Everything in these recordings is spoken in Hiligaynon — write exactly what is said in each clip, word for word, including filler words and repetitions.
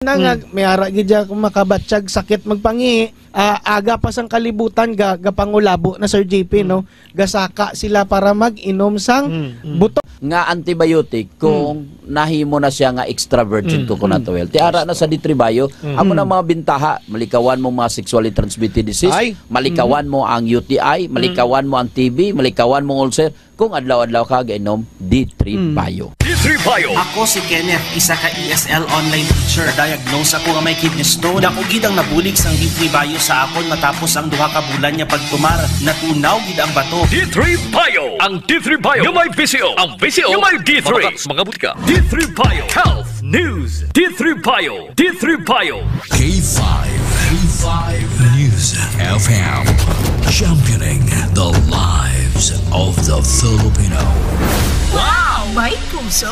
na nga, Mm. may ara gid siya kung makabatyag sakit magpangi, ah, aga pa sang kalibutan ga, gapangulabo na, Sir J P, Mm. no? Gasaka sila para mag-inom sang Mm, mm. buto. Nga antibiotic kung Mm. nahimo na siya nga extra virgin Mm, coconut mm. oil. Ti ara na sa D three Bio, Mm. amo na mga bintaha, malikawan mo mga sexually transmitted disease, Ay. malikawan Mm. mo ang U T I, Mm. malikawan mo ang T B, malikawan mo ang ulcer, kung adlaw-adlaw ka gainom D three Mm. Bio. D three Bio. Ako si Kenneth, isa ka E S L online teacher. Diagnose ako nga may kidney stone. Dako gid ang nabulig sang D three Bio sa akon matapos ang duha ka bulan nga pagtumar. Natunaw gid ang bato. D three Bio. Ang D three Bio nga may V C O. Ang V C O nga may D three. Mga butika. D three Bio. Health News. D three Bio. D three Bio. K five. K five News F M. Championing the lives of the Filipino. Wow! May puso!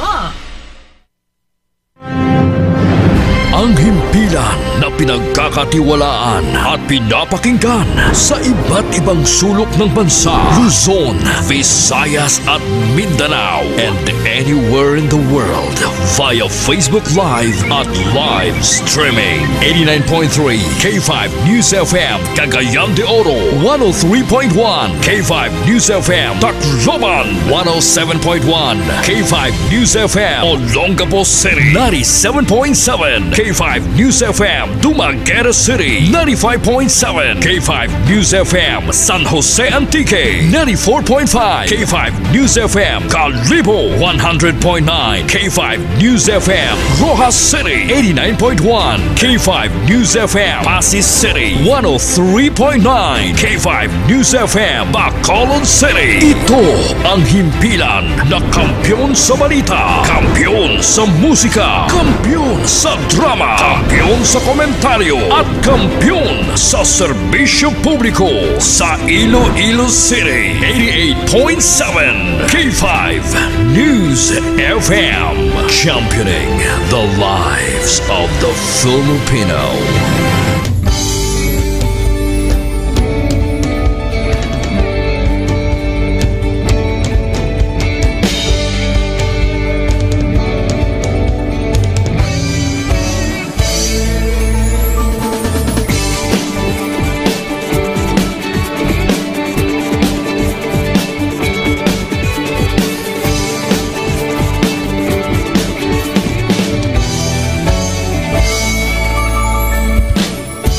Ang himpilan na pinagkakatiwalaan at pinapakinggan sa iba't ibang sulok ng bansa, Luzon, Visayas at Mindanao, and anywhere in the world via Facebook Live at live streaming. Eighty-nine point three K five News F M, Cagayan de Oro, one oh three point one K five News F M, Tacloban, one oh seven point one K five News F M, Olongapo City, ninety-seven point seven K five News F M, Dumaguete City, ninety-five point seven K five News F M, San Jose Antique, ninety-four point five K five News F M, Kalibo, one hundred point nine K five News F M, Roxas City, eighty-nine point one K five News F M, Passi City, one oh three point nine K five News F M, Bacolod City. Ito ang himpilan na kampiyon sa balita, kampiyon sa musika, kampiyon sa drama, kampiyon sa komentaryo, at kampiyon sa serbisyo publiko sa Iloilo City. Eighty-eight point seven K five News F M, championing the lives of the Filipino.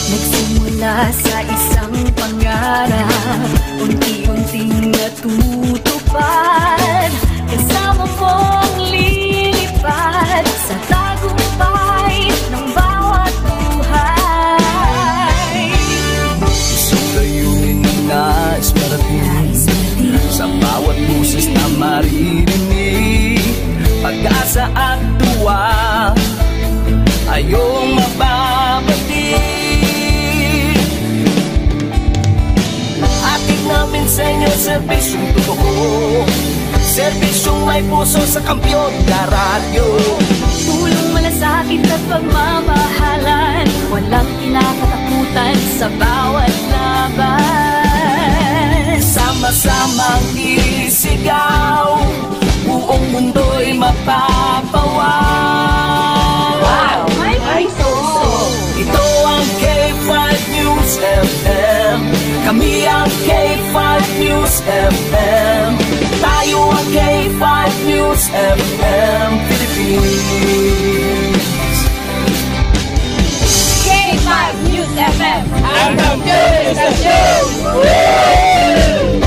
Nagsimula sa isang pangarap, unti-unting natutupad. Kasama mong lilipad sa tagumpay ng bawat buhay. Isang layunin na nais marating sa bawat boses na maririnig. Pag-asa at tuwa, ayong mababati. Hatid namin sa inyo serbisyong totoo, serbisyong may puso sa kampiyon na radyo. Tulong, malasakit at pagmamahalan, walang kinakatakutan sa bawat laban. Sama-samang isigaw, buong mundo'y mapapawaw. Wow! May puso! Ito ang K five News F M. Kami ang K five News F M. Tayo ang K five News F M Philippines. K five News F M. Ang kampiyon sa show! Hey!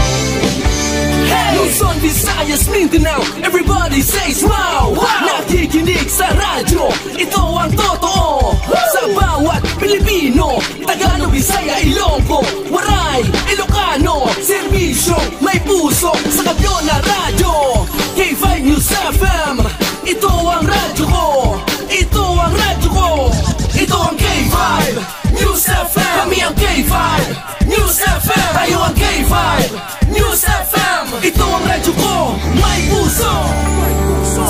Luzon, Visayas, Mindanao, everybody says wow! Wow! Nakikinig sa radyo, ito ang totoo. Sa bawat Pilipino, Tagalog, Bisaya, Ilonggo, Waray, Ilocano, serbisyo, may puso, sa kampiyon na radyo. K five News F M, ito ang radyo ko. Ito ang radyo ko. Ito ang K five News F M. Kami ang K five News F M. Tayo ang K five News F M. Ito ang radyo ko. May puso.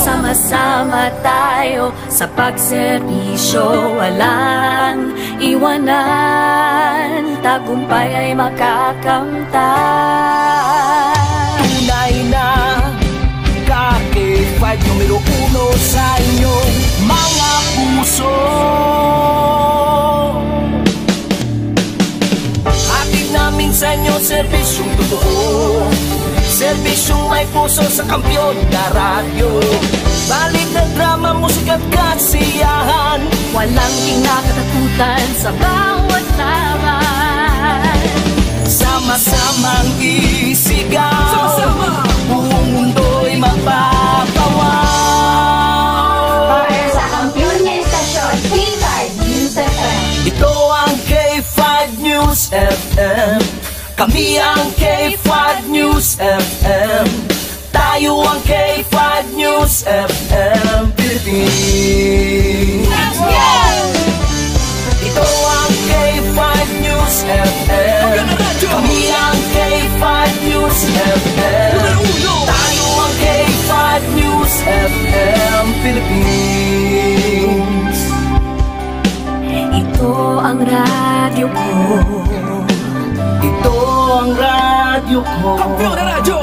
Sama-sama tayo sa pagserbisyo. Walang iwanan. Tagumpay ay makakamtan. Tunay na ka K five numero uno sa inyo. Mga puso, hatid namin sa inyo serbisyong totoo. Serbisyong may puso sa Kampiyon na Radyo. Balita, drama, musika at kasiyahan. Walang kinakatakutan sa bawat laban. Sama-samang isigaw. Sama-sama. Buong mundo'y magpapawaw. Para sa kampiyon nga istasyon, K five News F M. Ito ang K five News F M. Kami ang K five News F M. Tayo ang K five News F M Philippines. Ito ang K five News F M. Kami ang K five News F M. Tayo ang K five News F M Philippines. Ito ang radyo ko. Ito ang radyo ko. Kampiyon na Radyo.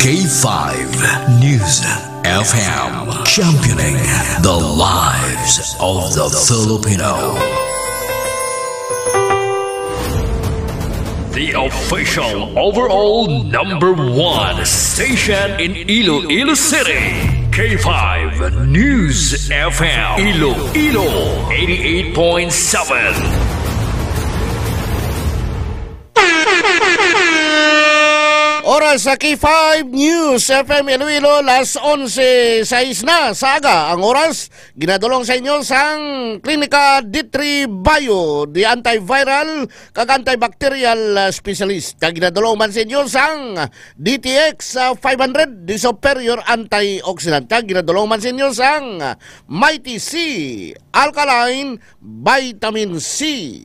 K five News F M, championing the lives of the Filipino. The official overall number one station in Iloilo City, K five News F M, Iloilo, eighty-eight point seven. Oras sa K five News F M Iloilo, las onse sais na sa aga ang oras. Ginadulong sa inyo sang Klinika D three Bio, the antiviral kag antibacterial, uh, specialist. Kag ginadulong man sa inyo sang D T X, uh, five hundred, the superior antioxidant. Kag ginadulong man sa inyo sang Mighty C, alkaline vitamin C.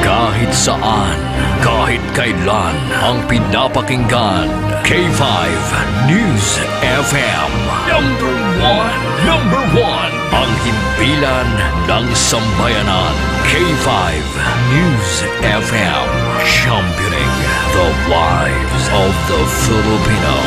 Kahit saan, kahit kailan, ang pinapakinggan, K five News F M. Number one, number one, ang himpilan ng sambayanan. K five News F M, championing the lives of the Filipino.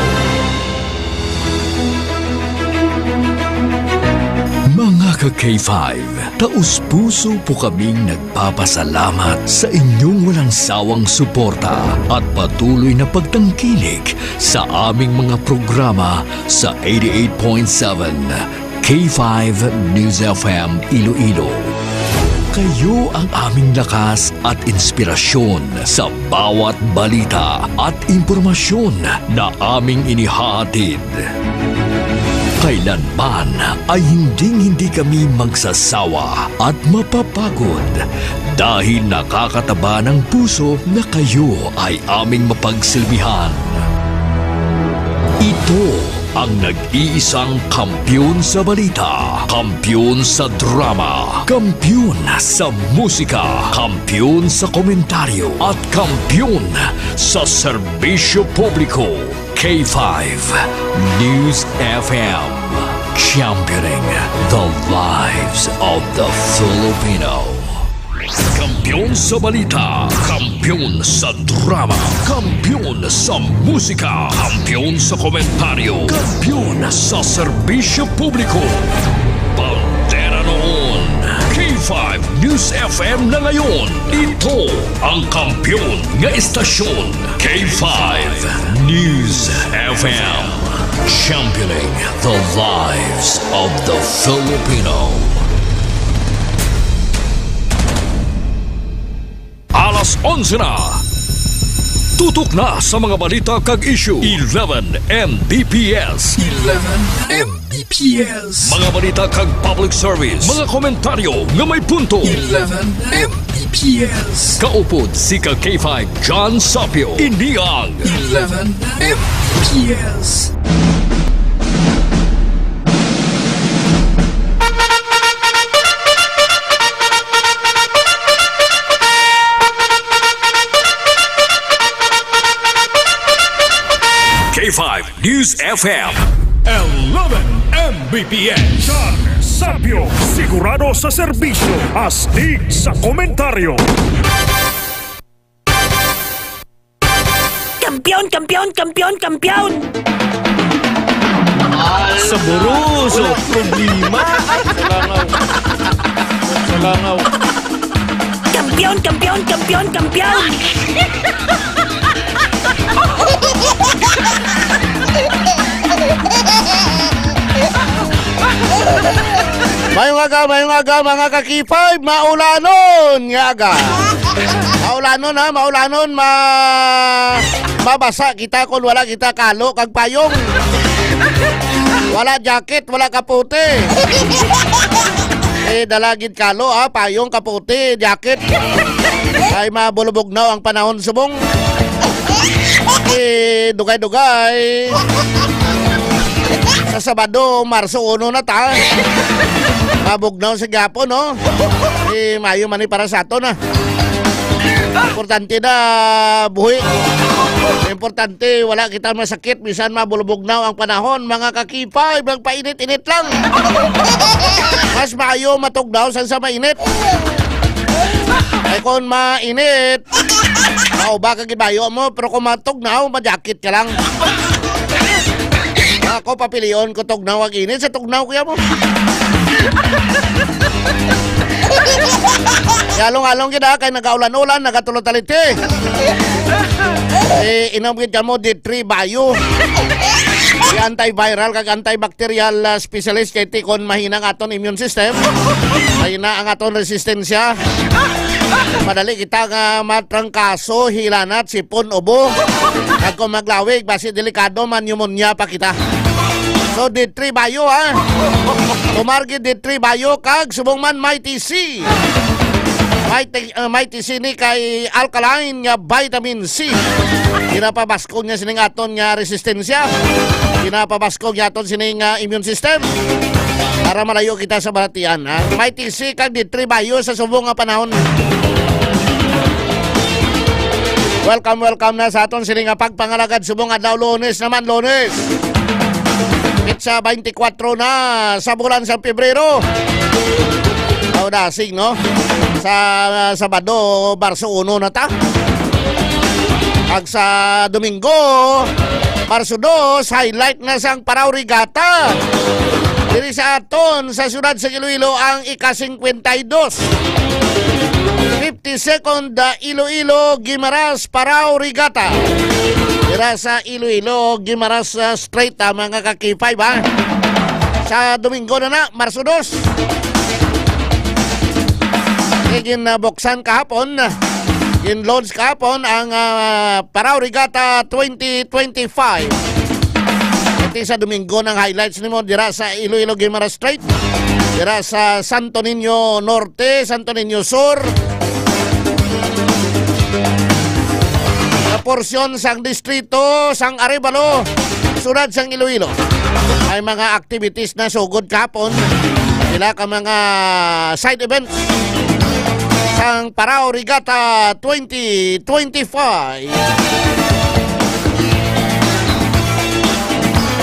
Mga ka-K five, taos-puso po kaming nagpapasalamat sa inyong walang sawang suporta at patuloy na pagtangkilik sa aming mga programa sa eighty-eight point seven K five News F M Iloilo. Kayo ang aming lakas at inspirasyon sa bawat balita at impormasyon na aming inihahatid. Kailanman ay hinding-hindi kami magsasawa at mapapagod dahil nakakataba ng puso na kayo ay aming mapagsilbihan. Ito ang nag-iisang kampiyon sa balita, kampiyon sa drama, kampiyon sa musika, kampiyon sa komentaryo, at kampiyon sa serbisyo publiko. K five News F M, championing the lives of the Filipino. Kampiyon sa balita, kampiyon sa drama, kampiyon sa musika, kampiyon sa komentaryo, kampiyon sa serbisyo publiko. Bandera noon, K five News F M na ngayon. Ito ang kampiyon nga istasyon, K five News F M. Championing the lives of the Filipino. Alas onse na. Tutok na sa mga balita kag issue. Eleven M B P S. Eleven M B P S. Mga balita kag public service. Mga komentaryo nga may punto. Eleven M B P S. Kaupod si ka K five John Sapio. Ini ang Eleven M B P S. K five News F M. Eleven M B P S. John Sapio, sigurado sa serbisyo, astig sa komentaryo. Kampiyon, kampiyon, kampiyon, kampiyon! Saboroso. Wala problema. Sa langaw. Sa langaw. Kampiyon, kampiyon, kampiyon, kampiyon! Mayong aga, mayong aga, mga ka-K five, maulanon nga aga. Maulanon, ha, maulanon, ma-, mabasa kita kung wala kita kalo kag payong. Wala jacket, wala kapote. Eh, dala gid kalo, ha, payong, kapote, jacket. Ay, mabulubugnaw ang panahon subong. Eh, dugay-dugay. Sa Sabado, Marso uno na ta. Mabugnaw sa gyapon, no? Eh, maayo man ni para sa aton, ha. Importante na buhi. Importante, wala kita masakit, bisan mabulubugnaw ang panahon, mga ka-K five, magpainit-init lang. Mas maayo matugnaw sa, sa mainit. Ay, kung mainit, mauba ka gibayo mo, pero kung matugnaw, majakit ka lang. Ako, papilion ko tugnaw ag init sa tugnaw, kuya mo. Yalong-along gid, ah, kay nagaulan-ulan, nagatulo taliti. Eh, inom gid kamo D three Bio. Di antiviral kag antibacterial, ah, specialist kay tikon mahina ang aton immune system. Mahina ang aton resistensya. Madali kita nga matrangkaso, hilanat, sipon, ubo. Kag kung maglawig, basi delikado man, pneumonia pa kita. So, D three Bio, ha? Tumargi D three Bio kag subong man Mighty C. Mighty, uh, Mighty C ni kay alkaline nga vitamin C. Ginapabaskog niya sining aton nga resistensya. Ginapabaskog niya aton sining, uh, immune system. Para malayo kita sa balatian, ha? Mighty C kag D three Bio sa subong nga panahon. Welcome, welcome na sa aton sini nga pagpangalagad subong adlaw, Lunes naman, Lunes. Petsa twenty-four na sa bulan sa Pebrero. Audasing, no? Sa Sabado, Marso uno na ta. Ag sa Domingo, Marso dos, highlight na sang Paraw Regatta. Diri sa aton, sa siyudad sa Iloilo, ang ika-singkwenta y dos. Fifty-second, uh, Iloilo Guimaras Paraw Regatta. Dira sa Iloilo Guimaras, uh, Strait, uh, mga ka-K five, ha. Sa Domingo na na, Marso dos. Kay gin, uh, buksan kahapon, gin-launch kahapon ang, uh, Paraw Regatta twenty twenty-five. Iti sa Domingo nang highlights nimo dira sa Iloilo Guimaras Strait, dira sa Santo Niño Norte, Santo Niño Sur, sa porsyon sang distrito sang Arevalo, siyudad sang Iloilo. May mga activities na sugod kahapon. Sila ka mga side events sang Paraw Regatta twenty twenty-five.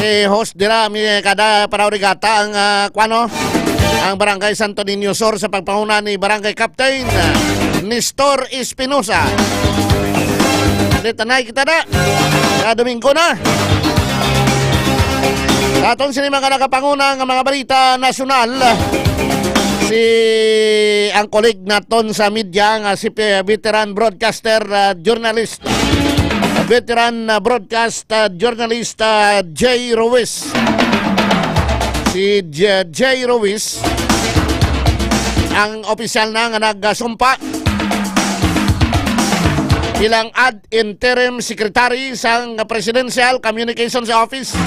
Eh, host dira mi kada Paraw Regatta ang, ah, kuano, ang Barangay Santo Niño Sur sa pagpanguna ni Barangay Captain, ah, Nestor Espinosa. Dito na kita na. Sa Domingo na. Sa aton sini mga nakapanguna nga mga balita nasyonal, si ang colleague naton sa media nga si pe-, veteran broadcaster, ah, journalist, veteran, ah, broadcast, ah, journalist, ah, Jay Ruiz. Si J-, Jay Ruiz ang opisyal na nga nagsumpa bilang ad interim secretary sang Presidential Communications Office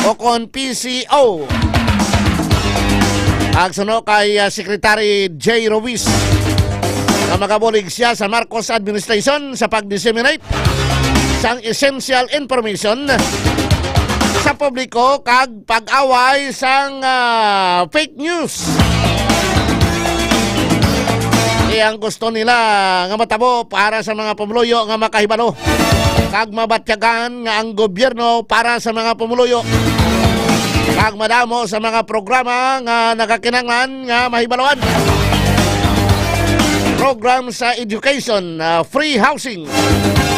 o kon P C O. Agsuno kay, ah, Secretary Jay Ruiz nga magabulig siya sa Marcos administration sa pag-disseminate sang essential information sa publiko kag pag-away sang, ah, fake news. Iya ang gusto nila nga matabo para sa mga pumuluyo nga makahibalo kag mabatyagan nga ang gobyerno para sa mga pumuluyo kag madamo sa mga programa nga nagakinahanglan nga mahibaluan. Program sa education, ah, free housing,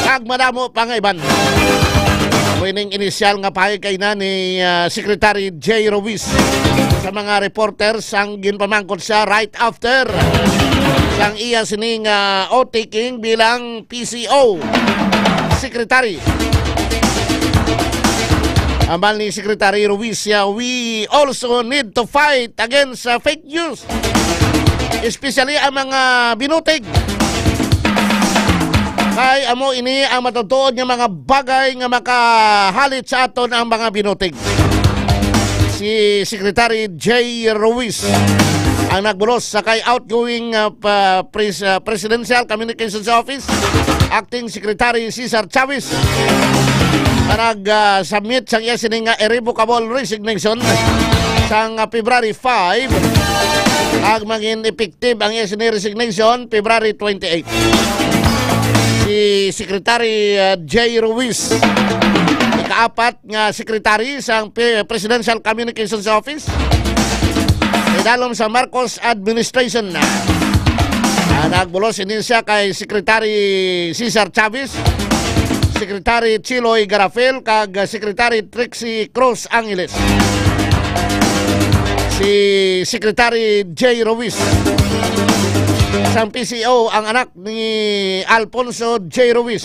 kag madamo pa nga iban. Pwedeng inisyal nga pahayag kay na ni, ah, Secretary Jay Ruiz sa mga reporters ang ginpamangkot siya right after sang iya sining, ah, oath-taking bilang P C O Secretary. Ambal ni Secretary Ruiz siya, "We also need to fight against, ah, fake news, especially ang mga binutig. Kay amo ini ang matutuod nga mga bagay nga makahalit sa aton ang mga binutig." Si Secretary Jay Ruiz ang nagbulos sa kay outgoing, ah, pa-, pres-, ah, Presidential Communications Office, Acting Secretary Cesar Chavez, nga nag, ah, submit sang iya sini nga irrevocable resignation sang, ah, February five. Ang maging effective ang iya sini resignation February twenty-eight. Si Secretary, ah, Jay Ruiz, ikaapat nga secretary sang P-, Presidential Communications Office, idalom sa Marcos administration. Ah, nagbulos ini siya kay Secretary Cesar Chavez, Secretary Chiloy Garafil, kag Secretary Trixie Cruz Angeles. Si Secretary Jay Ruiz sang P C O ang anak ni Alfonso Jay Ruiz,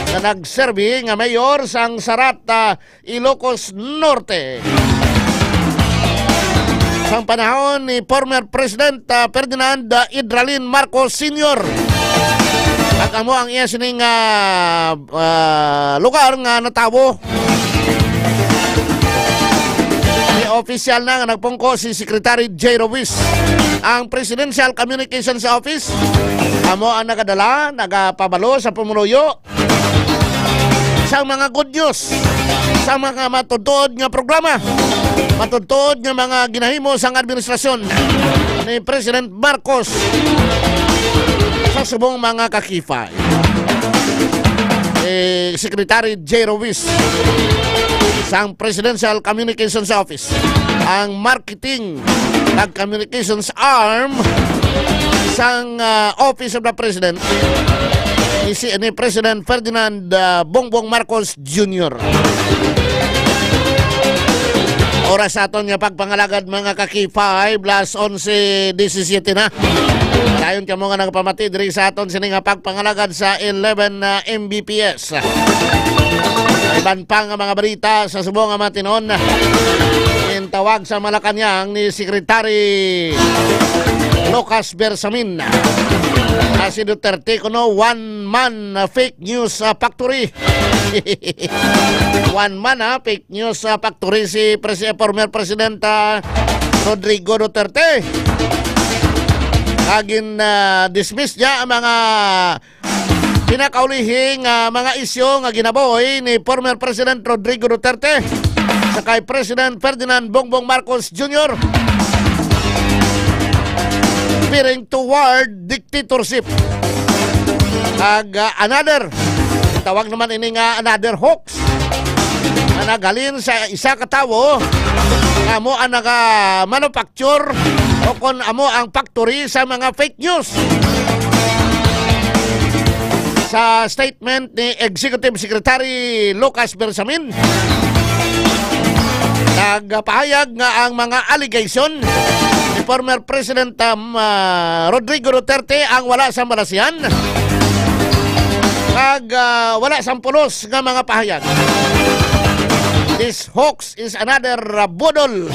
nga nagserbi nga mayor sang Sarata, Ilocos Norte. Sang panahon ni former President, ah, Ferdinand, ah, Idralin Marcos Senior. At amo ang iya sining, ah, ah, lugar nga natawo. Ni opisyal na nga nagpungko si Secretary Jay Ruiz. Ang Presidential Communications Office amo ang nagadala, nagapabalo sa pumuluyo sang mga good news, sa mga matutuod nga programa, matutuod nga mga ginahimo sang administrasyon ni President Marcos sa subong mga kakipay. Eh, Secretary Jay Ruiz sang Presidential Communications Office, ang marketing kag communications arm sang, ah, Office of the President ni si, ni President Ferdinand, ah, Bongbong Marcos Junior. Oras sa aton nga pagpangalagad, mga ka-K five, las onse disisiete na. Dayon kamo nga nagpamati diri sa aton sini nga pagpangalagad sa eleven, ah, M B P S. Iban pa nga mga balita sa subong nga mga tinuon. Gintawag sa Malacañang ni Secretary Lucas Bersamin, ah, si Duterte kuno one man, ah, fake news, ah, factory. One man, ah, fake news, ah, factory si Pres-, former President, ah, Rodrigo Duterte. Kag gin, ah, dismiss niya ang mga pinakaulihing, ah, mga isyu nga ginabuhi ni former President Rodrigo Duterte sa kay President Ferdinand Bongbong Marcos Junior, veering toward dictatorship. Kag, ah, another, tawag naman ini nga another hoax nga naghalin sa isa ka tawo nga amo ang naga-manufacture o kon amo ang factory sa mga fake news. Sa statement ni Executive Secretary Lucas Bersamin, nagpahayag nga ang mga allegation ni former President, um, ah, Rodrigo Duterte ang wala sang basehan kag, ah, wala sang pulos nga mga pahayag. This hoax is another, uh, budol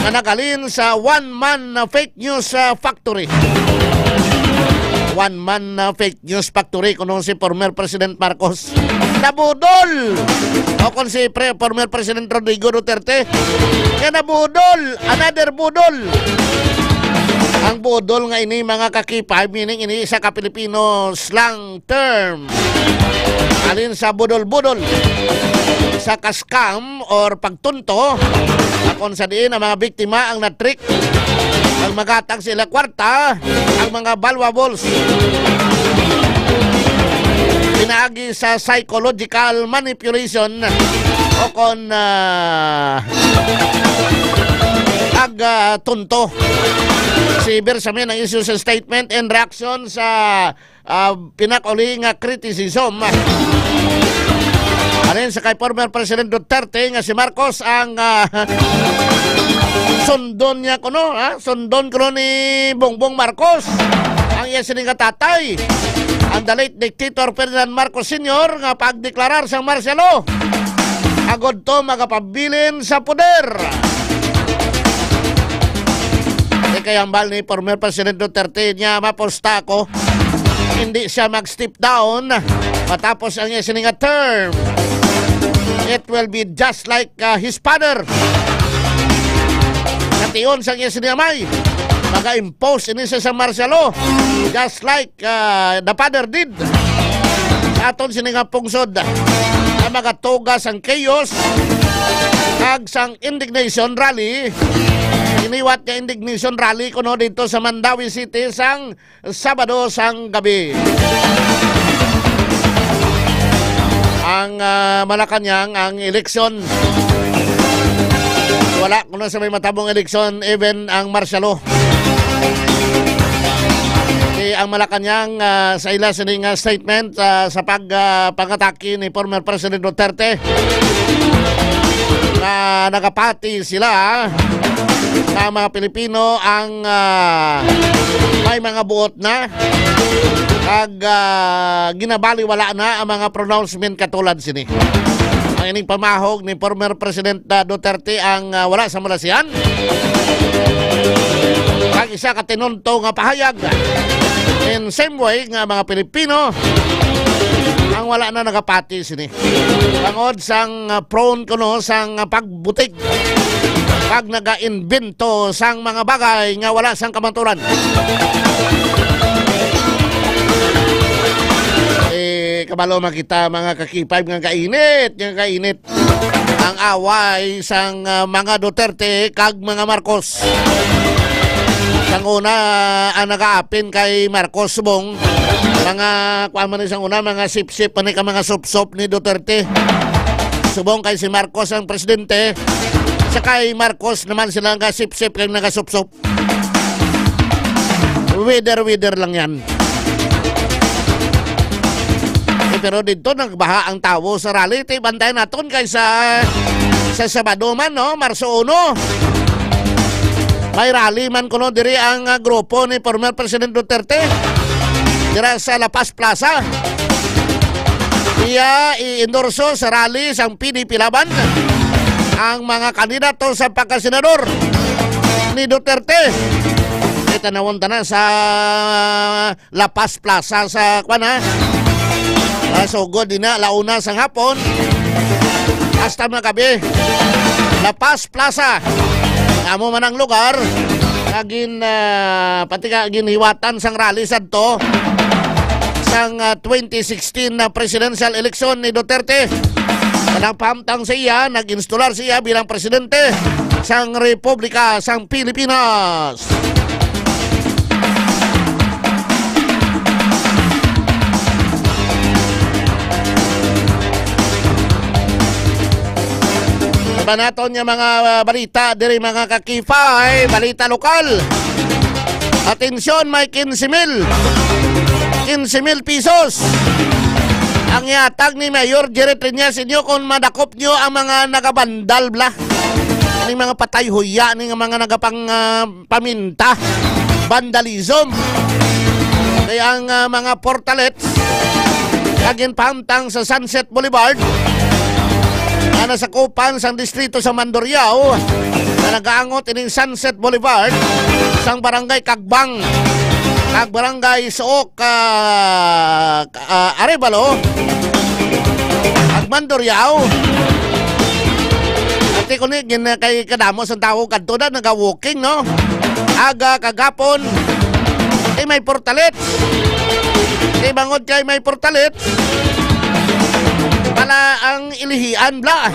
nga naghalin sa one man, uh, fake news, uh, factory. One man, uh, fake news factory kuno si former President Marcos. Nabudol! O kung si pre-, former President Rodrigo Duterte, nga nabudol! Another budol! Ang budol nga ini, mga ka-K five, meaning ini isa ka Filipino slang term. Halin sa budol-budol, sa ka-scam or pagtunto, akon sa diin ang mga biktima ang na-trick, ang magatag sa ila kwarta, ang mga valuables. Pinaagi sa psychological manipulation o kon, ah, pag, ah, tunto. Si Bersamin ang issue sa statement in reaction sa ah, pinakauli nga criticism. Halin sa kay former President Duterte nga si Marcos ang, ah, sundon niya kuno, ha? Sundon kuno ni Bongbong Marcos ang iya sini nga tatay, ang the late dictator Ferdinand Marcos Senior, nga pagdeklarar sang martial law agud to magapabilin sa poder. Di kay hambal ni former President Duterte niya, mapusta ako, hindi siya mag-step down matapos ang iya sini nga term. It will be just like, uh, his father. Nation sang iya sini amay, maga-impose ini sa, sa martial law, just like, uh, the father did sa aton sini nga pungsod, na magatuga sang chaos kag sang indignation rally. Iniwat nga indignation rally kuno dito sa Mandaue City sang Sabado sang gabi. Ang, ah, Malacañang, ang eleksyon, wala kuno sa may matabong eleksyon, even ang martial law. Kay ang Malacañang, ah, sa ila sini nga statement, ah, sa pag, ah, pangatake ni former President Duterte, na nagapati sila nga mga Pilipino ang, ah, may mga buot na, kag, ah, ginabaliwala na ang mga pronouncement katulad sini. Ang ining pamahog ni former President, ah, Duterte ang, ah, wala sa malasian. Ang isa ka tinunto nga pahayag. In same way nga mga Pilipino ang wala na nagapati sini. Tungod sang, ah, prone kuno sang, ah, pagbutig, pag naga-invento sang mga bagay nga wala sang kamaturan. Eh, kabalo man kita, mga ka-K five, nga kainit, nga kainit ang away sang, ah, mga Duterte kag mga Marcos. Sang una, ang nagaapin kay Marcos subong, mga, kuwan man ni sang una, mga sipsip pa ni ka mga supsop ni Duterte. Subong kay si Marcos ang presidente, sa kay Marcos naman sila nga sipsip kay nagasupsop. Weather-weather lang yan. Eh, pero dito nagbaha ang tawo sa rally. Ti, bantay naton kay sa, sa Sabado man, no? Marso uno. May rally man kuno diri ang, ah, grupo ni former President Duterte dira sa La Paz Plaza. Iya i-endorso sa rally sang P D P Laban ang mga kandidato sa pagkasenador ni Duterte. Kita nawon tanan sa La Paz Plaza sa, kwan, ha? Ah, sugod din na, launa sa hapon hasta magabi. La Paz Plaza. Amo man ang lugar nga gin, ah, pati ka ginhiwatan sang rally sadto sang, ah, twenty sixteen na presidential election ni Duterte. Kanang pahamtang sa iya, nag-instalar siya bilang presidente sang Republika sang Pilipinas. Iba naton nga mga, ah, balita diri, mga ka-K five, balita lokal. Atensyon, may quince mil. Quince mil pesos ang ihatag ni Mayor Jerry Triñas inyo kung madakop nyo ang mga nagabandal bla. Ning mga patay huya, ning mga nagapang, ah, paminta, vandalism. Kaya ang, ah, mga portalets nga ginpahamtang sa Sunset Boulevard, nga nasakupan sang distrito sa Mandurriao, nga nagaangot ining Sunset Boulevard sang Barangay Cagbang kag Barangay Suok, ah, ah, Arevalo, kag Mandurriao. Ati ko ni, gin-, kay kadamo sang tawo kadto na naga-walking, no? Aga kagapon, eh, may portalet. Kay bangod kay may portalet, pala ang ilihian bla.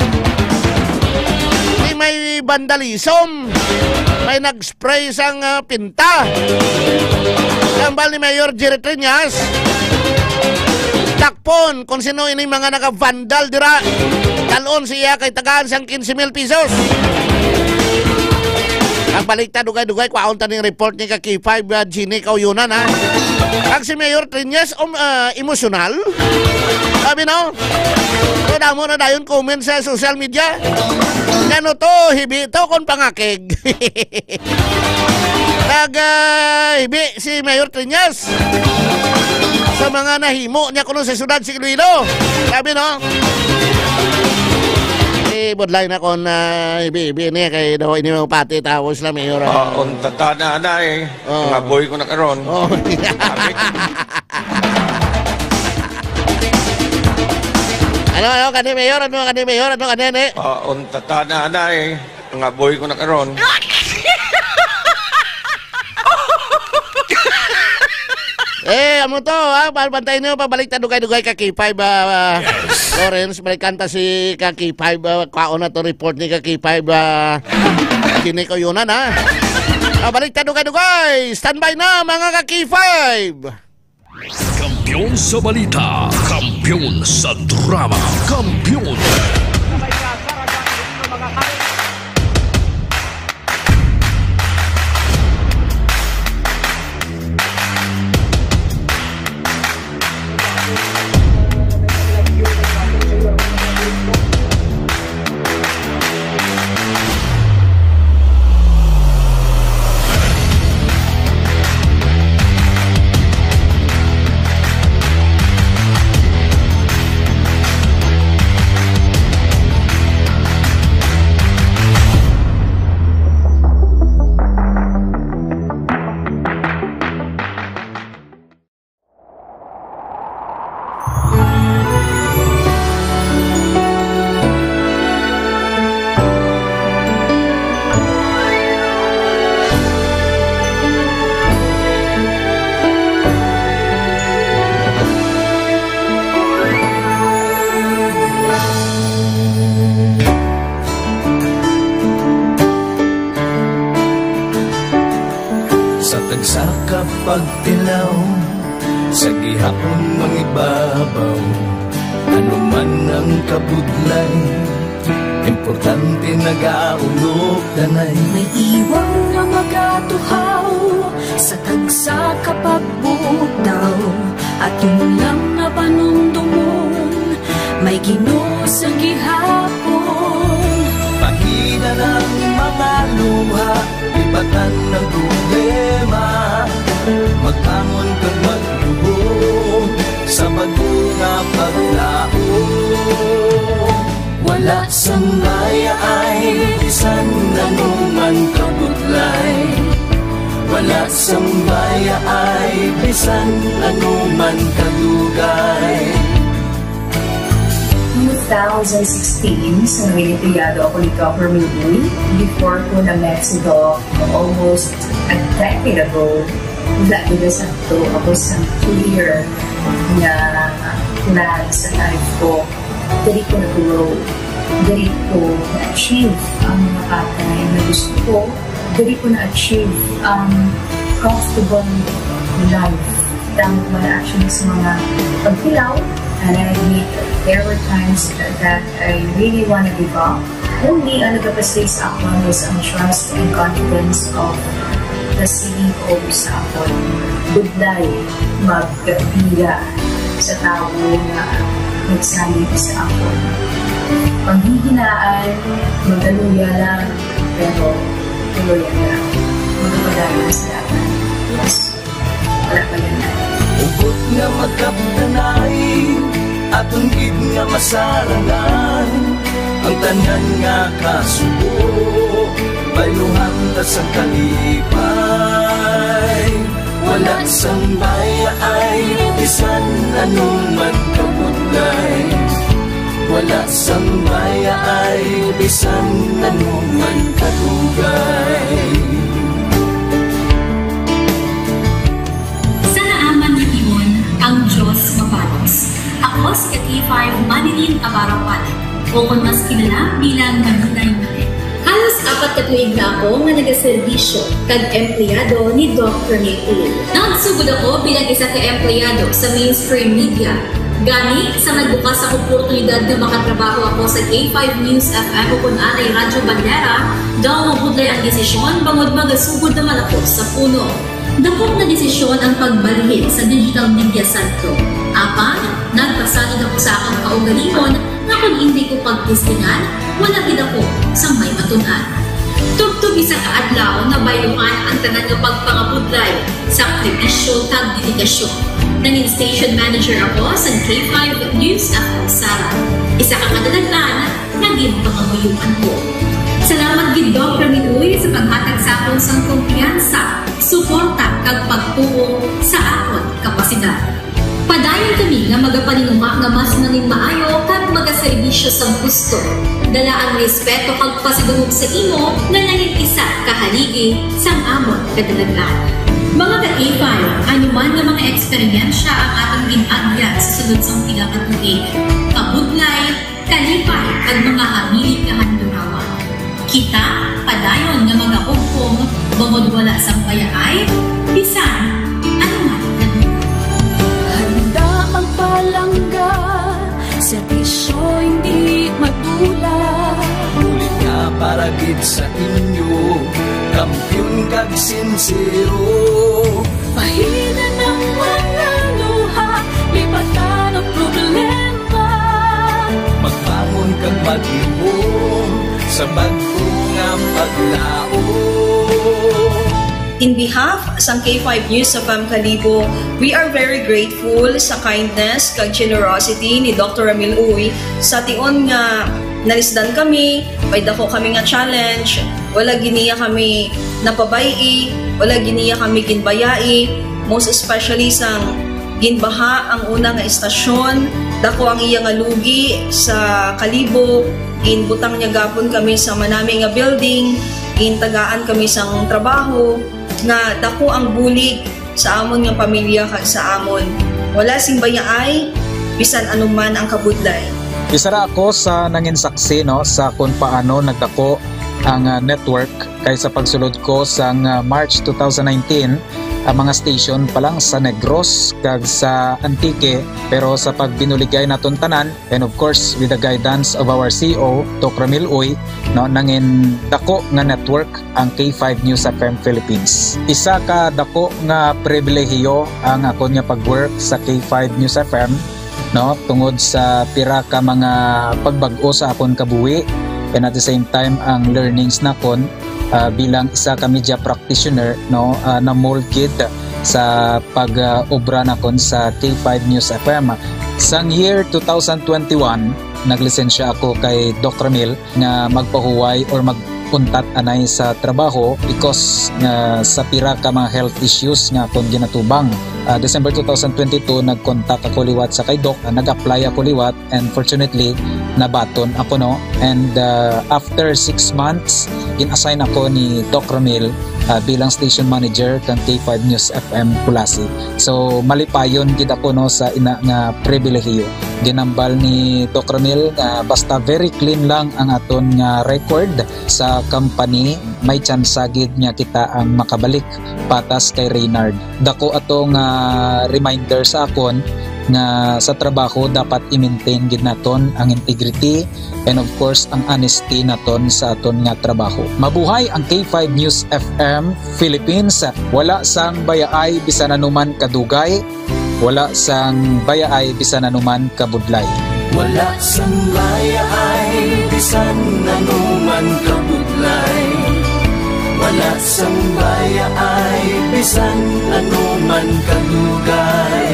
Di may vandalism, may nag-spray sang, ah, pinta. Hambal ni Mayor Jerry Triñas, dakpon kung sino ini mga naga-vandal dira. Dalon siya kay tagaan sang quince mil pesos. Ang balik ta dugay-dugay, kwaon ta ning report ni ka K five, ah, Jeannie Kauyunan, ha? Ang si Mayor Triñas, um, ah, emosyonal. Sabi, no? So, damo na dayon comment sa social media. Ngano to, hibi to kon pangakig. Nag, ah, hibi si Mayor Triñas sa mga nahimo niya kuno sa siyudad sa Iloilo. Sabi, no? Eh, budlay na kon, ah, hibi-hibi niya kay daw ini mo pati tapos na Mayor, ah. Ah, untatana na eh. Oh. Nga boy ko na karon. Oh. Ano, ano, kani Mayor? Ano, kani Mayor? Ano, kani, ni? Ah, untatana na eh. Nga boy ko na karon. Eh, amo to, ha? Ba-, bantay niyo, pabalik ta dugay-dugay ka K five, ah, ah, Lawrence, balik kanta si ka K five, ah, kwaon na to report ni ka K five, ah, Kini ko yun, ha? Ah, balik ta dugay-dugay. Standby na, mga ka K five. Kampiyon sa balita, kampiyon sa drama, kampiyon. Sa tagsa ka pagtilaw, sa gihapon mangibabaw, ano man ang kabudlay, importante nagaulog danay. May iwang nga magatuhaw sa tagsa ka pagbutaw, aton lang nga panumdumon, may Ginoo sa gihapon. Pahina ng mga luha, lipatan ng problema, magbangon kag magluhod sa bag-o nga paglaom. Wala sang mayaay bisan ano man kabudlay, wala sang mayaay bisan ano man kadugay. Noong two thousand sixteen, sa Noel Empleyado ako ni Governor Uy, before ko na-met si Doc almost a decade ago, wala gid sakto ako sa clear nga plan sa life ko. Diri ko na-grow. Diri ko na-achieve ang mga bagay na gusto ko. Diri ko na-achieve ang comfortable life. Tama ko man actually sa mga pagtilaw. And I admit, there were times that I really wanna give up. Only ang nagapastay sa akon was ang trust and confidence of the C E O sa akon. Budlay magbiya sa tawo nga nagsalig sa akon. Panghihinaan, magaluya lang, pero tuloy lang. Magpadayon sa dalan. Yes. Wala pa yan. Hugot nga magkapdanay, aton gid nga masarangan ang tanan nga kasubo, bayluhan ta sang kalipay. Wala sang mayaay, bisan ano man kabudlay. Wala sang mayaay, bisan ano man kadugay. Sa naaman nga tion, ang Dios mapalos. Ako si ka K five Manilyn Abarapalan, o kon mas kilala bilang Manilay Mate. Halos apat ka tuig na ako nga nagaserbisyo kag empleyado ni Doc Rene Tulio. Nagsugod ako bilang isa ka empleyado sa mainstream media. Gani, sa nagbukas ang oportunidad nga makatrabaho ako sa K five News F M o kon anay Radyo Bandera, daw mabudlay ang desisyon bangod magasugod naman ako sa puno. Dakop nga desisyon ang pagbalhin sa digital media sentro. Apan, Nagpasalig ako sa akon kaugalingon nga kon indi ko pagtestingan, wala gid ako sang may matun-an. Tubtob isa ka adlaw, nabayluhan ang tanan nga pagpangabudlay, sakripisyo, kag dedikasyon. Nangin station manager ako sa K five News F M Sala. Isa ka kadalaghan nga ginpangamuyoan ko. Salamat gid, Doc Ramil Uy, sa paghatag sa akon sang kumpiyansa, suporta, kag pagtuo sa akon kapasidad. Padayon kami nga magapaninguha nga mas nangin maayo kag magaserbisyo sang husto. Dala ang respeto kag pasidungog sa imo nga nangin isa ka haligi sang amon kadalagan. Mga ka-K five, ano man nga mga eksperyensya ang aton gin-agyan sa sulod sang pila ka tuig, kabudlay, kalipay, kag mga hamili nga handurawan. Kita padayon nga magahugpong bangod wala sang bayaay bisan ano man. Handa magpalangga, serbisyo hindi madula. Bulig nga para gid sa inyo, kampiyon kag sinsero. Pahinan ang mga luha, lipatan ang problema. Magbangon kag maglihok sa bag-o nga paglaom. In behalf sang K five News F M Kalibo, we are very grateful sa kindness kag generosity ni Doctor Ramil Uy. Sa tion nga nalisdan kami, may dako kami nga challenge, wala gid niya kami napabay-i, wala gid niya kami ginbayai, most especially sang ginbaha ang una nga estasyon, dako ang iya nga lugi sa Kalibo, ginbutang niya gapon kami sa manami nga building, gintagaan kami sang trabaho, nga dako ang bulig sa amon nga pamilya kag sa amon. Wala sing bayaay, bisan ano man ang kabudlay. Isa ra ako sa nangin saksi, no, sa kung paano nagdako ang, ah, network, kay sa pagsulod ko sang, ah, March two thousand nineteen, ang mga station pa lang sa Negros kag sa Antique, pero sa pagbinuligay naton tanan, and of course, with the guidance of our C E O, Doc Ramil Uy, no, nangin dako nga network ang K five News F M Philippines. Isa ka dako nga pribilehiyo ang akon nga pag-work sa K five News F M, no, tungod sa pira ka mga pagbag-o sa akon kabuhi, and at the same time ang learnings nakon, ah, bilang isa ka media practitioner, no, ah, na-mold gid sa pag, ah, obra nakon sa K five News F M. Sang year two thousand twenty-one, naglisensya ako kay Doc Ramil nga magpahuway or mag-untat anay sa trabaho because nga sa pira ka mga health issues nga akon ginatubang. Ah, December two thousand twenty-two, nag-contact ako liwat sa kay Doc, ah, nag-apply ako liwat, and fortunately, nabaton ako, no. And, ah, after six months, gin-assign ako ni Doc Ramil, ah, bilang station manager kang K five News F M Culasi. So, malipayon gid ako, no, sa ina nga pribilehiyo. Ginambal ni Doc Ramil nga basta very clean lang ang aton nga record sa company, may tsansa gid nga kita ang makabalik patas kay Reynard. Dako ato nga reminder sa akon nga sa trabaho dapat i-maintain gid naton ang integrity and of course ang honesty naton sa aton nga trabaho. Mabuhay ang K five News F M Philippines. Wala sang bayaay bisan anuman kadugay, wala sang bayaay bisan anuman kabudlay. Wala sang bayaay bisan anuman kabudlay. Wala sang bayaay bisan anuman kadugay.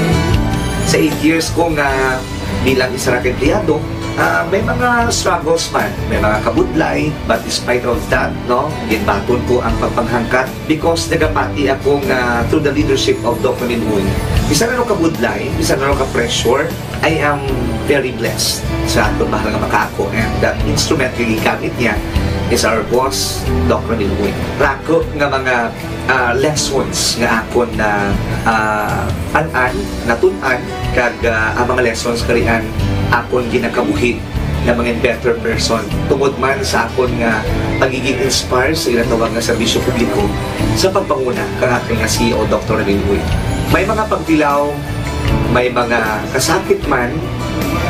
Sa eight years ko nga bilang isa ra ka empleyado, ah, may mga struggles man, may mga kabudlay, but despite of that, no, ginbaton ko ang pagpanghangkat because nagapati ako nga through the leadership of Doc Ramil Uy, bisan ano kabudlay, bisan ano ka-pressure, I am very blessed sa aton mahal nga makaako, and that instrument nga gigamit niya is our boss, Doc Ramil Uy. Rako nga mga, ah, lessons nga akon na, ah, an-an, natun-an, kag, ah, ang mga lessons karian akon ginakabuhi nga mangin better person tungod man sa akon nga pagiging inspire sa ginatawag nga serbisyo publiko sa pagpanguna kang aton nga C E O, Doctor Ramil Uy. May mga pagtilaw, may mga kasakit man,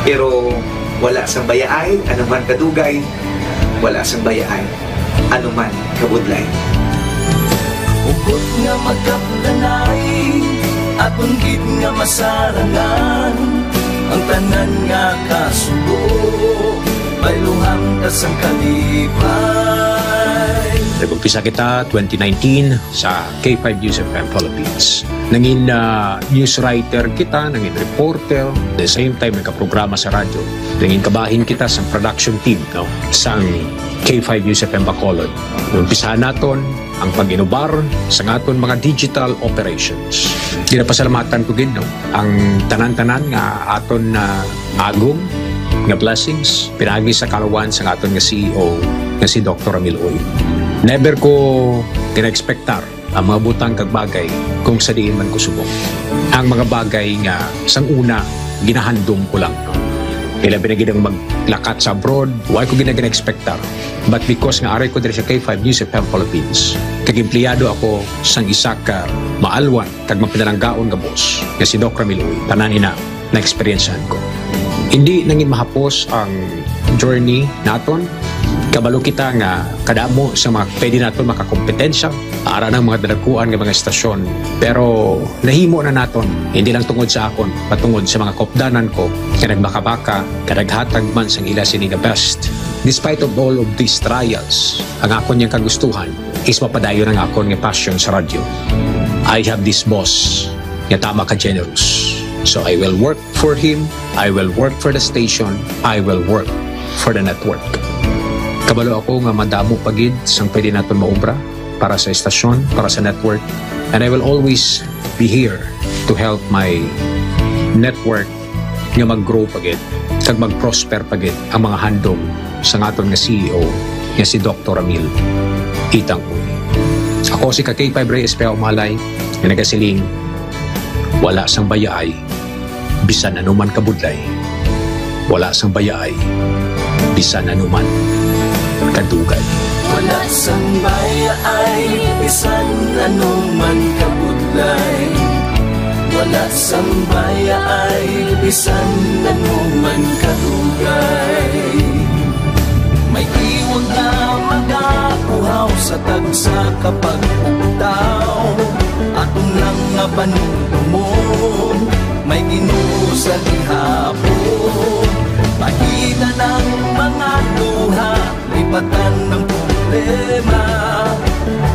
pero wala sang bayaay, ano man kadugay, wala sang bayaay, ano man kabudlay. Hugot nga magkapdanay, aton gid nga masarangan. Ang tanan nga kasubo, bayluhan ta sang kalipay. Nag-umpisa kita twenty nineteen sa K five News F M Philippines. Nangin, ah, news writer kita, nangin reporter, the same time nagkaprograma sa radyo. Nangin kabahin kita sa production team, no, sang K five News F M Bacolod. Umpisahan naton ang pag-inubar sa aton mga digital operations. Ginapasalamatan ko gid, no, ang tanan-tanan nga aton na agom nga blessings pinaagi sa kalawan sa aton nga C E O nga si Doktor Ramil Uy. Never ko gina-expectar ang mga butang kag bagay kung sa diin man ko subong. Ang mga bagay nga sang una ginahandom ko lang, no? Ilabi na gid ang maglakat sa abroad, wa ko gina-, gina-expectar. But because nga ari ko diri sa K five News F M Philippines, kag empleyado ako sang isa ka maalwan kag mapinalanggaon nga boss, nga si Doc Ramil Uy, tanan ina na-eksperyensyahan ko. Hindi nangin mahapos ang journey naton. Kabalo kita nga kadamo sa mga pwede naton makakompetensya, ara ng mga dalakuan nga mga estasyon. Pero nahimo na naton, hindi lang tungod sa akon, patungod sa mga kopdanan ko nga nagbakabaka, nga naghatag man sang ila sini nga best. Despite of all of these trials, ang akon yang kagustuhan is mapadayon ang akon nga passion sa radyo. I have this boss nga tama ka generous. So I will work for him, I will work for the station, I will work for the network. Kabalo ako nga madamo pa gid sang pwede naton maubra para sa estasyon, para sa network, and I will always be here to help my network nga mag-grow pa gid kag mag-prosper pa gid ang mga handom sa aton nga C E O nga si Doktor Ramil Itang Uy. Ako si ka K five Rey Espejo Malay nga nagasiling, wala sang bayaay bisan anuman kabudlay, wala sang bayaay bisan anuman kadugay. Wala sang bayaay bisan anuman kabudlay, wala sang bayaay bisan anuman kadugay. May iwag nga magakuhaw sa tagsa ka pagpugtaw. Aton lang nga panumdumon, may Ginoo sa gihapon. Pahitan ang mga luha, lipatan ang problema.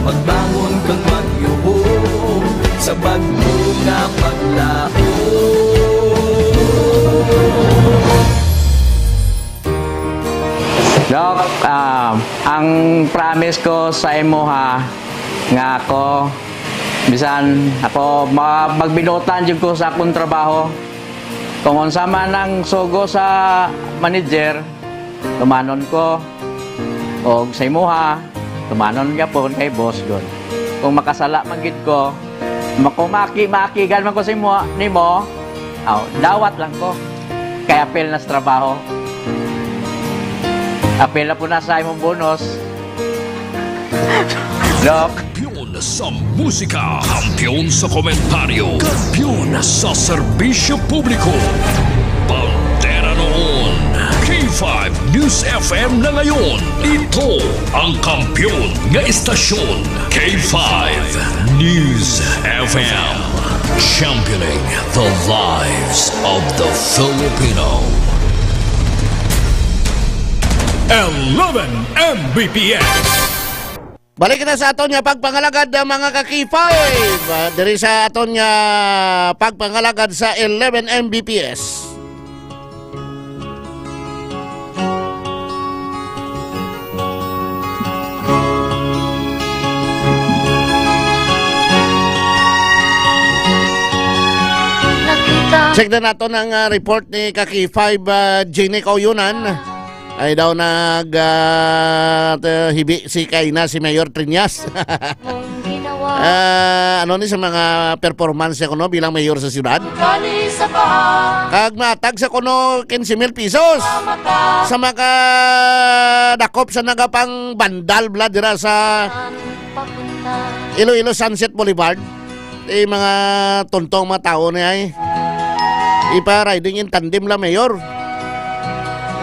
Magbangon kag magyuhong sa bag-o nga paglaom. Doc, ah, ang promise ko sa imo, ha, nga ako, bisan ako, ma-, magbinuotan jud ko sa akong trabaho. Kung unsa man ang sugo sa manager, tumanon ko. Og sa imuha, tumanon gyapon kay boss gud. Kung makasala man gid ko, makumaki-makigan man ko sa imo, nimo, aw, dawat lang ko. Kay apil na sa trabaho. Apil na po na sa imong bonus. Doc. Kampiyon sa musika, kampiyon sa komentaryo, kampiyon sa serbisyo publiko. Bandera noon, K five News F M na ngayon. Ito ang kampiyon nga estasyon, K five News F M. Championing the lives of the Filipino. Eleven M B P S. Balik kita sa aton nga pagpangalagad, ah, mga ka-K five, ah, diri sa aton nga pagpangalagad sa eleven M B P S. Check na nato ang, ah, report ni ka-K five, ah, Jenny Kauyonan. Ay daw nag, ah, t-, hibi si kaina si Mayor Triñas. Mong ginawa. Ah, ano ni sa mga performance niya kuno bilang mayor sa siyudad? Kani sa pa. Kag matag sa kuno quince mil pesos. Mata. Sa mga dakop sa nagapang bandal bla dira sa Papunta. Iloilo Sunset Boulevard. Eh, mga tontong mga tao ni ay. Ipa-riding in tandem la, Mayor.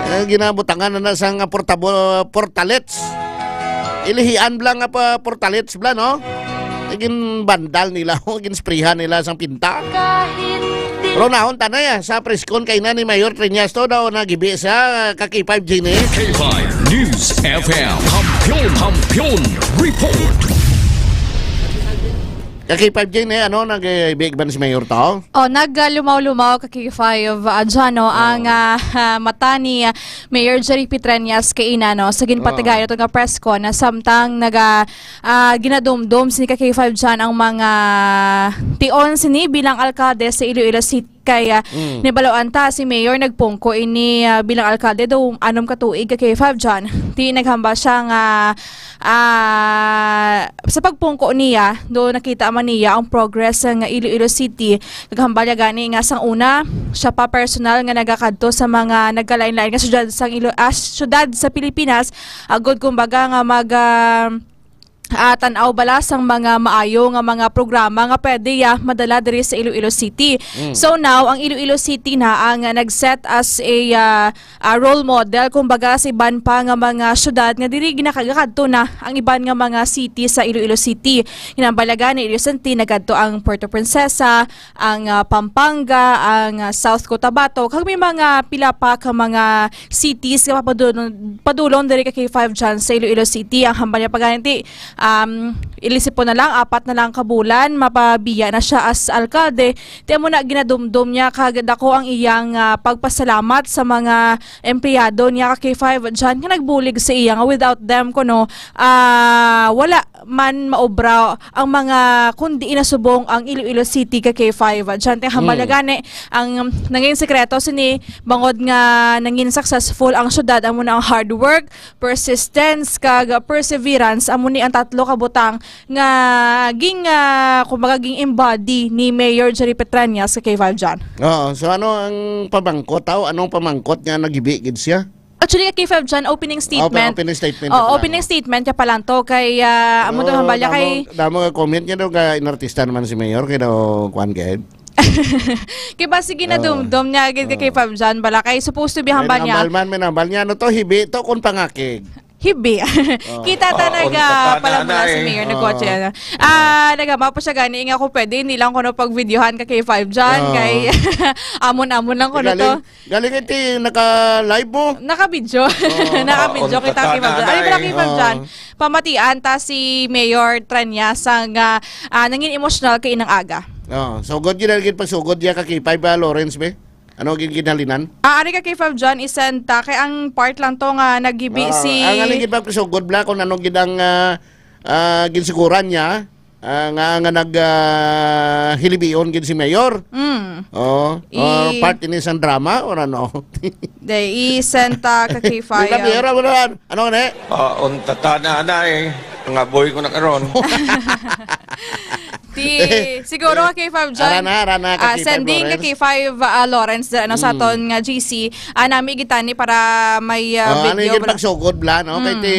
Eh, ginabutangan na na sang portable, portalets. Ilihian bla nga pa portalets bla, no? Eh, ginbandal nila, ginsprayhan nila sang pinta. Kahit Pero nahon tanay, ah, sa press con kay na ni Mayor Treñas to daw nagibi sa, ah, ka K five G ni. K five News F M. Kampiyon, Kampiyon Report. Ka K five G ni, ano, nag-ibig man si Mayor to? Oh, naglumaw-lumaw ka K five, ah, dyan, no, ang, ah, ah, mata ni, ah, Mayor Jerry P. Treñas kay ina, no, sa ginpatigayon to nga press con na samtang naga, ah, ginadumdom sini ka K five dyan ang mga tion sini bilang alkalde sa Iloilo City. Kay, ah, Mm. nibaloan ta, si Mayor nagpungko ini, ah, bilang alkalde daw anom ka tuig ka K five dyan. Ti naghambal siya nga, ah, sa pagpungko niya, do nakita man niya ang progress nga Iloilo City. Naghambal niya gani nga sang una, siya pa personal nga nagakadto sa mga nagkalain-lain nga syudad sang Ilo-, ah, syudad sa Pilipinas, agod kumbaga nga mag, ah, ah, tan-aw bala sang mga maayo nga mga programa nga pwede, ah, madala diri sa Iloilo City. Mm. So now, ang Iloilo City na ang nag-set as a, ah, ah, role model, kumbaga, sa iban pa nga mga syudad nga diri ginakagakadto na ang iban nga mga city sa Iloilo City. Hinambalagan ni Iloilo City, nagkadto ang Puerto Princesa, ang, ah, Pampanga, ang, ah, South Cotabato, kag may mga pila pa ka mga cities nga papadulong, padulong diri ka K five dyan sa Iloilo City. Ang hambal niya pa gani, um, ilisipon na lang, apat na lang ka bulan, mapabiya na siya as alkalde. Ti amo na ginadumdom niya, kag dako ang iyang, ah, pagpasalamat sa mga empleyado niya ka K five dyan nga nagbulig sa iya nga without them, kuno, ah, wala man maobra ang mga kundi inasubong ang Iloilo City ka K five. Diyan, ti hambal Mm. na gani, ang nangin sekreto sini, bangod nga nangin successful ang syudad, amo na ang hard work, persistence, kag perseverance. Amo ni ang tatlo ka butang nga ging, ah, kumbaga, ging embody ni Mayor Jerry Petrañas sa K five dyan. Oo, so ano ang pamangkot? Aw, anong pamangkot nga nagibi gid siya? Actually, K five dyan, opening Open, statement. Opening statement Oh, pa lang. Opening statement ka pa lang to kay, ah, amo to Pero hambal niya kay damo, damo nga comment niya daw ka inartista naman si Mayor kay daw kuan gid. Kay ba sige na Oh. dumdom niya gid kay Oh. K five dyan bala kay supposed to be May hambal niya. Nambal man, may nambal niya. Ano to? Hibi to kung pangakig. Hibi. Oh. Kita ta Oh, naga unta pa na palamula na si eh. Mayor, nagkotse Oh. na. Ah, nagama po siya gani nga kung pwede, hindi lang kuno pag-videohan ka K five dyan, Oh. kay amon-amon lang kuno Galing, to. Galing iti naka-live mo. Naka-video. Oh. Naka-video. Oh, kita unta ka na K five dyan. Ay, na pala eh. K five dyan. Oh. Pamatian ta si Mayor Treñas nga, ah, nangin emotional kay inang aga. Oh, so good gid, gid pagsugod niya ka K five, ah, Lawrence, be? Ano gid ginhalinan? Ah, ari ka K five dyan, isend ta. Kay ang part lang to nga naghibi Ah, si ang ano gid pagsugod bla kung ano gid ang, ah, ah, ginsiguran niya. Ah, nga, nga nag, ah, hilibion gid si Mayor. Mm. Oh, I- or part ini sang drama or ano? Day, i-send ta ka K five. Bigla, Mayor, ano na? Ano na? Ah, unta ta na, anay. Nga boy ko na karon. Ti, siguro ka K five dyan. Ara na, ara na, ka Ah, K five sending ka Lawrence. K five, ah, Lawrence, ano, sa Mm. aton nga G C. Ah, nami gitani para may, ah, Oh, ano video gid bala. Pagsugod bla, no? Kay Mm. ti,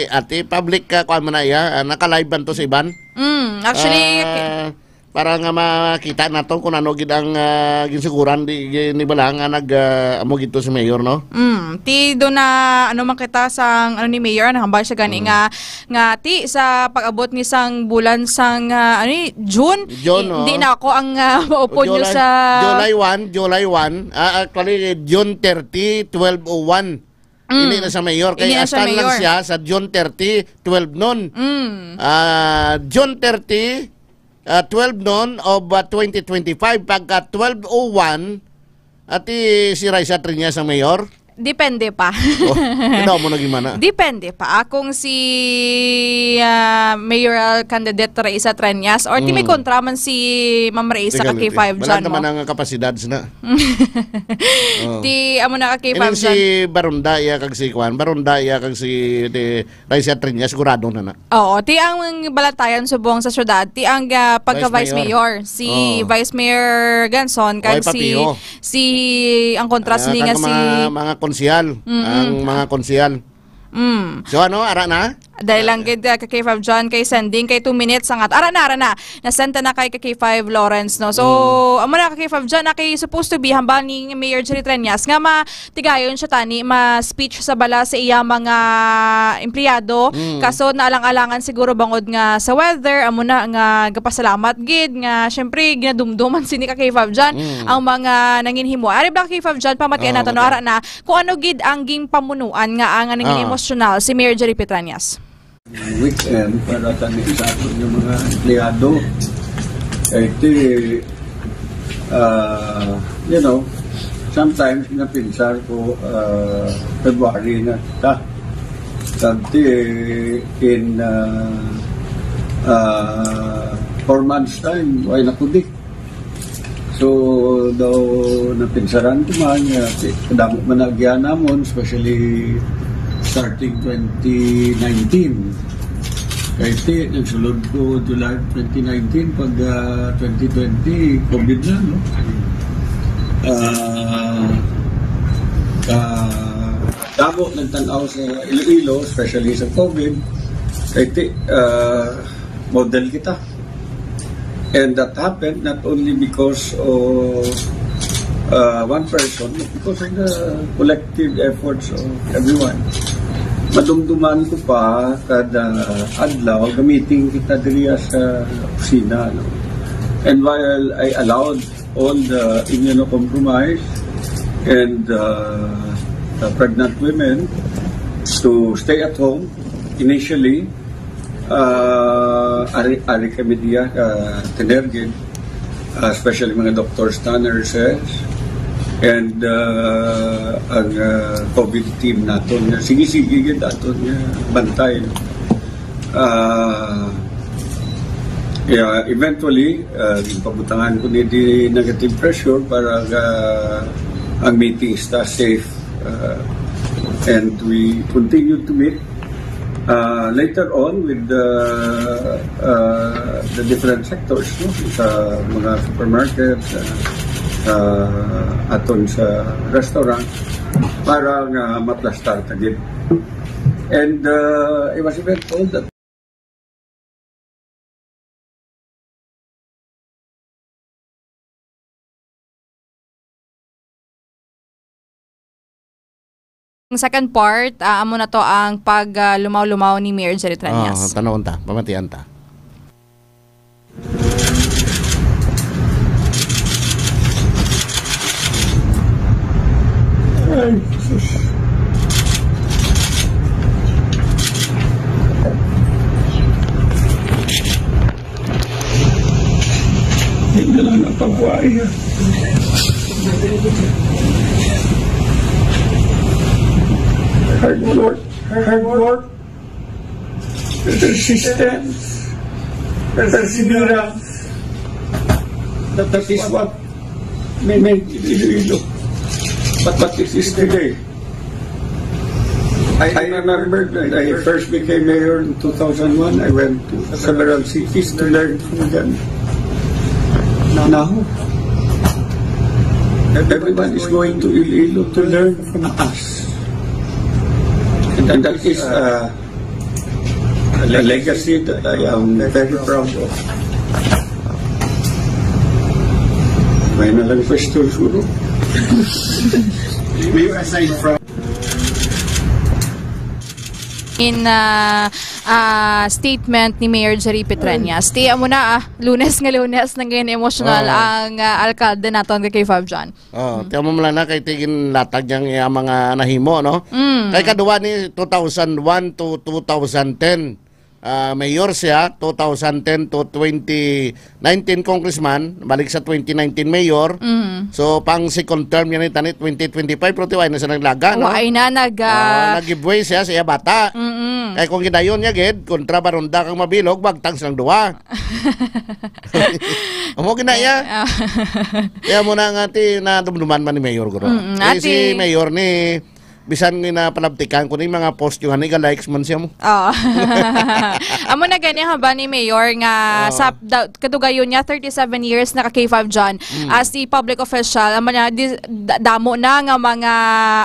ati, public ka, kuwan mo na iya. Ah, naka-live man to sa iban. Mm, actually, Ah, para nga makita nato kung ano gid ang, ah, ginsiguran di, gi-, ni bala nga nag, ah, amo gid to si Mayor, no? Mm, ti do na, ano man kita sang, ano ni Mayor, nahambal siya gani Mm. nga, nga ti sa pag-abot ni sang bulan sang, ah, ano ni, June, June, i-, oh. Di na ako ang, ah, maupod O, nyo July, sa July one, July one. Ah, actually, June thirty, twelve oh one. Mm. Hindi na sa mayor, kay Hindi na sa hasta lang mayor. Siya sa June thirty, twelve noon. Mm. Ah, June thirty, ah, twelve noon of, ah, twenty twenty-five, pagka twelve oh one, ati si Raisa Triñas ang mayor? Depende pa. Oh, ikaw mo naging mana? Depende pa. Akong si, ah, mayoral candidate Raisa Triñas or ti may Mm. kontra man si Ma'am Raisa Ikaw, ka K five wala dyan, naman no? Ang kapasidad na. Oh. Ti, amo na ka K five Ining si dyan. Baronda, iya kag si Kuan. Baronda, iya kag si, ti, Raisa Triñas, sigurado na na. Oo, ti ang balatayan subong sa syudad, ti ang, ah, pagka Vice Vice Mayor. Mayor, si Oo. Vice Mayor Ganson, Oy, kag si, papiho. Si, ang kontras Ah, ni nga kag si mga, mga konsehal. Mm-mm. Ang mga konsehal. Mm. So, ano, ara na? Dali lang gid, ah, ka K five John, kay sending kay two minutes ang at-, ara na, ara na. Nasend na kay ka K five Lawrence, no? So, amo na, ka K five John, na kay supposed to be hambal ni Mayor Jerry Treñas nga matigayon siya tani, ma-speech sa bala sa iya mga empleyado. Mm. Kaso naalang-alangan siguro bangod nga sa weather, amo na nga gapasalamat gid nga syempre ginadumduman sini ka K five John Mm. ang mga nanginhimo. Ari ba ka K five John, pamatian Ah, nato, no? mati. Ara na, kung ano gid ang ginpamunuan nga, ah, nga nangin Ah. emosyonal si Mayor Jerry Petrañas. Weekend para tani sa aton nga mga empleyado. Kay ti, ah, you know, sometimes napinsar ko, ah, February na ta. Kag ti in, ah, ah, four months time, way na ko di. So, daw napinsaran ko man, nga, ti-, kadamo man na agian namon, especially starting twenty nineteen. Kay ti, nagsulod ko July twenty nineteen, pag, ah, twenty twenty, covid na, no? Ah, ah, damo nagtan-aw sa Iloilo, especially sa covid. Kay ti, ah, model kita. And that happened not only because of, uh, one person, but because of the collective efforts of everyone. Madumduman ko pa kada adlaw, gamitin kita diri sa opisina, no? And while I allowed all the immunocompromised and, uh, the pregnant women to stay at home initially, Ah, ari, ari kami diya, ah, tener gid, ah, especially mga doctors, nurses, and, ah, ang, ah, covid team naton nga sige-sige gid aton nga bantay. Ah, yeah, eventually, ah, ginpabutangan ko ni di negative pressure para, ah, ang meeting sta safe, ah, and we continue to meet uh, later on with the, uh, the different sectors, no? Sa mga supermarkets, uh, uh, aton sa restaurant, para nga maplastar ta gid. And, uh, I was even told that Ang second part, ah, amo na to ang pag, ah, lumaw-lumaw ni Mayor Jerry Treñas. Ah, tanawon ta, pamatian ta. Ay, sus. Hindi na lang napagwaya. Hard work, hard work, persistence, perseverance. That, that is what made Iloilo what, what it is today. I, I remember when I first became mayor in two thousand one, I went to several cities to learn from them. Now, everyone is going to Iloilo to learn from us. And that is, uh, a legacy that I am very proud of. May na lang pwesto siguro. We aside from In, ah, ah, statement ni Mayor Jerry Petreñas, ti amo na, ah, Lunes nga Lunes, nang gayon emotional Oo. ang, ah, alkalde naton nga kay Fab John. Oo, Mm. ti amo man lang na kay ti ginlatag niya ang iya mga nahimo, no? Mm. Kay kadua ni two thousand one to two thousand ten, ah, mayor siya, two thousand ten to twenty nineteen congressman, balik sa twenty nineteen mayor. Mm. So, pang second term niya ni tani twenty twenty-five, pero tiway na siya naglaga, no? Wa, ay na, nag, Oo, ah, nag-giveaway siya sa iya bata. Mm-mm. Kay kung gidayon niya gid, kontra ba ronda kang mabilog, bagtag silang duha. Amo gina iya. Ah. Kaya mo na nga ti nadumduman man ni Mayor, guro. Mm-mm. Eh, Ati si Mayor ni Bisan nga napalabtikan ko ni mga post yung ani, ga-likes man siya mo. Oh. Amo na gani haba ni Mayor nga Oo. sa da, kadugayon niya, thirty-seven years na ka K five John Mm. as the public official. Amo na, di, da, damo na nga mga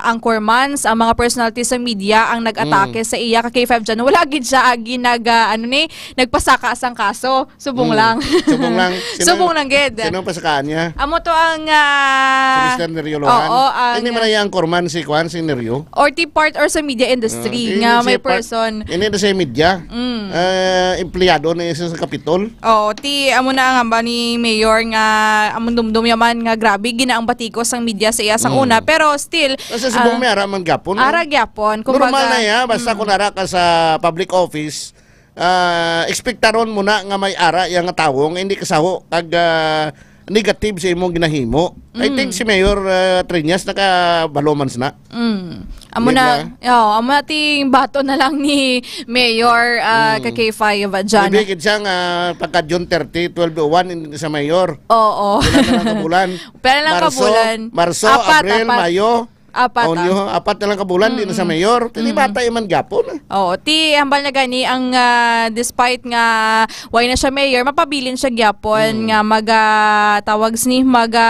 anchormans, ang mga personalities sa media ang nag-atake Mm. sa iya ka K five John. Wala gid siya agi nag, ah, ano ni, nagpasaka sang kaso. Subong Mm. lang. Subong lang. Sino, Subong lang gid. sino ang pasakaan niya? Amo to ang, ah, Si Mister Neryo Lohan? Oo, ang Hindi man na yung anchorman si Kwan, si Neryo? Or ti part or sa media industry Ah, ti nga may siya part person. Hindi na siya media. Mm. Ah, empleyado na siya sa Kapitol. Oo, ti amo na ang hamba ni Mayor nga amo dumdum yaman nga grabe gina ang batikos sang media sa iya sang Mm. una, pero still, Kasi subong ah, may ara man gapon, no? ara gyapon, Normal kumbaga, na ya, basta mm. kung ara ka sa public office, ah, ekspektaron mo na nga may ara ya nga tawo nga hindi kasaho kag, ah, negative sa imong ginahimo. I Mm. think si Mayor, ah, Triñas nakabalo man sina. Mm. Amo Di na, ba? oh, amo na ting bato na lang ni Mayor, ah, Mm. ka K five, ah, John. Maybe gid siya nga pagka June thirty, twelve oh one, hindi na siya mayor. Oo. Pila na lang ka bulan? Pila lang ka Marso, bulan? Marso, Apat, Abril, apat. Mayo. Apat, Aunyo, ah. apat na lang ka bulan, di na sa Mm-mm. mayor. Ti Mm-mm. bata man gyapon, eh. Oo, ti hambal na gani ang, ah, despite nga way na siya mayor, mapabilin siya gyapon Mm. nga maga, tawag sini, maga,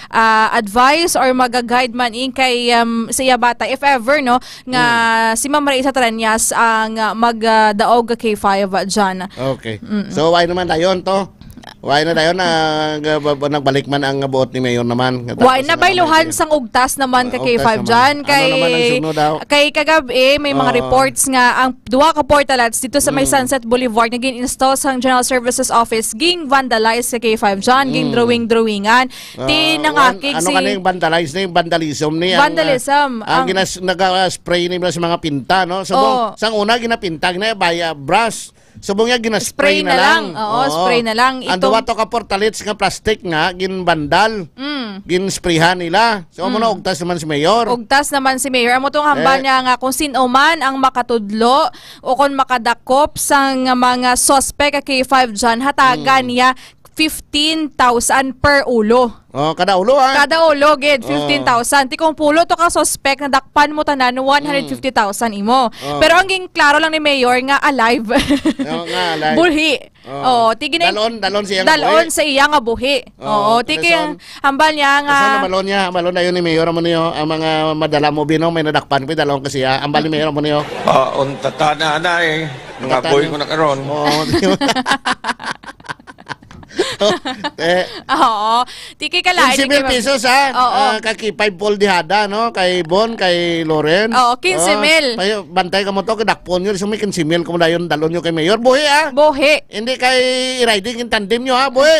ah, advise or maga-guide man in kay, um, sa iya bata, if ever, no, nga Mm. si Ma'am Raisa Treñas ang, ah, mag, ah, daog ka K five, ah, dyan. Okay. Mm-mm. So, why naman dayon to? Why na dayon na, nga ba, ba, nagbalik man ang buot ni Mayor naman? Nga Why tapos na na bayluhan may sang ugtas naman ka Ah, K five ugtas naman. dyan? Ano Kay, naman ang sunod daw? kay kagabi, may mga Oo. reports nga ang duha ka portalets dito sa may Mm. Sunset Boulevard nga gin-install sang General Services Office, ging vandalize ka K five dyan, ging Mm. drawing-drawingan. Ah, Ti nangakig wan-, ano si ka na yung vandalize na yung vandalism ni ang, ah, Vandalism, ang ang ginas-, nag-spray nila sa mga pinta, no? So, Oo. sang una, ginapinta, ginabaya, brush. Subong niya, ginaspray Spray na na lang. lang. Oo, Oo. spray na lang. Ang Itong duwa to ka portalets nga plastic nga, ginbandal. Mm. Ginsprayhan nila. So, amo na, Mm. ugtas naman si Mayor. Ugtas naman si Mayor. Amo tong hambal Eh. niya nga kung sino man ang makatudlo o kung makadakop sang mga suspect ka K five dyan, hatagan Mm. niya fifteen thousand per ulo. Oh, kada ulo, ah. Kada ulo, gid, Oh. fifteen thousand. Ti kung pulo to ka suspect, nadakpan mo tanan, Mm. one hundred fifty thousand imo. Oh. Pero ang ginklaro lang ni Mayor nga alive. Oo, nga alive. Bulhi. Oo. Oo, ti gina-, Dalon, dalon siya nga dalon buhi. sa iya nga buhi. Oo, Oo, ti kay kay ang hambal niya nga Asa na balon niya? Balon na yun ni Mayor, amo niyo, ang mga madala mo, Bino, may nadakpan ko, dalon ko siya. Ang bali, Mayor, amo niyo. Ah, untata na, anay. Nga Untata boy niyo. ko na karon. Oo, di ba? Eh, Oo. Ti kay kalain quince mil kay pesos, ha? Oo. Ah, kay K five Paul Dihada, no? Kay Bon, kay Loren. Oo, quince mil. Oh, payo, bantay ka mo to, kadakpon nyo. So, may quince mil kamo dayon, dalon nyo kay Mayor. Buhi, ha? Buhi. Hindi kay riding in tandem nyo, ha? Buhi.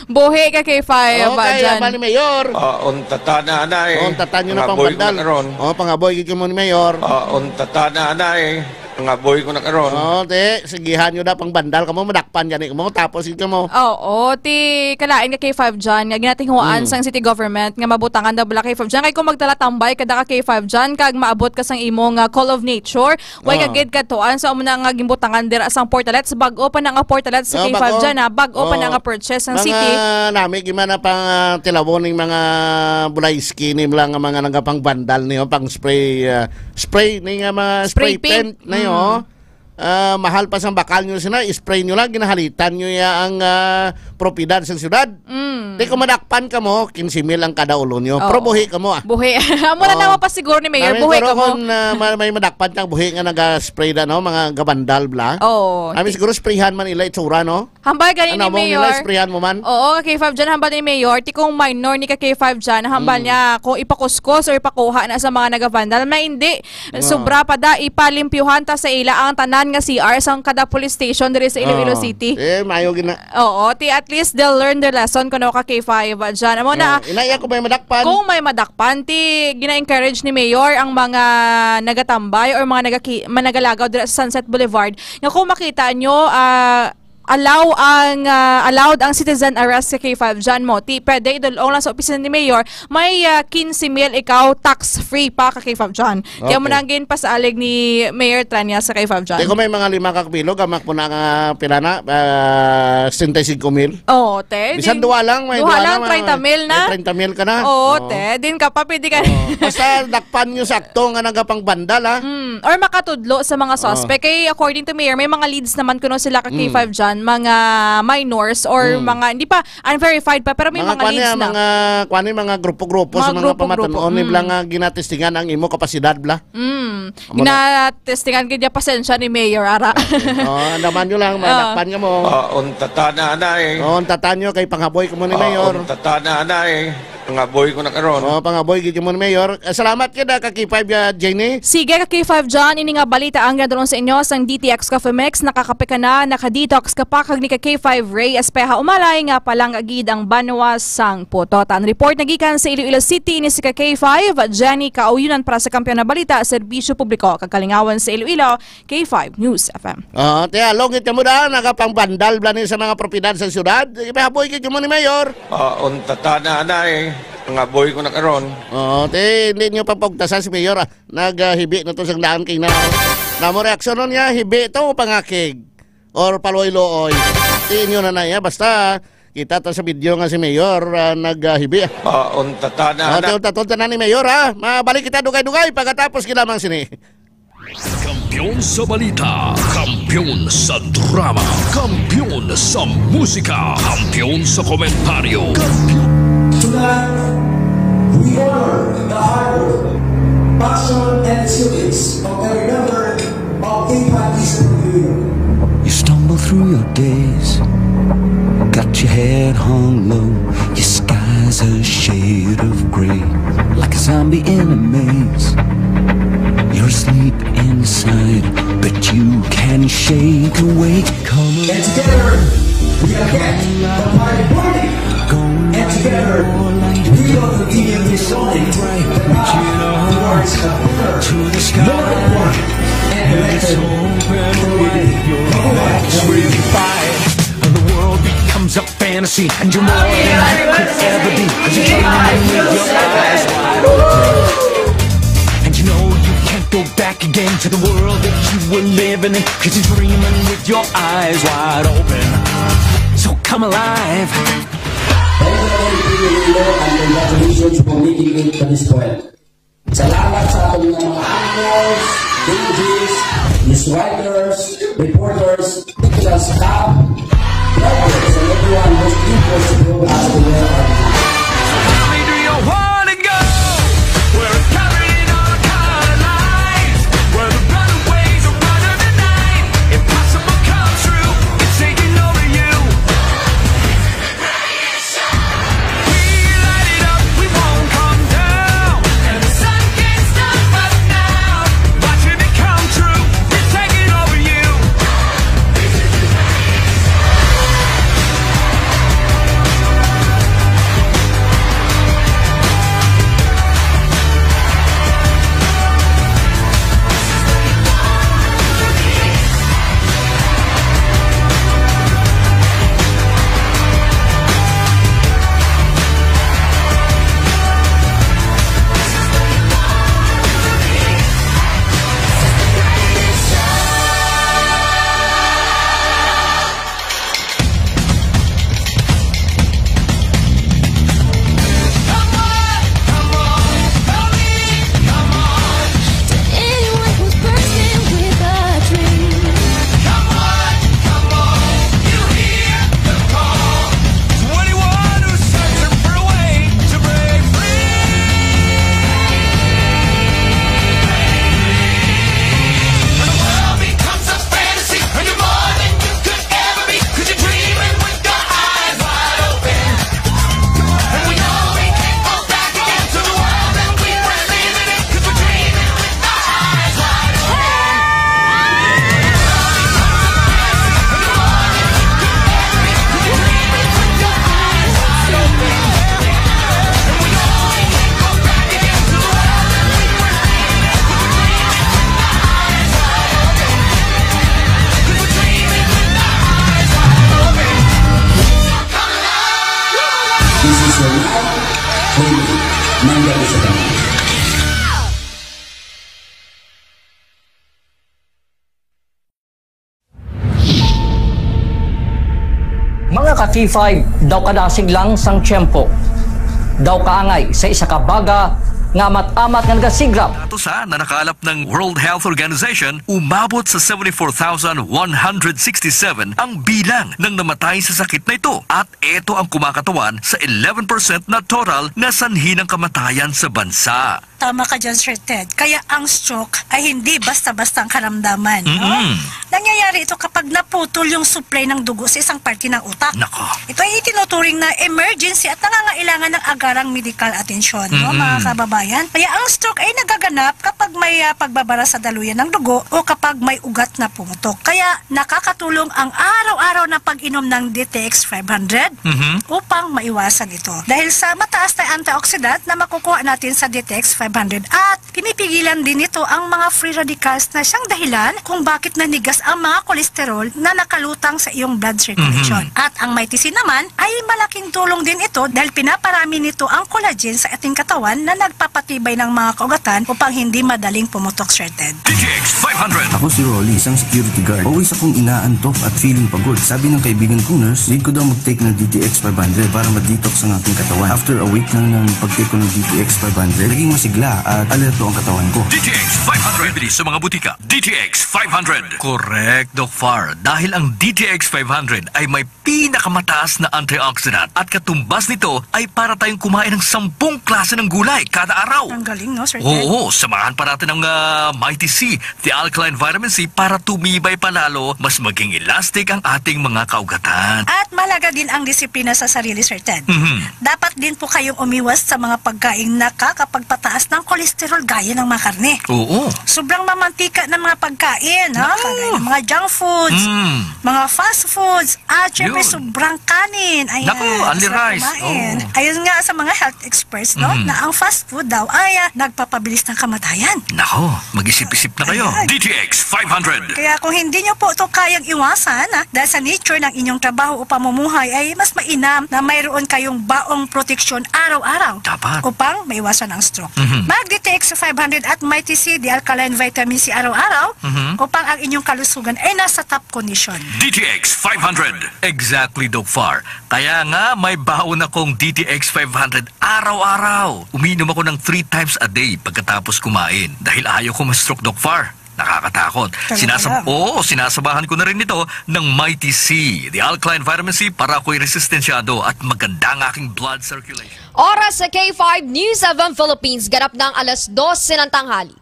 Buhi ka kay Fire, Oh, ba, kay dyan? Abal ni Mayor. Ah, untata na, anay. Oh, untata nyo na Nga pang boy ko bandal. na karon. Oh, pangaboy, gid mo ni Mayor. Ah, untata na, anay. Nga boy ko na karon. Oh, te, sigihan nyo na pang bandal kamo, madakpan gani kamo, tapos gid kamo. Oo, ti kalain nga K five dyan, nga ginatinguhaan Mm. sang city government, nga mabutangan daw bala K five dyan. Kay kung magtalatambay ka da ka K five dyan, kag maabot ka sang imo nga call of nature, way ka Ah. gid katuan sa amo na nga gimbutangan dira sang portalets, bag-o pa na nga portalets sa Ah, K five bag-o. dyan, ha? Bag-o pa na Oo. nga purchase sang Mga city. nami, gid man na pang, ah, tilawon ning mga bulayski, ni lang nga mga nagapang bandal niyo, pang spray, ah, spray ni nga mga Spray spray paint. paint na yun, Mm. oh. Ah, mahal pa sang bakal nyo sina, spray nyo lang, ginahalitan nyo ya ang, ah, propiedad sa syudad. Mm. Di kung madakpan kamo, quince mil ang kada ulo nyo. Oo. Pero buhi kamo, ah. Buhi. Amo na Oo. lang mapasiguro ni Mayor, Namin buhi siguro kamo. kung, ah, ma-, may madakpan kang buhi nga naga-spray na, no? Mga gabandal, bla. Oo. Namin siguro sprayhan man ila itsura, no? Hambal gani Ano ni mo, Mayor. nila, sprayan mo man? Oo, ka K five dyan, hambal ni Mayor. Ti kung minor ni ka K five dyan, hambal Mm. niya kung ipakuskos or ipakuha na sa mga nagavandal. May hindi, Oo. sobra pa da, ipalimpyuhan ta sa ila ang tanan nga C R sang kada police station diri sa Iloilo Oo. City. Eh, mayo gina- Oo, ti at least they'll learn their lesson kuno ka K five dyan. Amo na, Oo. Inaya ko may madakpan. kung may madakpan, ti gina-encourage ni Mayor ang mga nagatambay or mga nagaki-, managalagaw dira sa Sunset Boulevard nga kung makita nyo, ah, allow ang, ah, allowed ang citizen arrest sa K five John Moti. Pwede idulong lang sa opisina ni Mayor, may, ah, quince mil ikaw tax-free pa ka K five John. Kaya mo Okay. nang ginpasalig ni Mayor Tranya sa K five John. Di ko may mga lima ka kilo, gamak mo na nga pila na, ah, sesenta y cinco mil. Oo, te. Bisan Di, duha lang, may duha duha lang, lang, may, treinta mil na. may treinta mil ka na. Oo, Oo. te. Din ka pa, pwede ka. Oo. Basta dakpan nyo sakto nga nagapang bandal, ha? Mm. Or makatudlo sa mga Oo. suspect. Kay according to Mayor, may mga leads naman kuno sila ka Mm. K five dyan, mga minors or Mm. mga, hindi pa, unverified pa, pero may Mga mga kwan leads niya, na. mga kwan niya, mga grupo-grupo Mga sa mga grupo-grupo. pamatan-on, Mm. nila nga ginatestingan ang imo kapasidad, bla. Mm. Amo na. Ginatestingan gid niya pasensya ni Mayor, ara. Oh, andaman nyo lang, Ah. madakpan nga mo. Ah, untata na, anay. Oh, untata nyo kay panghaboy ko mo ni Ah, Mayor. untata na, anay. Panghaboy ko na karon. Oh, panghaboy gid mo ni Mayor. Eh, salamat gid, ah, ka K five, ah, Jenny. Sige, ka K five John, ini nga balita ang ginadulong sa inyo sang D T X Coffee Mix. Nakakape ka na, naka-detox ka pa, kag ni ka K five Ray Espeha Umalay nga palangga gid ang banwa sang putotan. Report nagikan sa Iloilo City, ini si ka K five, Jenny Kauyunan para sa Kampiyon na Balita, Serbisyo Publiko kag Kalingawan sa Iloilo, K five News F M. Ah, tiya, lungit ka mo da, nagapangbandal bla ni sa mga propiedad sa syudad. Ipahaboy gid mo ni Mayor. Ah, untata na, anay. Panghaboy ko na karon. Oo, te, hindi nyo papaugtasan si Mayor, ah. Naghibi na to sang daan kay na. Namo reaksyon nun niya, hibi to o pangakig? Or paloy-looy? Tiin nyo na na iya. Basta, kita ta sa video nga si Mayor, ah, naghibi, ah. Ah, untata na, Ah, na. te, untata na ni Mayor, ha? Mabalik kita dugay-dugay pagkatapos gilamang sini. Kampiyon sa balita, kampiyon sa drama, kampiyon sa musika, kampiyon sa komentaryo. Tonight, we honor the hard work, passion, and resilience of every member of K five Eastern Iloilo. You stumble through your days, got your head hung low, your sky's a shade of gray, like a zombie in a maze. You're asleep inside, but you can shake awake. Come And together, we are back. The party burning. And together, we will continue this morning. The path towards a better, more important, and better community. And the world becomes a fantasy, and you're more than you could ever be. 'Cause you're dreaming with your eyes wide open. And you know you can't go back again to the world that you were living in. 'Cause you're dreaming with your eyes wide open. So come alive. Hello, Iloilo, and congratulations for making it to this point. Salamat sa aton nga mga anchors, D Js, news writers, reporters, technical staff, drivers, and everyone who's equal to bring us to where are we. Tell me, do you wanna go where it's covered in all color lines, where the runaways are running the night? Impossible come true, it's taking over you. We light it up, we won't come down. And the sun can't stop us now. Watching it come true, it's taking over you. K five, daw kadasig lang sang tiyempo. Daw kaangay sa isa ka baga nga amat-amat nga nagasigrap. Datos ha, na nakalap ng World Health Organization, umabot sa seventy-four thousand one hundred sixty-seven ang bilang ng namatay sa sakit na ito. At ito ang kumakatawan sa eleven percent na total na sanhi ng kamatayan sa bansa. Tama ka dyan, Sir Ted. Kaya ang stroke ay hindi basta-basta ang karamdaman, no? Mm-mm. Nangyayari ito kapag naputol yung supply ng dugo sa isang parte ng utak. Nako. Ito ay itinuturing na emergency at nangangailangan ng agarang medical atensyon, no, Mm-mm. mga kababayan? Kaya ang stroke ay nagaganap kapag may, ah, pagbabara sa daluyan ng dugo o kapag may ugat na pumutok. Kaya nakakatulong ang araw-araw na pag-inom ng D T X five hundred Mhm. upang maiwasan ito. Dahil sa mataas na antioxidant na makukuha natin sa D T X five hundred at pinipigilan din nito ang mga free radicals na siyang dahilan kung bakit nanigas ang mga kolesterol na nakalutang sa iyong blood circulation. Mhm. At ang Mighty C naman ay malaking tulong din ito dahil pinaparami nito ang collagen sa ating katawan na nagpapatibay ng mga kaugatan upang hindi madaling pumutok, Sir Ted. D T X five hundred. Ako si Rolly, isang security guard. Always akong inaantok at feeling pagod. Sabi ng kaibigan kong nurse, need ko daw mag-take ng D T X five hundred para ma-detox ang aking katawan. After a week lang ng pag-take ko ng D T X five hundred, naging masigla at alerto ang katawan ko. D T X five hundred. Bibili sa mga butika. D T X five hundred. Correct, Doc Far. Dahil ang D T X five hundred ay may pinakamataas na antioxidant at katumbas nito ay para tayong kumain ng sampung klase ng gulay kada araw. Ang galing, no, Sir Ted? Oo, samahan pa natin ng, ah, Mighty C, the alkaline vitamin C, para tumibay pa lalo, mas maging elastic ang ating mga kaugatan. At mahalaga din ang disiplina sa sarili, Sir Ted. Mhm. Dapat din po kayong umiwas sa mga pagkaing nakakapagpataas ng kolesterol gaya ng mga karne. Oo. Sobrang mamantika ng mga pagkain, ha? Naku. Kagaya ng mga junk foods, Mm. mga fast foods, at syempre Yun. sobrang kanin. Ayan, Naku, only sarap rice. kumain. Oo. Ayon nga sa mga health experts, no, Mhm. na ang fast food daw ay, ah, nagpapabilis ng kamatayan. Nako, mag-isip-isip na kayo. Ayan. D T X five hundred. Kaya kung hindi nyo po ito kayang iwasan, ah, dahil sa nature ng inyong trabaho o pamumuhay, ay mas mainam na mayroon kayong baong proteksyon araw-araw Dapat. upang maiwasan ang stroke. Mhm. Mag D T X five hundred at Mighty C, the alkaline vitamin C araw-araw Mhm. upang ang inyong kalusugan ay nasa top condition. D T X five hundred. Exactly, Doc Far. Kaya nga, may baon akong D T X five hundred araw-araw. Umiinom ako ng three times a day pagkatapos kumain dahil ayaw ko ma-stroke, Doc Far. Nakakatakot. Talaga Sinasab-, lang. Oo, sinasabahan ko na rin ito ng Mighty C, the alkaline vitamin C, para ako'y resistensyado at maganda ang aking blood circulation. Oras sa K five News F M Philippines, ganap na ang alas dose ng tanghali.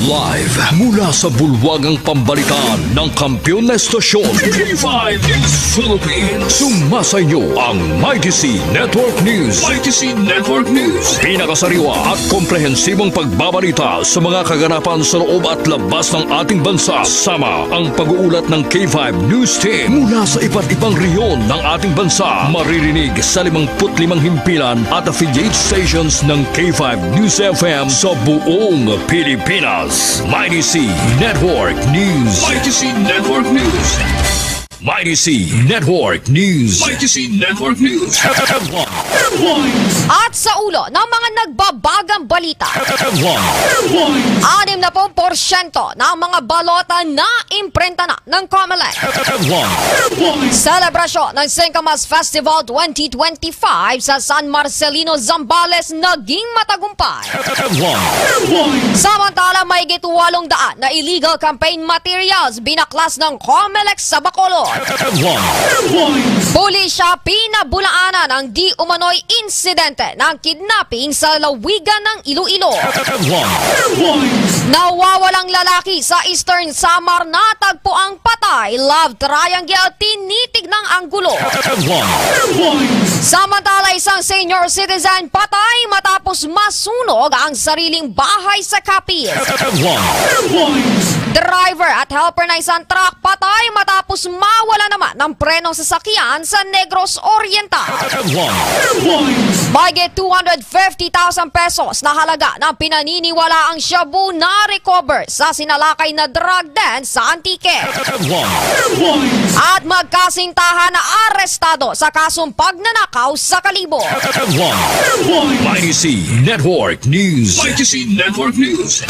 Live mula sa bulwagang pambalitaan ng kampiyon na estasyon, K five News Philippines. Sumasa inyo ang Mighty C Network News. Mighty C Network News. Pinakasariwa at komprehensibong pagbabalita sa mga kaganapan sa loob at labas ng ating bansa. Sama ang pag-uulat ng K five News Team mula sa iba't ibang rehiyon ng ating bansa. Maririnig sa limangput limang himpilan at affiliate stations ng K five News F M sa buong Pilipinas. Mighty C Network News. Mighty C Network News. Mighty C Network News. Mighty C Network News. Headline. Headlines. At sa ulo ng mga nagbabagang balita, Headline. Headlines. Anim na pung porsyento ng mga balota na imprenta na ng Comelec. Headline. Headlines. Selebrasyon ng Singkamas Festival twenty twenty-five sa San Marcelino, Zambales naging matagumpay. Headlines. Samantala, mahigit walong daan na illegal campaign materials binaklas ng Comelec sa Bacolod. Headlines. Pulisya pinabulaanan ang di umano'y insidente ng kidnapping sa lawigan ng Iloilo. Headlines. Nawawalang lalaki sa Eastern Samar, natagpo ang patay, love triangle, tinitig ng anggulo. Headlines. Samantala, isang senior citizen patay matapos masunog ang sariling bahay sa Capiz. Headlines. Driver at helper ng isang truck patay matapos mawala naman ng preno sa sakyan sa Negros Oriental. Headlines. Mahigit two hundred fifty thousand pesos na halaga ng pinaniniwalaang shabu na recover sa sinalakay na drug den sa Antique. Headlines. At magkasintahan na arestado sa kasong pagnanakaw sa Kalibo. Headlines. Mighty C Network News. Mighty C Network News.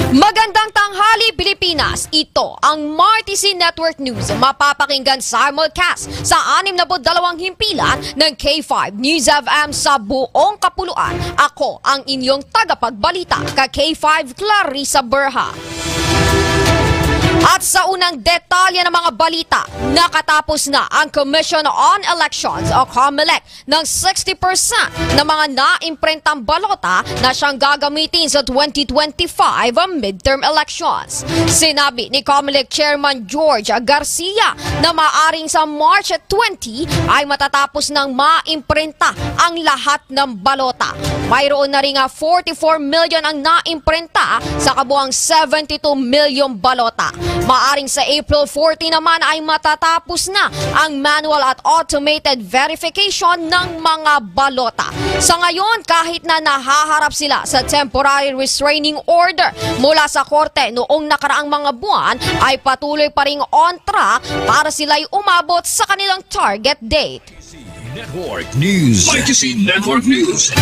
Magandang Tanghali, Pilipinas, ito ang Marti C Network News. Mapapakinggan simulcast sa anim na dalawang himpilan ng K five News F M sa buong kapuluan. Ako ang inyong tagapagbalita, ka K five Clarissa Berha. At sa unang detalye ng mga balita, nakatapos na ang Commission on Elections o COMELEC ng sixty percent ng mga naimprentang balota na siyang gagamitin sa twenty twenty-five midterm elections. Sinabi ni COMELEC Chairman George Garcia na maaring sa March twenty ay matatapos ng maimprenta ang lahat ng balota. Mayroon na rin nga forty-four million ang naimprenta sa kabuang seventy-two million balota. Maaring sa April forty naman ay matatapos na ang manual at automated verification ng mga balota. Sa ngayon, kahit na nahaharap sila sa temporary restraining order mula sa korte noong nakaraang mga buwan, ay patuloy pa ring on track para sila'y umabot sa kanilang target date. Network News. Legacy Network News.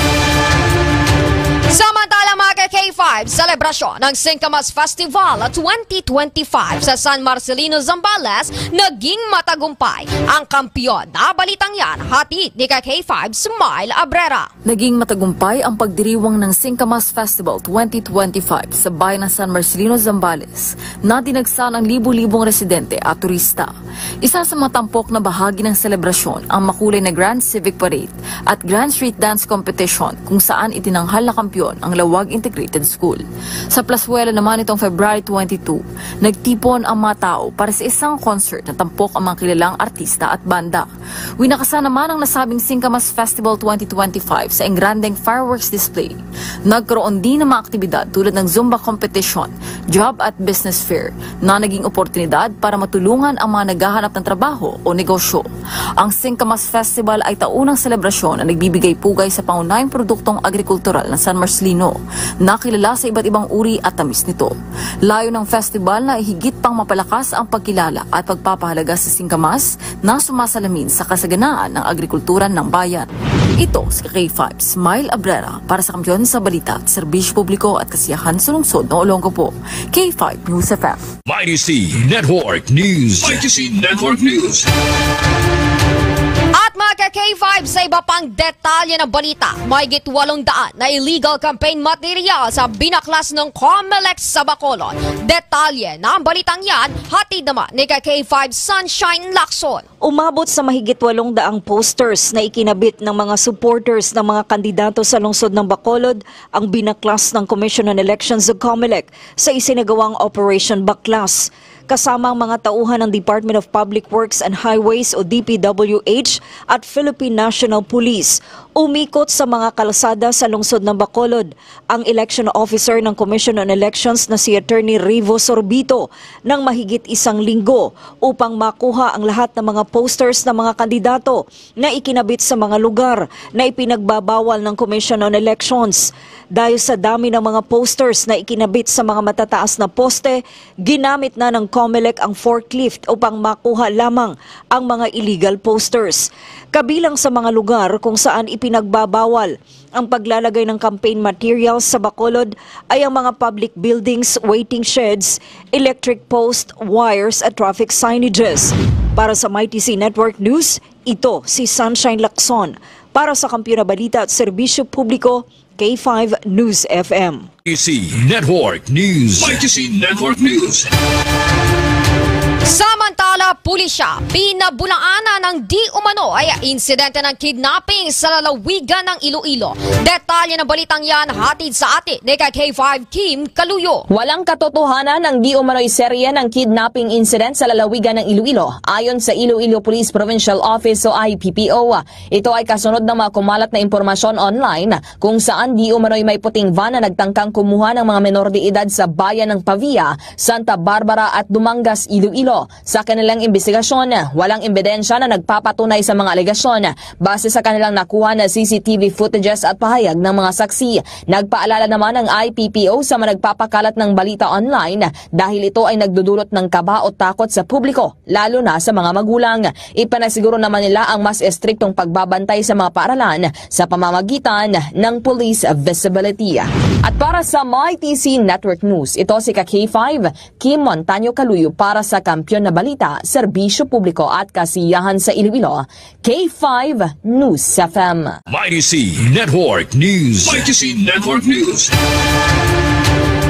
Samantala, mga ka K five, selebrasyon ng Singkamas Festival twenty twenty-five sa San Marcelino, Zambales, naging matagumpay. Ang kampiyon na balitang yan, hatid ni ka K five Smile Abrera. Naging matagumpay ang pagdiriwang ng Singkamas Festival twenty twenty-five sa bayan ng San Marcelino, Zambales, na dinagsa ng libu-libong residente at turista. Isa sa mga tampok na bahagi ng selebrasyon ang makulay na Grand Civic Parade at Grand Street Dance Competition, kung saan itinanghal na kampiyon ang Laoag Integrated School. Sa Plazuela naman nitong February twenty-two, nagtipon ang mga tao para sa isang concert na tampok ang mga kilalang artista at banda. Winakasan naman ang nasabing Singkamas Festival twenty twenty-five sa engrandeng fireworks display. Nagkaroon din ng mga aktibidad tulad ng Zumba competition, job at business fair, na naging oportunidad para matulungan ang mga naghahanap ng trabaho o negosyo. Ang Singkamas Festival ay taunang selebrasyon na nagbibigay pugay sa pangunahing produktong agrikultural ng San Marcelino, na kilala sa iba't ibang uri at tamis nito. Layo ng festival na higit pang mapalakas ang pagkilala at pagpapahalaga sa singkamas na sumasalamin sa kasaganaan ng agrikultura ng bayan. Ito si K five Smile Abrera para sa Kampiyon sa Balita at Serbisyo Publiko at Kasiyahan sa Lungsod ng Olongapo, K five News F M. Mighty C Network News. Mighty C Network News. At mga ka K five, sa iba pang detalye ng balita, mahigit walong daan na illegal campaign materials ang binaklas ng COMELEC sa Bacolod. Detalye ng balitang yan, hatid naman ni ka K five Sunshine Lacson. Umabot sa mahigit walong daang posters na ikinabit ng mga supporters ng mga kandidato sa lungsod ng Bacolod ang binaklas ng Commission on Elections o COMELEC sa isinagawang Operation Baklas. Kasama ang mga tauhan ng Department of Public Works and Highways o D P W H at Philippine National Police, umikot sa mga kalsada sa lungsod ng Bacolod ang election officer ng Commission on Elections na si Attorney Rivo Sorbito ng mahigit isang linggo upang makuha ang lahat ng mga posters ng mga kandidato na ikinabit sa mga lugar na ipinagbabawal ng Commission on Elections. Dahil sa dami ng mga posters na ikinabit sa mga matataas na poste, ginamit na ng COMELEC ang forklift upang makuha lamang ang mga illegal posters. Kabilang sa mga lugar kung saan ipinagbabawal ang paglalagay ng campaign materials sa Bacolod ay ang mga public buildings, waiting sheds, electric post, wires at traffic signages. Para sa Mighty C Network News, ito si Sunshine Lacson. Para sa Kampiyon na Balita at Serbisyo Publiko, K five News F M. Mighty C Network News. Mighty C Network News. Samantala, pulisya, pinabulaanan ng di umano'y insidente ng kidnapping sa lalawigan ng Iloilo. Detalye ng balitang yan, hatid sa atin ni ka K five Kim Kaluyo. Walang katotohanan ang di umano'y serye ng kidnapping incident sa lalawigan ng Iloilo. Ayon sa Iloilo Police Provincial Office o I P P O, ito ay kasunod ng mga kumalat na impormasyon online kung saan di umano'y may puting van na nagtangkang kumuha ng mga menor de edad sa bayan ng Pavia, Santa Barbara at Dumangas, Iloilo. Sa kanilang Investigasyon, walang ebidensya na nagpapatunay sa mga alegasyon. Base sa kanilang nakuha na C C T V footages at pahayag ng mga saksi, nagpaalala naman ang I P P O sa mga nagpapakalat ng balita online dahil ito ay nagdudulot ng kaba o takot sa publiko, lalo na sa mga magulang. Ipanasiguro naman nila ang mas estriktong pagbabantay sa mga paaralan sa pamamagitan ng police visibility. At para sa Mighty C Network News, ito si ka K five, Kim Montaño Kaluyo para sa Kampiyon na Balita, Serbisyo Publiko at Kasiyahan sa Iloilo, K five News F M. Mighty C Network News. Mighty C Network News.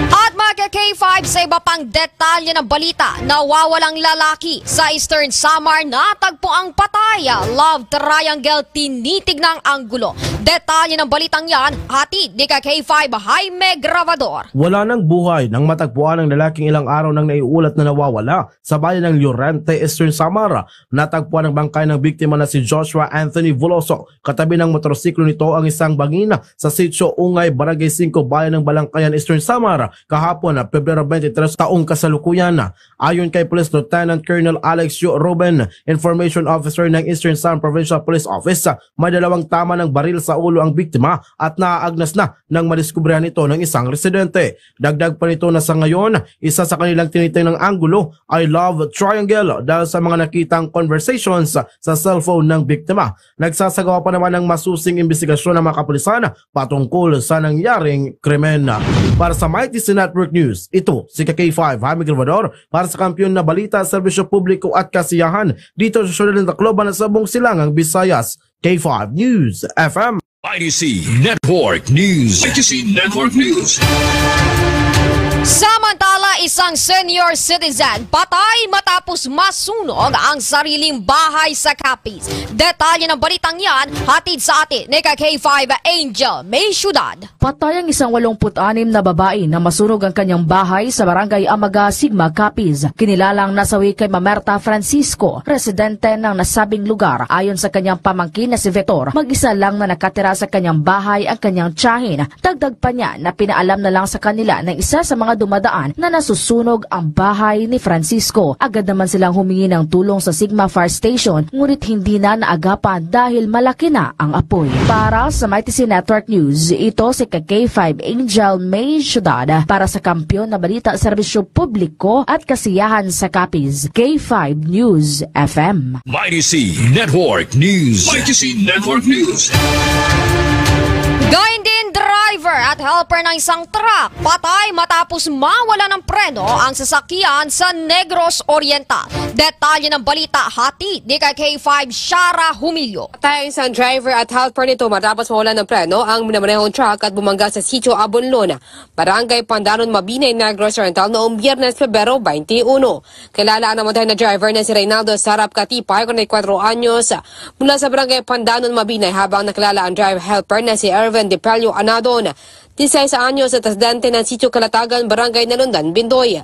At mga ka K five, sa iba pang detalye ng balita, nawawalang lalaki sa Eastern Samar, natagpo ang patay. Love triangle, tinitignang anggulo. Detalye ng balitang yan, hatid ni ka K five Jaime Grabador. Wala nang buhay nang matagpuan ang lalaking ilang araw nang naiulat na nawawala sa bayan ng Llorente, Eastern Samar. Natagpuan ang bangkay ng biktima na si Joshua Anthony Veloso. Katabi ng motorsiklo nito ang isang bangin sa Sitio Ungay, Barangay Cinco, Bayan ng Balangkayan, Eastern Samar, kahapon, Pebrero twenty-three, taong kasalukuyan. Ayon kay Police Lieutenant Colonel Alex Yu Ruben, Information Officer ng Eastern Samar Provincial Police Office, may dalawang tama ng baril sa ulo ang biktima at naaagnas na nang madiskubrihan ito ng isang residente. Dagdag pa nito na sa ngayon, isa sa kanilang tinitingnang anggulo ay love triangle dahil sa mga nakitang conversations sa cellphone ng biktima. Nagsasagawa pa naman ng masusing imbestigasyon ng mga kapulisan patungkol sa nangyaring krimen. Para sa Mighty C Network News, ito si ka K five Jaime Grabador para sa Kampiyon na Balita, Serbisyo Publiko at Kasiyahan dito sa siyudad ng Tacloban sa buong Silangang Visayas. K five News F M. Mighty C Network News. Mighty C Network News. Samantala, isang senior citizen patay matapos masunog ang sariling bahay sa Capiz. Detalye ng balitang yan, hatid sa atin ni ka K five Angel May Ciudad. Patay ang isang walongput-anim na babae na masunog ang kanyang bahay sa Barangay Amaga, Sigma, Capiz. Kinilalang nasawi kay Mamerta Francisco, residente ng nasabing lugar. Ayon sa kanyang pamangkin na si Vector, mag-isa lang na nakatira sa kanyang bahay ang kanyang tiyahin. Dagdag pa niya na pinaalam na lang sa kanila ng isa sa mga dumadaan na nasusunog ang bahay ni Francisco. Agad naman silang humingi ng tulong sa Sigma Fire Station, ngunit hindi na naagapan dahil malaki na ang apoy. Para sa Mighty C Network News, ito si ka K five Angel May Ciudad para sa Kampiyon na Balita, Serbisyo Publiko at Kasiyahan sa Capiz, K five News F M. Mighty C Network News. Mighty C Network News. Gayon din, driver at helper ng isang truck patay matapos mawala ng preno ang sasakyan sa Negros Oriental. Detalye ng balita, hatid ni ka K five Shara Humilio. Patay ang isang driver at helper nito matapos mawala ng preno ang minamanehong truck at bumangga sa Sitio Abonlon, Barangay Pandanon, Mabinay, Negros Oriental noong Biyernes, Pebrero twenty-one. Kilala ang namatay na driver na si Reynaldo Sarap Katipay, forty-four anyos, mula sa Barangay Pandanon, Mabinay, habang nakilala ang driver helper na si Erwin Dipelio Anadon, disisais anyos, at residente ng Sitio Kalatagan, Barangay Nalundan, Bindoy.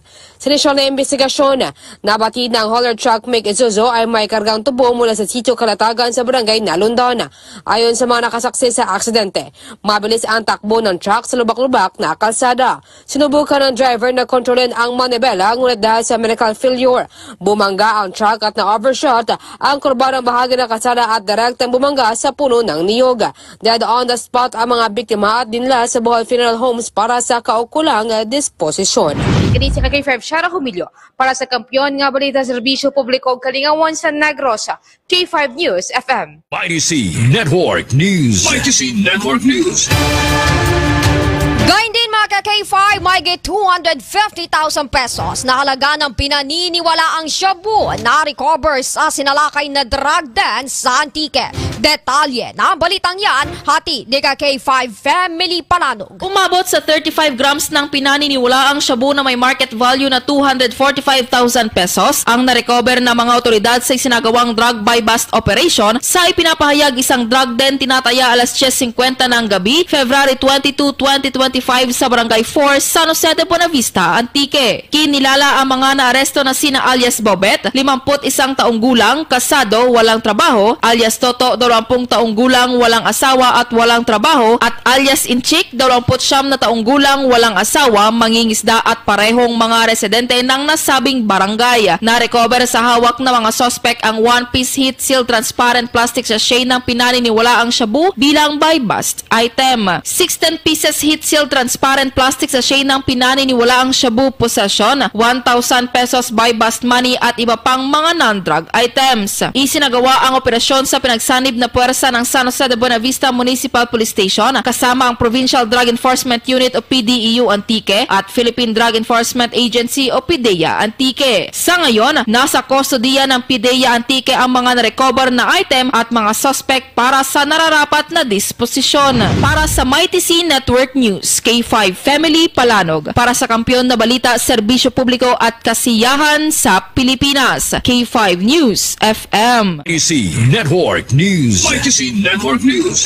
Sa inisyal na imbestigasyon, nabatid na ang hauler truck make Isuzu ay may kargang tubo mula sa Sitio Kalatagan sa Barangay Nalundan. Ayon sa mga nakasaksi sa aksidente, mabilis ang takbo ng truck sa lubak-lubak na kalsada. Sinubukan ng driver na kontrolin ang manibela, ngunit dahil sa mechanical failure, bumangga ang truck at na-overshoot ang kurba ng bahagi ng kalsada at direktang bumangga sa puno ng niyog. Dead on the spot ang mga biktima at dinala sa Bohol Funeral Homes para sa kaukulang disposisyon. Kini si ka K five Shara Humilio para sa Kampiyon nga Balita, Serbisyo Publiko ug Kalingawan sa Negros, K five News F M. Mighty C Network News. Mighty C Network News. Gayon din, mga ka K five, mahigit two hundred fifty thousand pesos na halaga ng pinaniniwalaang shabu na recover sa sinalakay na drug den sa Antique. Detalye ng balitang yan, hatid ni ka K five Family Palanog. Umabot sa thirty-five grams ng pinaniniwalaang shabu na may market value na two hundred forty-five thousand pesos ang narecover ng mga otoridad sa isinagawang drug buy-bust operation sa ipinapahayag isang drug den tinataya alas diyes singkwenta ng gabi, February twenty-two, twenty twenty-five, sa Barangay four, San Jose de Buenavista, Antique. Kinilala ang mga naaresto na sina alias Bobet, limampu't isang taong gulang, kasado, walang trabaho, alias Toto Dalawampung taong gulang, walang asawa at walang trabaho, at alias Inchik, dalawamput siyam na taong gulang, walang asawa, mangingisda at parehong mga residente ng nasabing barangay. Na-recover sa hawak ng mga suspek ang one-piece heat-sealed transparent plastic sachet ng pinaniniwalaang shabu bilang buy-bust item. Sixteen pieces heat-sealed transparent plastic sachet ng pinaniniwalaang shabu possession, one thousand pesos buy-bust money at iba pang mga non-drug items. Isinagawa ang operasyon sa pinagsanib na puwersa ng San Jose de Buenavista Municipal Police Station kasama ang Provincial Drug Enforcement Unit o P D E U Antique at Philippine Drug Enforcement Agency o PDEA Antique. Sa ngayon, nasa kustodiya ng PDEA Antique ang mga na-recover na item at mga suspect para sa nararapat na disposisyon. Para sa Mighty C Network News, K five Family Palanog. Para sa kampiyon na balita, serbisyo publiko at kasiyahan sa Pilipinas, K five News F M. Mighty C Network News. Mighty C Network News.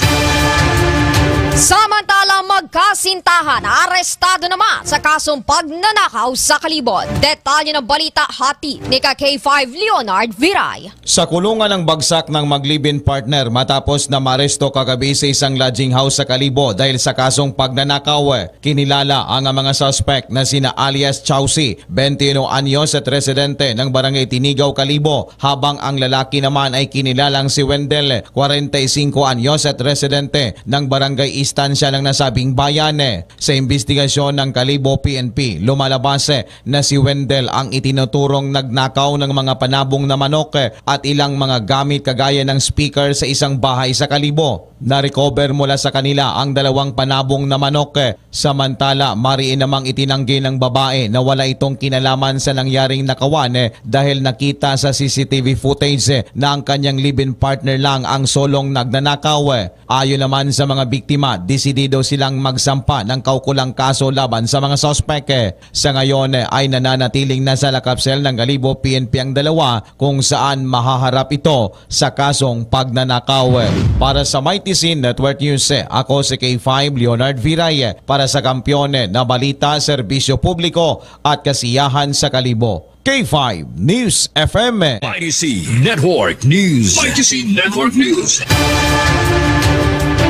Samantala, magkasintahan, arestado naman sa kasong pagnanakaw sa Kalibo. Detalye ng balita, hatid ni ka K five Leonard Viray. Sa kulungan ang bagsak ng mag-live-in partner matapos na maaresto kagabi sa isang lodging house sa Kalibo dahil sa kasong pagnanakaw. Kinilala ang mga suspect na sina alias Chausi, twenty-one anyos at residente ng Barangay Tinigaw, Kalibo, habang ang lalaki naman ay kinilalang si Wendell, kwarenta y singko anyos at residente ng Barangay Estancia ng nasabing bayan. Sa imbestigasyon ng Kalibo P N P, lumalabas na si Wendell ang itinuturong nagnakaw ng mga panabong na manok at ilang mga gamit kagaya ng speaker sa isang bahay sa Kalibo. Na-recover mula sa kanila ang dalawang panabong na manok, samantala mariin namang itinanggi ng babae na wala itong kinalaman sa nangyaring nakawan dahil nakita sa C C T V footage na ang kanyang live-in partner lang ang solong nagnanakaw. Ayon naman sa mga biktima, desidido silang magsampa ng kaukulang kaso laban sa mga suspek. Sa ngayon ay nananatiling nasa lakap cell ng Kalibo P N P ang dalawa, kung saan mahaharap ito sa kasong pagnanakaw. Para sa Mighty Scene Network News, ako si K five Leonard Viray para sa Kampiyon na Balita, Serbisyo Publiko at Kasiyahan sa Kalibo. K five News F M. Mighty C Network News. Mighty C Network News.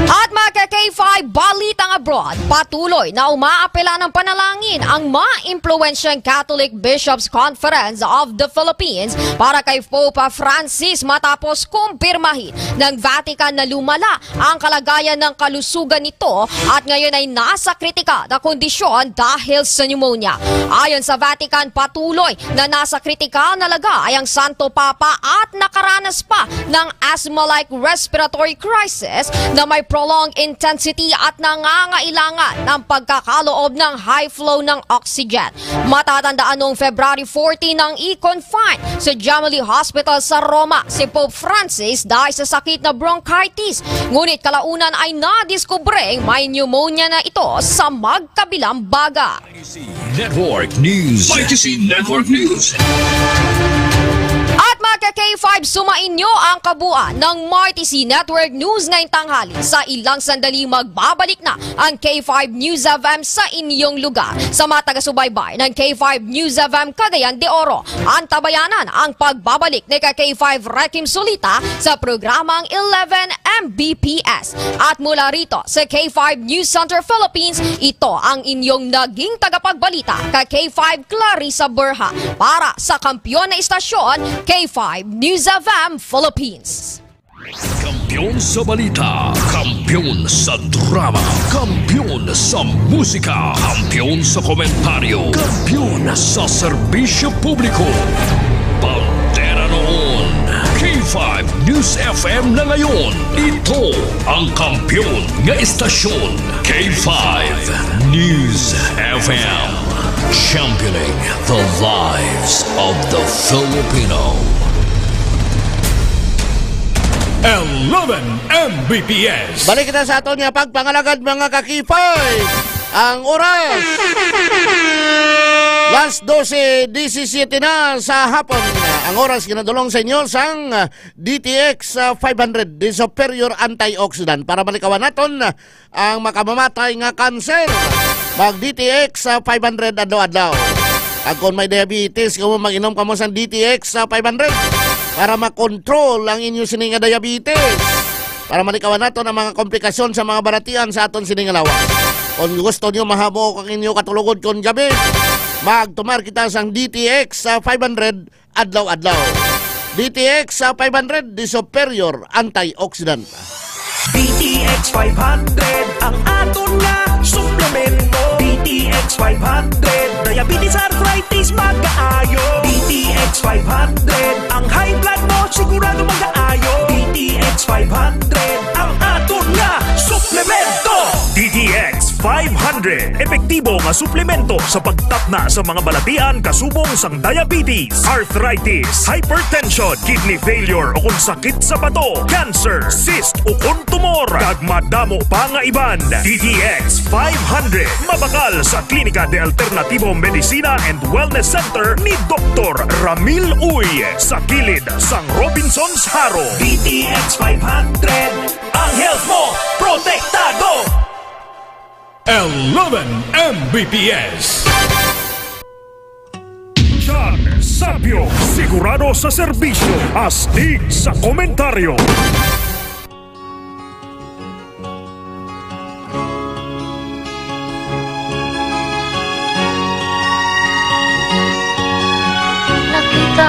At mga ka K five, balitang abroad, patuloy na umaapela ng panalangin ang maimpluwensyang Catholic Bishops' Conference of the Philippines para kay Pope Francis matapos kumpirmahin ng Vatican na lumala ang kalagayan ng kalusugan nito at ngayon ay nasa kritikal na kondisyon dahil sa pneumonia. Ayon sa Vatican, patuloy na nasa kritikal na lagay ang Santo Papa at nakaranas pa ng asthma-like respiratory crisis na may prolonged intensity at nangangailangan ng pagkakaloob ng high flow ng oxygen. Matatandaan, noong February fourteen nang i-confine sa Gemelli Hospital sa Roma si Pope Francis dahil sa sakit na bronchitis. Ngunit kalaunan ay nadiskubreng may pneumonia na ito sa magkabilang baga. Mighty C Network News. Mighty C Network News. At mga ka K five, sumainyo ang kabuuan ng Mighty C Network News ngayong tanghali. Sa ilang sandali, magbabalik na ang K five News F M sa inyong lugar. Sa mga taga-subaybay ng K five News F M Cagayan de Oro, antabayanan ang pagbabalik ni ka K five Rekim Sulita sa programang eleven M B P S. At mula rito sa K five News Center Philippines, ito ang inyong naging tagapagbalita, ka K five Clarissa Berha, para sa kampiyon na istasyon, K five News F M Philippines. Kampiyon sa balita, kampiyon sa drama, kampiyon sa musika, kampiyon sa komentaryo, kampiyon sa serbisyo publiko. Bandera noon, K five News F M na ngayon. Ito ang kampiyon nga istasyon, K five News F M. Championing the lives of the Filipino. Eleven M B P S. Balik kita sa aton nga pagpangalagad, mga ka-K five. Ang oras, las dose disisiete na sa hapon. Ang oras ginadulong sa inyo sang D T X, ah, five hundred, the superior antioxidant, para malikawan naton ang makamamatay nga kanser. Mag D T X, ah, five hundred adlaw-adlaw. At kung may diabetes kamo, mag-inom kamo sang D T X, ah, five hundred para makontrol ang inyo sini nga diabetes. para malikawan naton ang mga komplikasyon sa mga balatian sa aton sining adlaw. Kung gusto niyo mahamok ang inyo katulog-on kon gabi, magtumar kita sang D T X sa five hundred adlaw-adlaw. D T X sa five hundred, the superior antioxidant. D T X five hundred, ang aton nga suplemento. D T X five hundred, diabetes, arthritis, magaayo. D T X five hundred, ang high blood mo sigurado magaayo. D T X five hundred, ang aton nga suplemento. D T X five hundred, epektibo nga suplemento sa pagtapna sa mga balatian kasubong sang diabetes, arthritis, hypertension, kidney failure, o kon sakit sa bato, cancer, cyst, o kon tumor, kag madamo pa nga iban. D T X five hundred, mabakal sa Klinika de Alternativo Medicina and Wellness Center ni Doktor Ramil Uy, sa kilid sang Robinsons Jaro. D T X five hundred, ang health mo protektado. Eleven M B P S. John Sapio, sigurado sa serbisyo, astig sa komentaryo.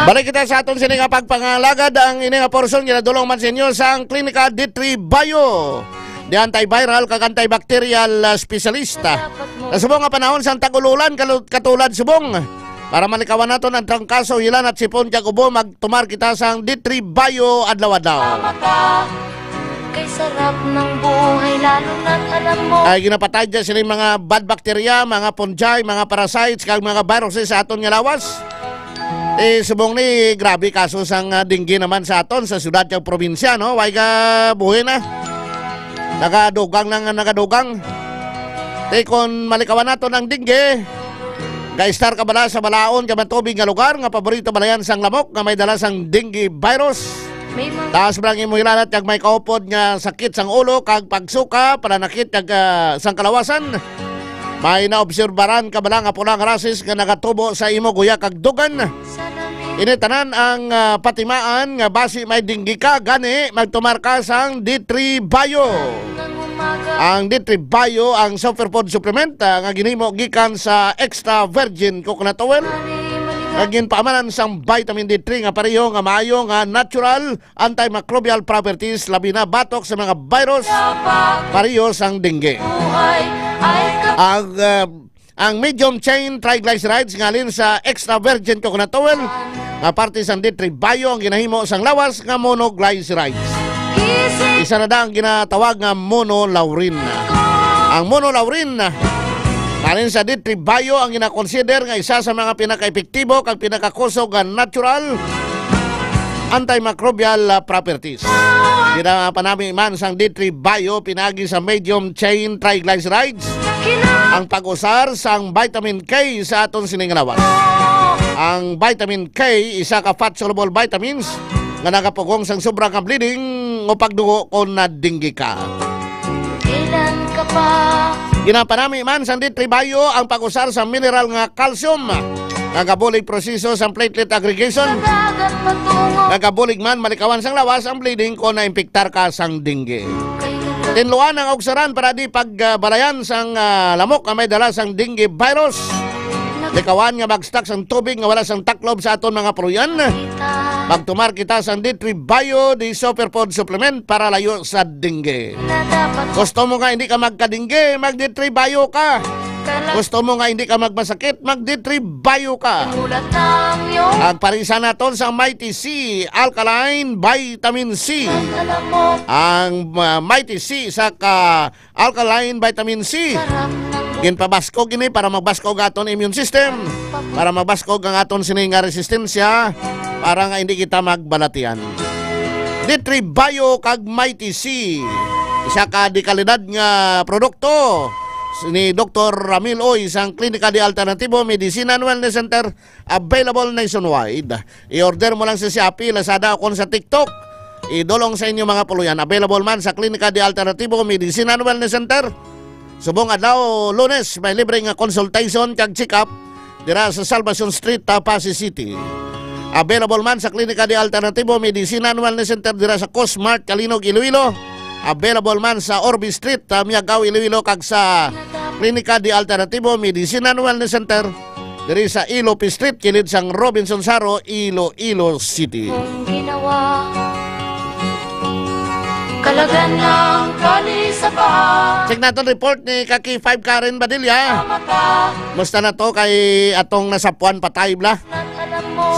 Balik kita sa aton sini nga pagpangalagad. Ang ini nga porsyon ginadulong man sa inyo sang Klinika D three Bio, the antiviral kag antibacterial, ah, specialista. Sa subong nga panahon sang tag-ululan, kalu-, katulad subong, para malikawan naton ang trangkaso, hilan at sipon kag ubo, magtumar kita sang D three Bio adlaw-adlaw. Mata, kay sarap ng buhay, lalo na't alam mo. Ay ginapatay dyan sila yung mga bad bacteria, mga fungi, mga parasites, kag mga viruses sa aton nga lawas. Eh, subong ni, grabe kaso sang, ah, dengue naman sa aton, sa syudad kag probinsya, no? Way ka buhi na. Nagadugang lang ang nagadugang. Te, kon malikawan naton ang dengue, gaistar ka bala sa balaon kag matubig nga lugar nga paborito balayan sang lamok nga may dala sang dengue virus. May mga Taas bala ang imo hilanat kag may kaupod nga sakit sang ulo kag pagsuka, pananakit kag, ah, sang kalawasan. May naobserbaran ka bala nga pula nga rashes nga nagatubo sa imo guya kag dugan? Ini tanan ang, ah, patimaan nga basi may dengue ka, gani magtumar ka sang D three Bio. Ang D three Bio ang superfood supplement, ah, nga ginhimo gikan sa extra virgin coconut oil, nga ginpaamanan sang vitamin D three nga pareho nga maayo nga natural antimicrobial properties, labi na batok sa mga virus, pareho sang dengue. Ang, ah, Ang medium chain triglycerides nga halin sa extra virgin coconut oil nga parte sang D three Bio ang ginahimo sang lawas nga monoglycerides. Isa na da ang ginatawag nga monolaurin. Ang monolaurin halin sa D three Bio ang ginakonsider nga isa sa mga pinakaepektibo kag pinakakusog nga natural antimicrobial, ah, properties. Ginapanami man sang D three Bio pinagi sa medium chain triglycerides ang pag-usar sang vitamin K sa aton sining lawas. Ang vitamin K, isa ka fat-soluble vitamins nga nagapugong sang sobra nga bleeding o pagdugo kon na-dengue ka. Kailan ka pa? Ginapanami man sang D three Bio ang pag-usar sa mineral nga calcium. Nagabulig proseso sang platelet aggregation. Sa dagat patungo. Nagabulig man malikawan sang lawas ang bleeding kon naimpiktar ka sang dengue. Tinluan ang augsaran para di pagbalayan sang, ah, lamok nga may dala sang dengue virus. Likawan nga mag-stock sang tubig nga wala sang taklob sa aton mga puloy-an. Magtumar kita sang D three Bio, the superfood supplement para layo sa dengue. Na dapat Gusto mo nga hindi ka magka-dengue, mag-D three Bio ka. Kala- Gusto mo nga hindi ka magmasakit, mag-D three Bio ka. Mulat na ang iyong Ang parisa naton sa Mighty C, Alkaline Vitamin C. Alam mo. Ang, ah, Mighty C, isa ka alkaline vitamin C. Sarap ng Ginpabaskog ini para mabaskog aton immune system, para mabaskog ang aton sini nga resistensya, para nga hindi kita magbalatian. D three Bio kag Mighty C, isa ka dekalidad nga produkto ni Doktor Ramil Uy sang Klinika de Alternativo Medicina and Wellness Center, available nationwide. I-order mo lang sa Shopee, Lazada, o kon sa TikTok. Idulong sa inyo mga puloy-an. Available man sa Klinika de Alternativo Medicina and Wellness Center. Subong adlaw, Lunes, may libre nga consultation kag check-up dira sa Salvacion Street, Tapasi City. Available man sa Klinika de Alternativo Medicina and Wellness Center dira sa Cosmart, Calinog, Iloilo. Available man sa Orbe Street, ah, Miagao, Iloilo, kag sa Klinika de Alternativo Medicine and Wellness Center diri sa Ilope Street, kilid sang Robinson Saro, Iloilo City. Kung ginawa, kalagan ng kalisaba. Check naton report ni Kaki five Karen Badilla. Musta na to kay atong nasapuan patay bala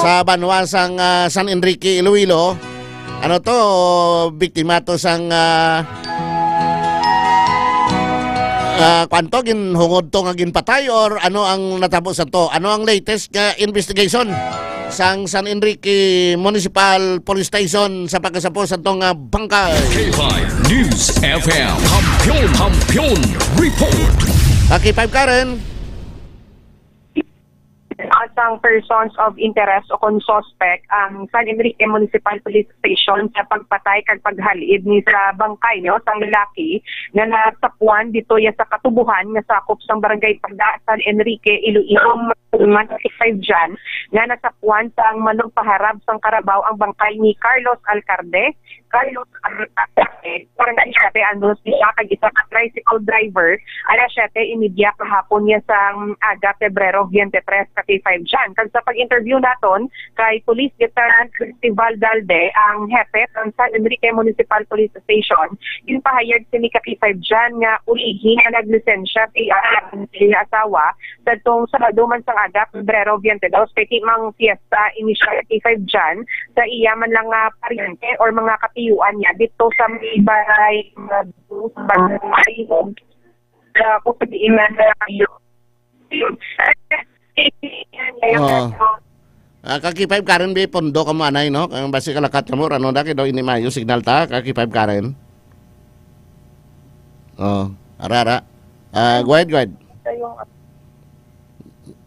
sa banwa sang, ah, San Enrique, Iloilo? Ano to, biktima to sang, ah, ah, kwan to, ginhungod to nga ginpatay, or ano ang natabo sa to? Ano ang latest nga investigation sang San Enrique Municipal Police Station sa pagkasapo sa tong, ah, bangkay? K five News F M, Kampiyon, Kampiyon Report. Kaki five Karen. Sang persons of interest o kon suspect ang San Enrique Municipal Police Station sa pagpatay kag paghal-id ni sa bangkay, no, sang lalaki nga nasapuan dito ya sa Katubuhan nga sakop sang Barangay Pagda, San Enrique, Iloilo, man five dyan, nga nasapuan sang manugpaharab sang karabaw ang bangkay ni Carlos Alcarde, Carlos Arroyo, barangay siete anyos ni siya, kag isa ka tricycle driver, alas siyete y media kahapon niya sang aga, Pebrero twenty-three, ka K five dyan. Kag sa pag-interview naton kay Police Lieutenant Cristival Dalde, ang hepe sang San Enrique Municipal Police Station, ginpahayag sini ka K five dyan nga ulihi nga naglisensya sa iya asawa sadtong Sabado man sang aga, Pebrero twenty-two, kay ti mang fiesta ini siya, K five dyan, sa iya man lang nga paryente or mga katiyuan niya dito sa may balay, uh, sa balay, uh, kung sa diin na kayo. Oh. Ah, Kaki five Karen, bi pondo ka mo anay, no? Kay basi kalakat ka mo, ano da, kay daw ini maayo signal ta, Kaki five Karen. Oh, ara, ara. Ah, go ahead, go ahead.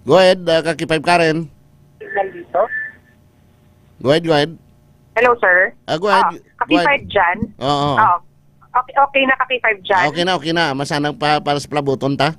Go ahead, ah, Kaki five Karen. Signal dito? Go ahead, go ahead. Hello, sir. Ah, go ahead. Ah, Kaki five dyan? Oo. Ah, okay, okay na Kaki five dyan? Ah, okay na, okay na. Masanang pa para sa palabuton ta.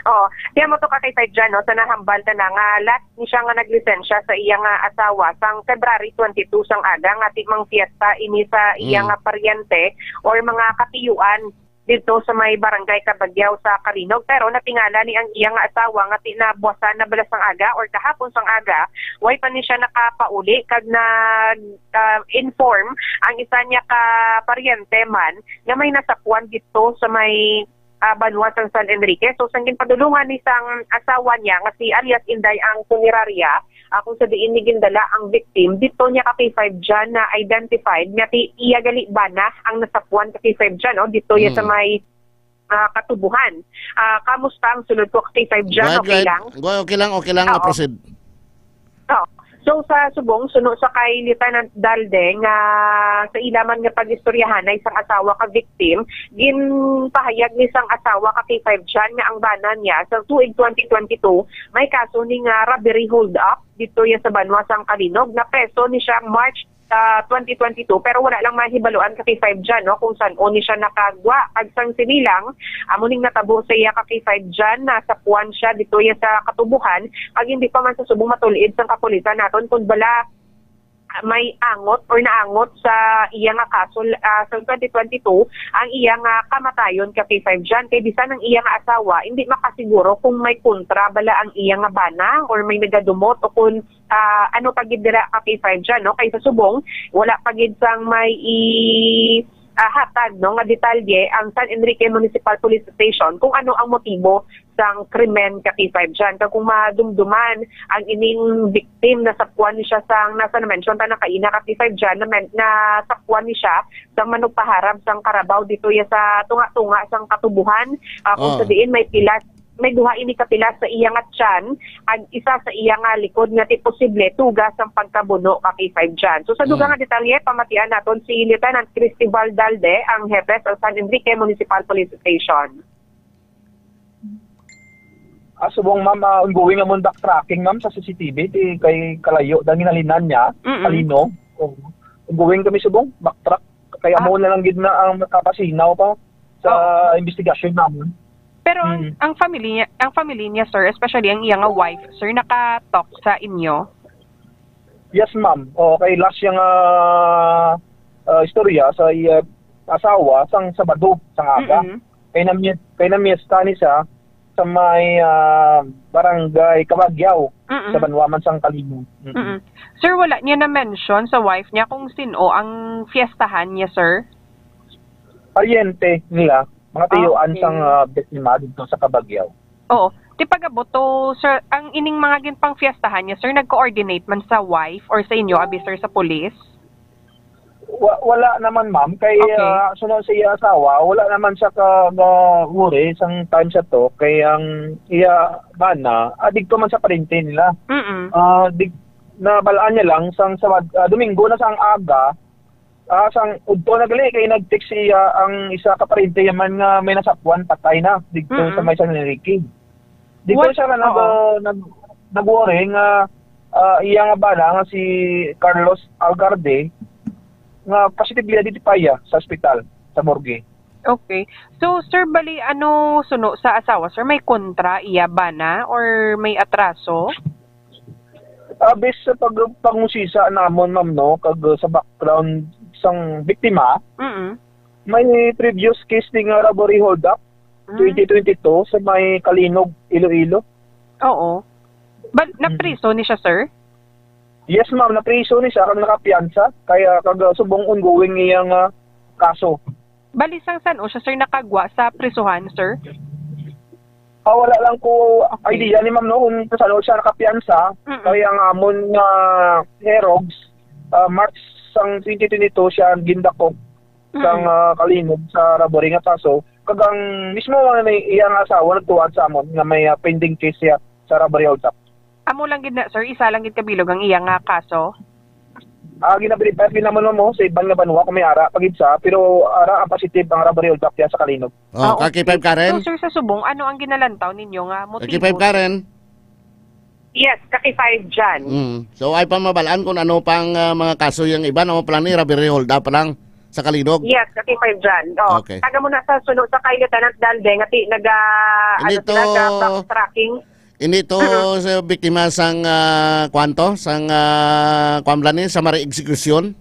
Oo. Kaya mo to Kaki five dyan, no? Sa nahambal na na nga last ni siya nga naglisensya sa iya nga asawa sang February twenty-two sang aga nga ti mang fiesta ini sa iya mm. nga paryente or mga katiyuan dito sa may barangay Kabagyaw sa Kalinog, pero natingala ni ang iya nga asawa nga tinabuasan na bala sang aga or kahapon sang aga, way pa ni siya nakapauli kag nag ah, inform ang isa niya ka paryente man nga may nasapuan dito sa may ah, banwa sang San Enrique. So sang ginpadulungan ni sang asawa niya nga si alias Inday ang punerarya, ah, kung sa diin ni gindala ang victim, dito niya ka K five dyan na identified nga ti iya gali bana ang nasapuan ka K five dyan, no? Dito ya sa may ah, katubuhan. Ah, kamusta ang sulod ko ka K five dyan? Okay lang? Go, okay lang, okay lang, Oo. proceed. Oo. So sa subong, suno sa kay Lieutenant Dalde nga sa ila man nga pag-istoryahanay sang asawa ka victim, ginpahayag ni sang asawa ka K five dyan nga ang bana niya sa tuig twenty twenty-two may kaso ni nga robbery hold up dito ya sa banwa sang Kalinog. Napreso ni siya March sa twenty twenty-two, pero wala lang mahibaluan ka K five dyan, no, kung san-o ni siya nakagwa. Kag sang sini lang, amo ning natabo sa iya ka K five dyan, nasapuan siya dito ya sa katubuhan, kag hindi pa man sa subong matul-id sang kapulisan naton kung bala, ah, may angot or naangot sa iya nga kaso, ah, sa twenty twenty-two ang iya nga kamatayon ka K five dyan. Kay bisan ang iya nga asawa, hindi makasiguro kung may kontra bala ang iya nga bana or may nagadumot o kung ah, ano pa gid dira ka K five dyan, no? Kay sa subong, wala pa gid sang may i ah, hatag, no, nga detalye ang San Enrique Municipal Police Station kung ano ang motibo sang krimen ka K five dyan. Kag kung madumduman ang ining victim na sapuan ni siya sang nasa na-mention ta na kaina ka K five dyan, na men- na sapuan ni siya sang manugpaharab sang karabaw dito ya sa tunga-tunga sang katubuhan, ah, kung Oh. sa diin may pilas may duha ini ka pilas sa iya nga tiyan, ang isa sa iya nga likod nga ti posible tuga sang pagkabuno ka K five dyan. So sa dugang Mm. nga detalye, pamatian naton si Lieutenant Cristival Dalde, ang hepe sa San Enrique Municipal Police Station. Ah, subong, ma'am, ah, ongoing amon backtracking, ma'am, sa C C T V, ti kay kalayo, dang hinalinan niya, Mm-mm. Kalino. Oo. Ongoing kami, subong, backtrack. Kaya Ah. mo na lang gid na ang makapasinaw pa sa Oo. investigasyon namin. Pero ang, Mm. ang family niya, ang family niya, sir, especially ang iya nga wife, sir, naka-talk sa inyo? Yes, ma'am. O, kay last yang, ah, ah, istorya sa iya, asawa sang Sabado sang aga. Mm-mm. Kay nami-, kay namiesta ni siya sa may, ah, barangay Cabagyaw, Mm-mm. sa banwa man sang Calino. Mm-mm. Mm-mm. Sir, wala niya na-mention sa wife niya kung sino ang fiestahan niya, sir? Paryente nila, mga tiyuan Ah, okay. sang, ah, biktima dito sa Cabagyaw. Oo. Ti pag-abot to, sir, ang ining mga ginpangfiestahan niya, sir, nag-coordinate man sa wife or sa inyo, abi, sir, sa police? Wa-, wala naman, ma'am. Kay, Okay. ah, sunod sa iya asawa, wala naman siya ka, ka worry sang time sa to. Kay ang iya bana, ah, dito man sa parente nila. Mm-mm. Ah, di, nabalaan niya lang sang Sabad-, ah, Domingo na sang aga, ah, sang udto na gali kay nag-text siya ang isa ka parente man nga may nasapwan, patay na dito Mm-mm. sa may San Enrique. Dito What? siya nga nag-, Oo. ah, nag-, nag-worry nga, ah, iya nga bana nga si Carlos Algarde nga positive niya dito pa iya sa ospital, sa morgue. Okay. So, sir, bali, ano suno sa asawa, sir? May kontra iya bana or may atraso? Ah, based sa pag-, pangusisa namon, ma'am, no, kag, uh, sa background sang biktima, Mm-mm. may previous case ni nga robbery hold-up, Mm. twenty twenty-two, sa may Calinog, Iloilo. Oo. Ba, Mm. napriso ni siya, sir? Yes, ma'am, napriso ni siya, kag nakapiyansa, kaya kag, uh, subong ongoing iyang, uh, kaso. Bali, sang san-o siya, sir, nakagwa sa prisuhan, sir? Ah, wala lang ko idea ni ma'am, no, kung saan siya nakapiyansa. Mm-mm. Kaya ang amon nga herogs, ah, March sang twenty twenty-two siya ang gindakop sang, Mm-mm. ah, Calinog sa robbery nga kaso. Kag ang mismo nga may iya nga asawa nagtuwad sa amon nga may, ah, pending case siya sa robbery hold-up. Amo lang gid na, sir, isa lang gid kabilog ang iya nga kaso? Ah, ginaverify gid namon mo sa iban nga banwa kung may ara pa gid sa, pero ara ang positive ang robbery hold-up diya sa Calinog. Oh, Ah, ka K five okay. Karen? So, sir, sa subong, ano ang ginalantaw ninyo nga Ka motibo? K five Karen? Yes, ka K five Jan. Mm. So, ay pa mabalaan kung ano pang, ah, mga kaso yang iba, no? Plan ni robbery hold-up pa lang sa Calinog? Yes, ka K five Jan. Oh, Okay. taga mo na sa suno sa kay Lieutenant Dalde, nga ti-, naga, ano Inito sila, ga backtracking. Ini to Mhm. sa biktima sang, ah, kwan to, sang, ah, kwan bala ni, sa mari execution?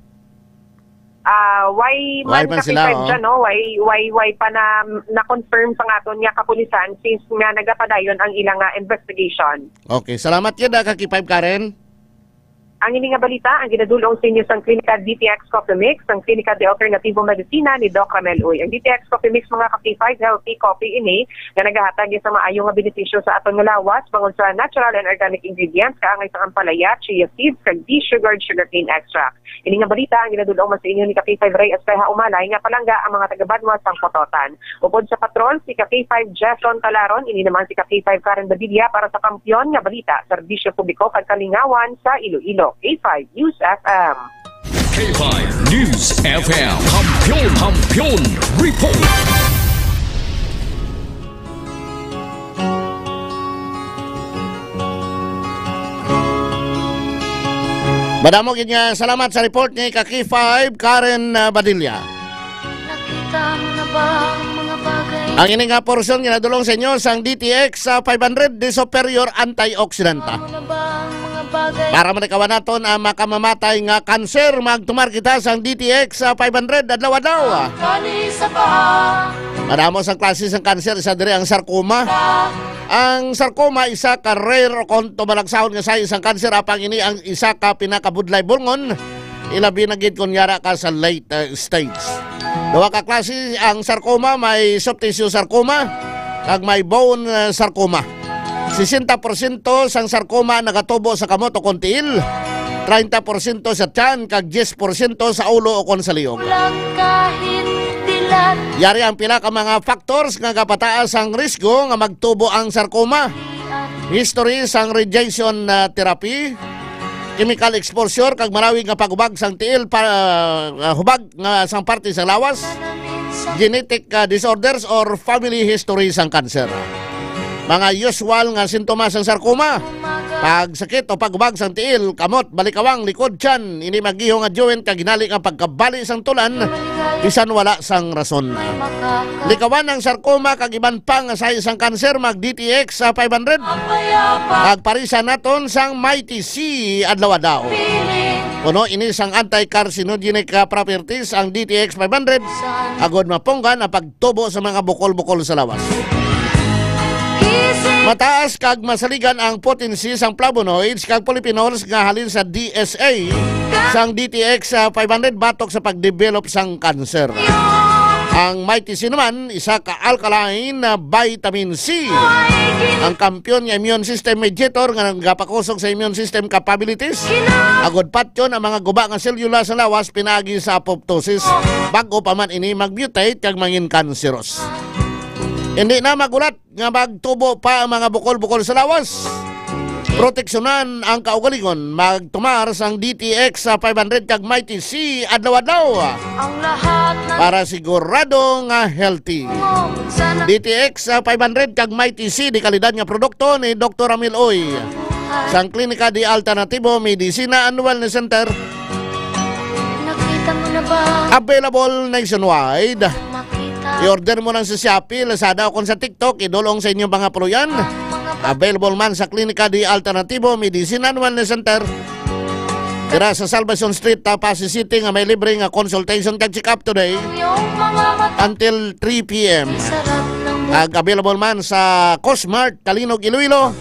Ah, why Why man man ka sila, K five oh? dyan, no? Why, why, why pa na, na-confirm sa aton nga kapulisan since nga nagapadayon ang ilang, ah, investigation? Okay, salamat yun, ah, ka K five Karen. Ang ini nga balita ang ginadul-ong sa inyo sang Klinika D T X Coffee Mix, ang Klinika de Alternativo Medicina ni Doc Ramel Uy. Ang D T X Coffee Mix, mga ka K five, healthy coffee ini nga nagahatag sa maayo nga benepisyo sa aton nga lawas, bangod sa natural and organic ingredients, kaangay sang ampalaya, chia seeds, kag desugared sugarcane extract. Ini nga balita ang ginadul-ong man sa inyo ni ka K five Ray Espeja Umalay, nga palangga ang mga taga-Banwa sang Pototan. Upod sa patrol, si ka K five Jason Talaron, ini naman si ka K five Karen Badilla para sa Kampiyon nga Balita, Serbisyo Publiko kag Kalingawan sa Iloilo, K five News F M. K five News F M, Kampiyon, Kampiyon Report. Madamo gid nga salamat sa report ni ka K five Karen, ah, Badilla. Nakita mo na ba ang mga bagay? Ang ini nga porsyon ginadulong sa inyo sang D T X sa five hundred de Superior Antioxidanta. Mo na ba ang mga bagay? Para malikawan naton ang makamamatay nga kanser, magtumar kita sang D T X sa five hundred adlaw-adlaw. Kani sa paa. Madamo sang klase sang kanser, isa diri ang sarcoma. Ang sarcoma isa ka rare o kon tumalagsahon nga sign sang kanser, apang ini ang isa ka pinakabudlay bulngon, ilabi na gid kon yara ka sa late, uh, stage. Duha ka klase ang sarcoma, may soft tissue sarcoma kag may bone, uh, sarcoma. Sesenta porsyento sang sarcoma nagatubo sa kamot o kon tiil, treinta porsyento sa tiyan, kag diyes porsyento sa ulo o kon sa liog. Walang kahit dilat. Yari ang pila ka mga factors nga gapataas ang risgo nga magtubo ang sarcoma. History sang radiation, ah, therapy, chemical exposure, kag malawig nga paghubag sang tiil pa, ah, hubag nga sang parte sa lawas, genetic, ah, disorders, or family history sang cancer. Mga usual nga sintomas sang sarcoma: Pagsakit o paghubag sang tiil, kamot, balikawang, likod, tiyan, ini mag-iho nga joint kag hinali nga pagkabali sang tulan, bisan wala sang rason. Likawan ang sarcoma kag iban pa nga sahi sang kanser, mag D T X sa five hundred. Kag parisan naton sang Mighty C adlaw-adlaw. Puno ini sang anti-carcinogenic, ah, properties ang D T X five hundred, agod mapunggan ang pagtubo sa mga bukol-bukol sa lawas. Mataas kag masaligan ang potency sang flavonoids kag polyphenols nga halin sa D S A sang D T X, ah, five hundred batok sa pagdevelop sang kanser. Ang Mighty C naman, isa ka alkaline na vitamin C, ang kampiyon nga immune system mediator nga nagapakusog sa immune system capabilities, agod patyon ang mga guba nga selula sa lawas pinaagi sa apoptosis, bag-o pa man ini mag-mutate kag mangin kanseros. Hindi na magulat nga magtubo pa ang mga bukol-bukol sa lawas. Proteksyonan ang kaugalingon, magtumar sang D T X sa five hundred kag Mighty C adlaw-adlaw. Ang lahat ng Para sigurado nga healthy. D T X sa five hundred kag Mighty C, di kalidad nga produkto ni Doktor Ramil Uy. Sang Klinika de Alternatibo Medicina and Wellness Center. Nakita mo na ba? Available nationwide. Makita. I-order mo lang sa Shopee, Lazada o kung sa TikTok, idulong sa inyong mga puluyan. Available man sa Klinika de Alternativo Medicine and Wellness Center. Dira sa Salvacion Street, Tapas City, nga may libre nga consultation kag check-up today until three p.m. Ag available man sa Cosmart, Talinog, Iloilo,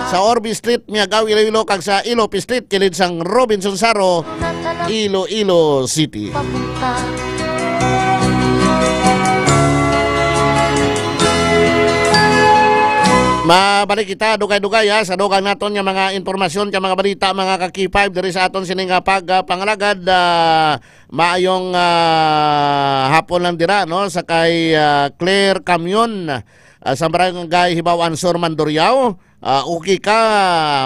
sa Orbe Street, Miagao, Iloilo, kag sa Ilope Street, kilid sang Robinson Saro, Iloilo City. Mabalik kita dugay-dugay, ha, sa dugang naton nga mga impormasyon, ka mga balita, mga ka-K five, diri sa aton sini nga pag, ah, pangalagad, ah, maayong, ah, hapon lang dira, no, sa kay, ah, Claire Camion, ah, sa Barangay Hibaw-an Sur, Mandurriao. Ah, okay ka,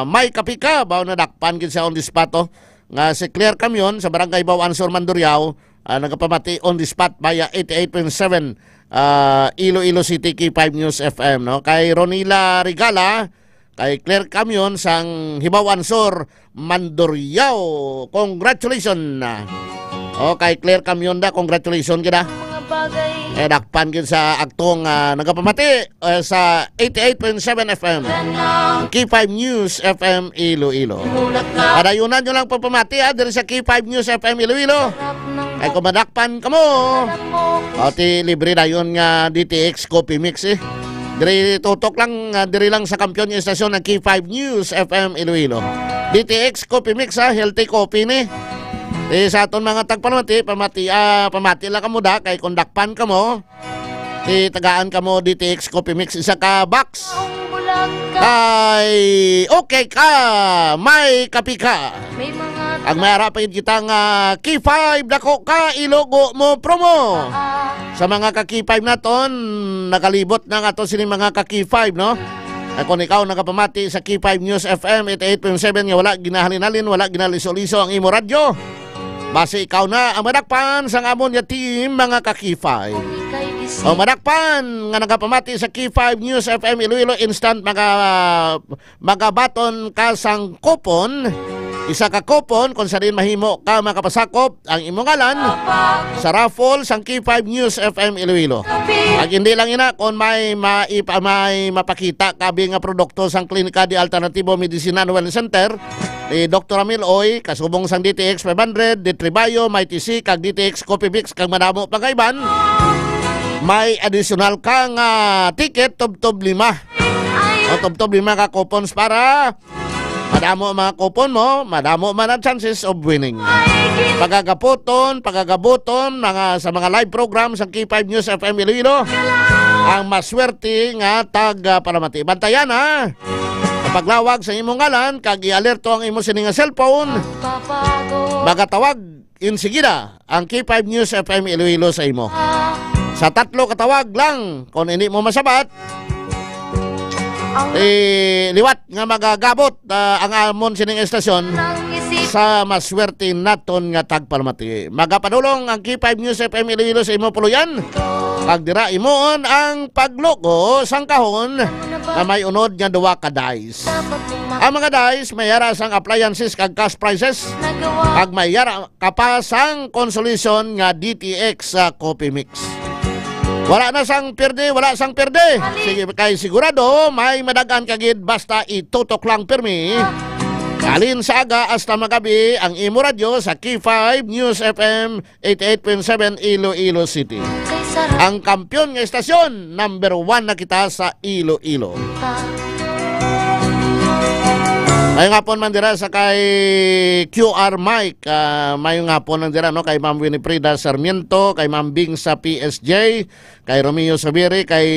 may kapi ka, baw nadakpan gid siya on the spot, oh. Nga si Claire Camion sa Barangay Hibaw-an Sur, Mandurriao, ah, nagapamati on the spot via eighty-eight point seven, ah, Iloilo City K five News F M, no? Kay Ronila Regala, kay Claire Camion sang Hibaw-an Sur, Mandurriao. Congratulations. O, kay Claire Camionda, congratulations gid, ah. Mga bagay. Eh, dakpan gid sa aktong, ah, nagapamati, eh, sa eighty-eight point seven F M. K five News F M Iloilo. Padayunan nyo lang pagpamati, ah, diri sa K five News F M Iloilo. Ay, kung madakpan kamo, ati libre dayon nga D T X Coffee Mix, eh. Diri tutok lang, ah, diri lang sa kampiyon nga estasyon ang K five News F M Iloilo. D T X Coffee Mix, ha, healthy coffee ni. Eh, sa aton mga tagpamati, pamati, ah, pamati lang kamo da, kay kung dakpan kamo, eh, tagaan kamo D T X Coffee Mix, isa ka box. Ay, okay ka, may kapi ka. May mga Ang may ara pa gid kita nga K five, dako ka, ilugo mo, promo. Sa mga ka K five naton, nakalibot na nga to sini mga ka K five, no? Ay, kung ikaw nagapamati sa K five News F M eighty-eight point seven nga wala ginahalin-halin, wala ginaliso-liso ang imo radyo, basi ikaw na ang madakpan sang amon nga team, mga ka K five. O madakpan nga nagapamati sa K five News F M Iloilo, instant mga magabaton ka sang kupon, isa ka kupon kung sa diin mahimo ka makapasakop ang imong ngalan sa raffle sang K five News F M Iloilo. Ag hindi lang ina, kung may maipa-, may mapakita ka abi nga produkto sang Klinika de Alternativo Medicina and Wellness Center ni Doktor Ramil Oy, kasubong sang D T X five hundred, D three Bio, Mighty C, kag D T X Coffee Mix, kag madamo pa nga iban, may additional ka nga ticket, tubtob lima. O, tubtob lima ka coupons para madamo ang mga coupon mo, madamo man ang chances of winning. Pagagaputon, pagagabuton, mga, sa mga live program sa K five News F M Iloilo, ang maswerte nga tag, ah, palamati. Bantayan, ha? Ang paglawag sa imong ngalan, kag i-alerto ang imo sini nga cellphone. Magatawag insigida ang K five News F M Iloilo sa imo. Sa tatlo ka tawag lang, kung hindi mo masabat, eh, liwat nga magagabot, ah, ang amon sining estasyon sa maswerte naton nga tagpalamati. Magapadulong ang K five News F M Iloilo sa imo puluyan. Pag dira, imoon ang pagluko sang kahon nga may unod nga duwa ka dice. Ang mga dice may ara sang appliances kag cash prizes, kag may ara ka pa sang consolation nga D T X sa coffee mix. Wala na sang pirdi, wala sang pirdi. Sige, kay sigurado may madag-an ka gid basta itutok lang pirmi. Halin sa aga hasta magabi ang imo radyo sa K five News F M eighty-eight point seven Iloilo City. Ang kampiyon nga estasyon, number one na kita sa Iloilo. Maayong hapon man dira sa kay Q R Mike. Ah, maayong hapon lang dira, no, kay Ma'am Winifrida Sarmiento, kay Ma'am Bing sa P S J, kay Romeo Sabiri, kay,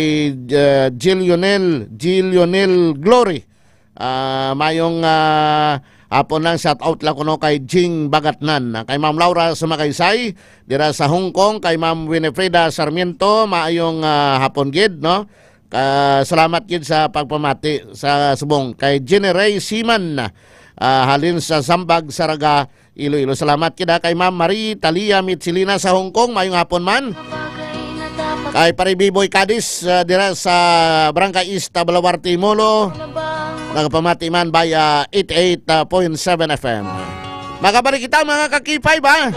ah, Gilionel, Gilionel Glory. Ah, maayong, ah, hapon lang, shout out lang kuno kay Jing Bagatnan, ah, kay Ma'am Laura Sumagaysay dira sa Hong Kong, kay Ma'am Winifrida Sarmiento, maayong, ah, hapon gid, no? Ka-, salamat gid sa pagpamati sa subong kay Jenny Ray Siman, ah, halin sa Zambag, Saraga, Iloilo. Salamat gid, ah, kay Ma'am Marie Talia Mitsilina sa Hong Kong, maayong hapon man. Kay Pare Biboy Cadiz, ah, dira sa Barangay Ista, Balaguarte, Molo. Nagapamati man via eighty-eight point seven F M. Magabalik kita, mga ka-K five, ha?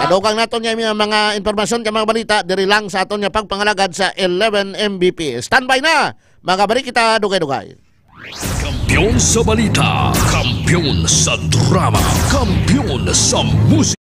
Kadugang naton nga mga, mga impormasyon kag mga balita diri lang sa aton nga pagpangalagad sa eleven M B P. Standby na, magabalik kita, dugay-dugay. Kampiyon sa balita, kampiyon sa drama, kampiyon sa musika.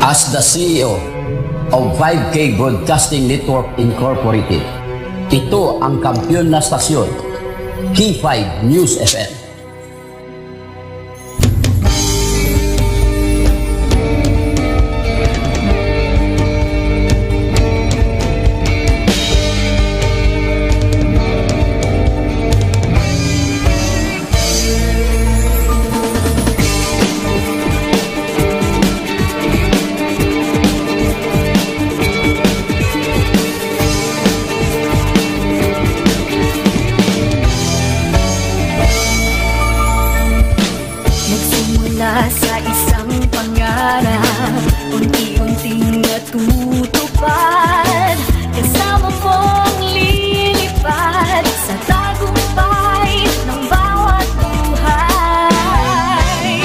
As the C E O of five K Broadcasting Network Incorporated, ito ang kampiyon na stasyon, K five News F M. Nagsimula sa isang pangarap, unti-unting natutupad. Kasama mong lilipad sa tagumpay ng bawat buhay.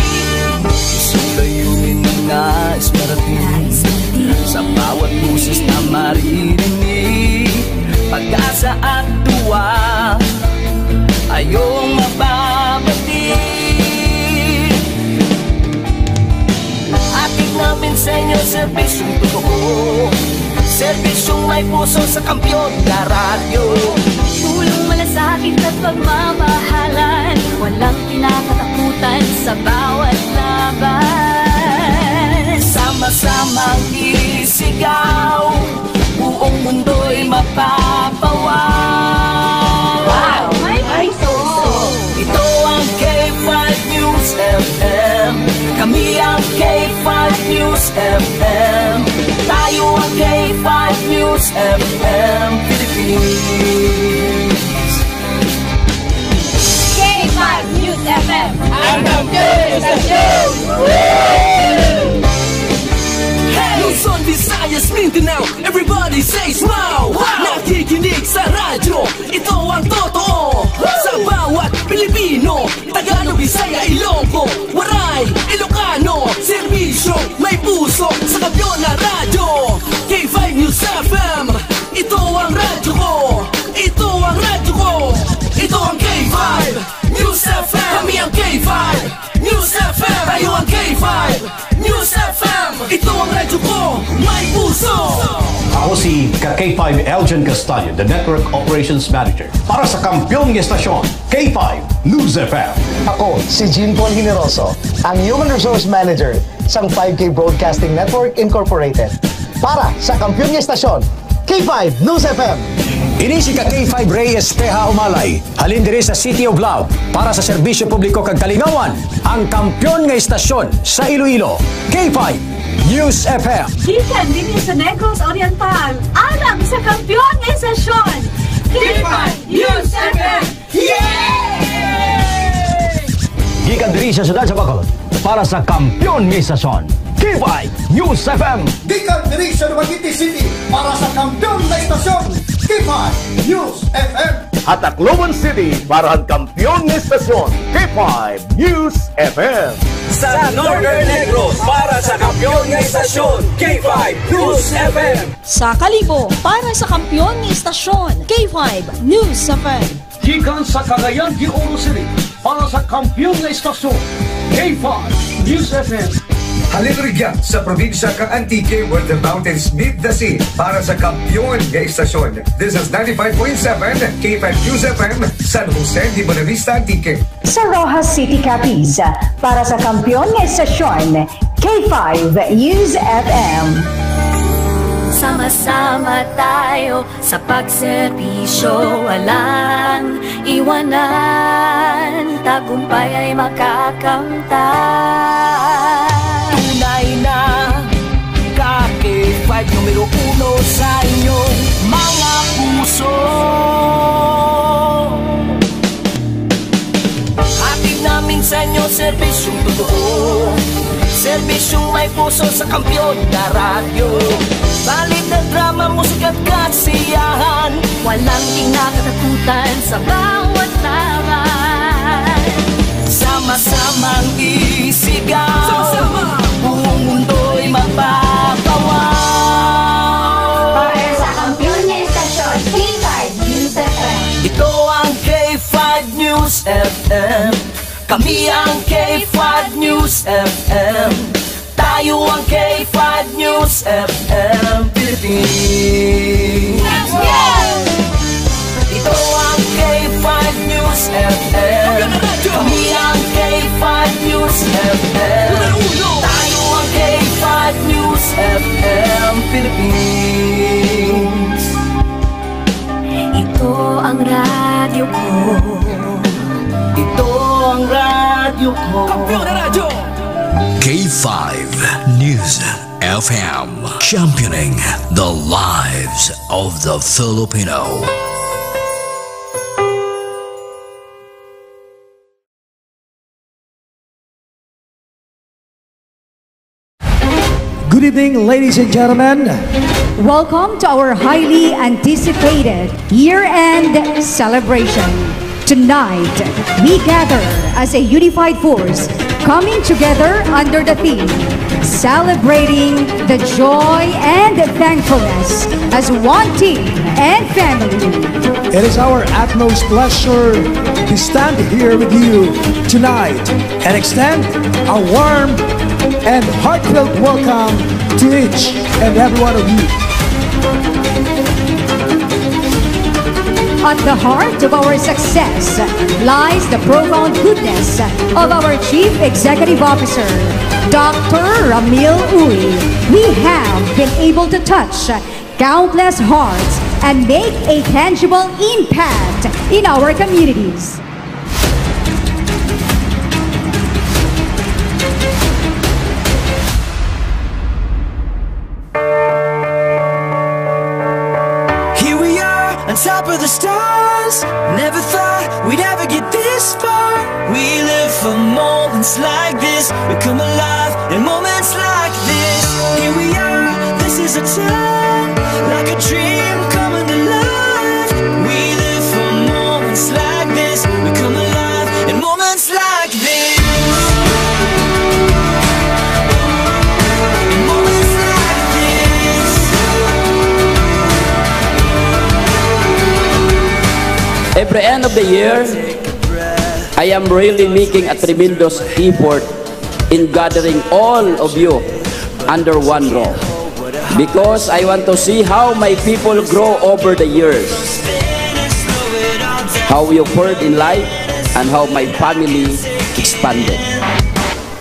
Isang layunin na nais marating, nais marating, sa bawat boses na maririnig. Pag-asa at tuwa ay iyong mapabatid. Hatid namin sa inyo serbisyong totoo, serbisyong may puso sa kampiyon na radyo. Pulong malasakit at pagmamahalan, walang kinakatakutan sa bawat laban. Sama-samang isigaw, buong mundo'y mapapawaw. Wow! May puso! Ito ang K five News F M. Kami ang K five News F M. Tayo ang K five News F M Philippines. K five News F M. Ang kampiyon sa show! Hey! Luzon, Visayas, Mindanao, everybody say smile! Wow! Nakikinig sa radyo, ito ang totoo. Sa bawat Pilipino, Tagalog, Bisaya, Ilonggo, Waray, Ilocano, serbisyo may puso sa kampiyon na radyo. K five News F M, ito ang radyo ko. Ito ang radyo ko. Ito ang K five News F M. Kami ang K five News F M. Tayo ang K five News F M. Ito ang radyo ko. May puso. Ako si ka K five Elgin Castaño, the Network Operations Manager. Para sa kampiyon nga estasyon, K five News F M. Ako si Jean Paul Generoso, ang Human Resource Manager sang five K Broadcasting Network Incorporated. Para sa kampiyon nga estasyon, K five News F M. Ini si ka K five Rey Espeha Umalay, halin diri sa City of Love, para sa serbisyo publiko kag kalingawan, ang kampiyon nga istasyon sa Iloilo, K five News F M. Gikan dinhi sa Negros Oriental, alang sa kampiyon nga istasyon, K five News F M. Yay! Gikan diri sa siyudad sa Bacolod, para sa kampiyon nga istasyon, K five News F M. Gikan diri sa Dumaguete City, para sa kampiyon nga istasyon, K five News F M. Ha Tacloban City, para sa kampiyon nga istasyon, K five News F M. Sa Northern Negros, para sa kampiyon nga istasyon, K five News F M. Sa Kalibo, para sa kampiyon nga istasyon, K five News F M. Gikan sa Cagayan de Oro City, para sa kampiyon nga istasyon, K five News F M. Halin rugya sa probinsya kang Antique, where the mountains meet the sea, para sa kampiyon nga istasyon. This is ninety-five point seven K five News F M, San Jose de Buenavista, Antique. Sa Roxas City, Capiz, para sa kampiyon nga istasyon, K five News F M. Sama-sama tayo sa pagserbisyo, walang iwanan, tagumpay ay makakamtan. Tunay na ka K five, numero uno sa inyong mga puso. Hatid namin sa inyo serbisyong totoo, serbisyong may puso sa kampiyon na radyo. Balita, drama, musika at kasiyahan, walang kinakatakutan sa bawat laban. Sama-samang isigaw, sama-sama, buong mundo'y magpapawaw. Para sa kampiyon nga istasyon, K five News F M. Ito ang K five News F M. Kami ang K five News F M. Tayo ang K five News F M Philippines. Ito ang K five News F M. Kami ang K five News F M. Tayo ang K five News F M Philippines. Ito ang radyo ko. Ito ang radyo ko. Kampiyon na radyo! K five News F M, championing the lives of the Filipino. Good evening, ladies and gentlemen. Welcome to our highly anticipated year-end celebration. Tonight, we gather as a unified force, coming together under the theme, Celebrating the Joy and Thankfulness as One Team and Family. It is our utmost pleasure to stand here with you tonight and extend a warm and heartfelt welcome to each and every one of you. At the heart of our success lies the profound goodness of our Chief Executive Officer, Doctor Ramil Uy. We have been able to touch countless hearts and make a tangible impact in our communities. Here we are on top of the stars. Never thought we'd ever get this far. We live for moments like this. We come alive in moments like this. Here we are, this is a time, like a dream coming to life. We live for moments like this. We come alive in moments like this. In moments like this. Every end of the year, I am really making a tremendous effort in gathering all of you under one roof, because I want to see how my people grow over the years, how we fared in life, and how my family expanded.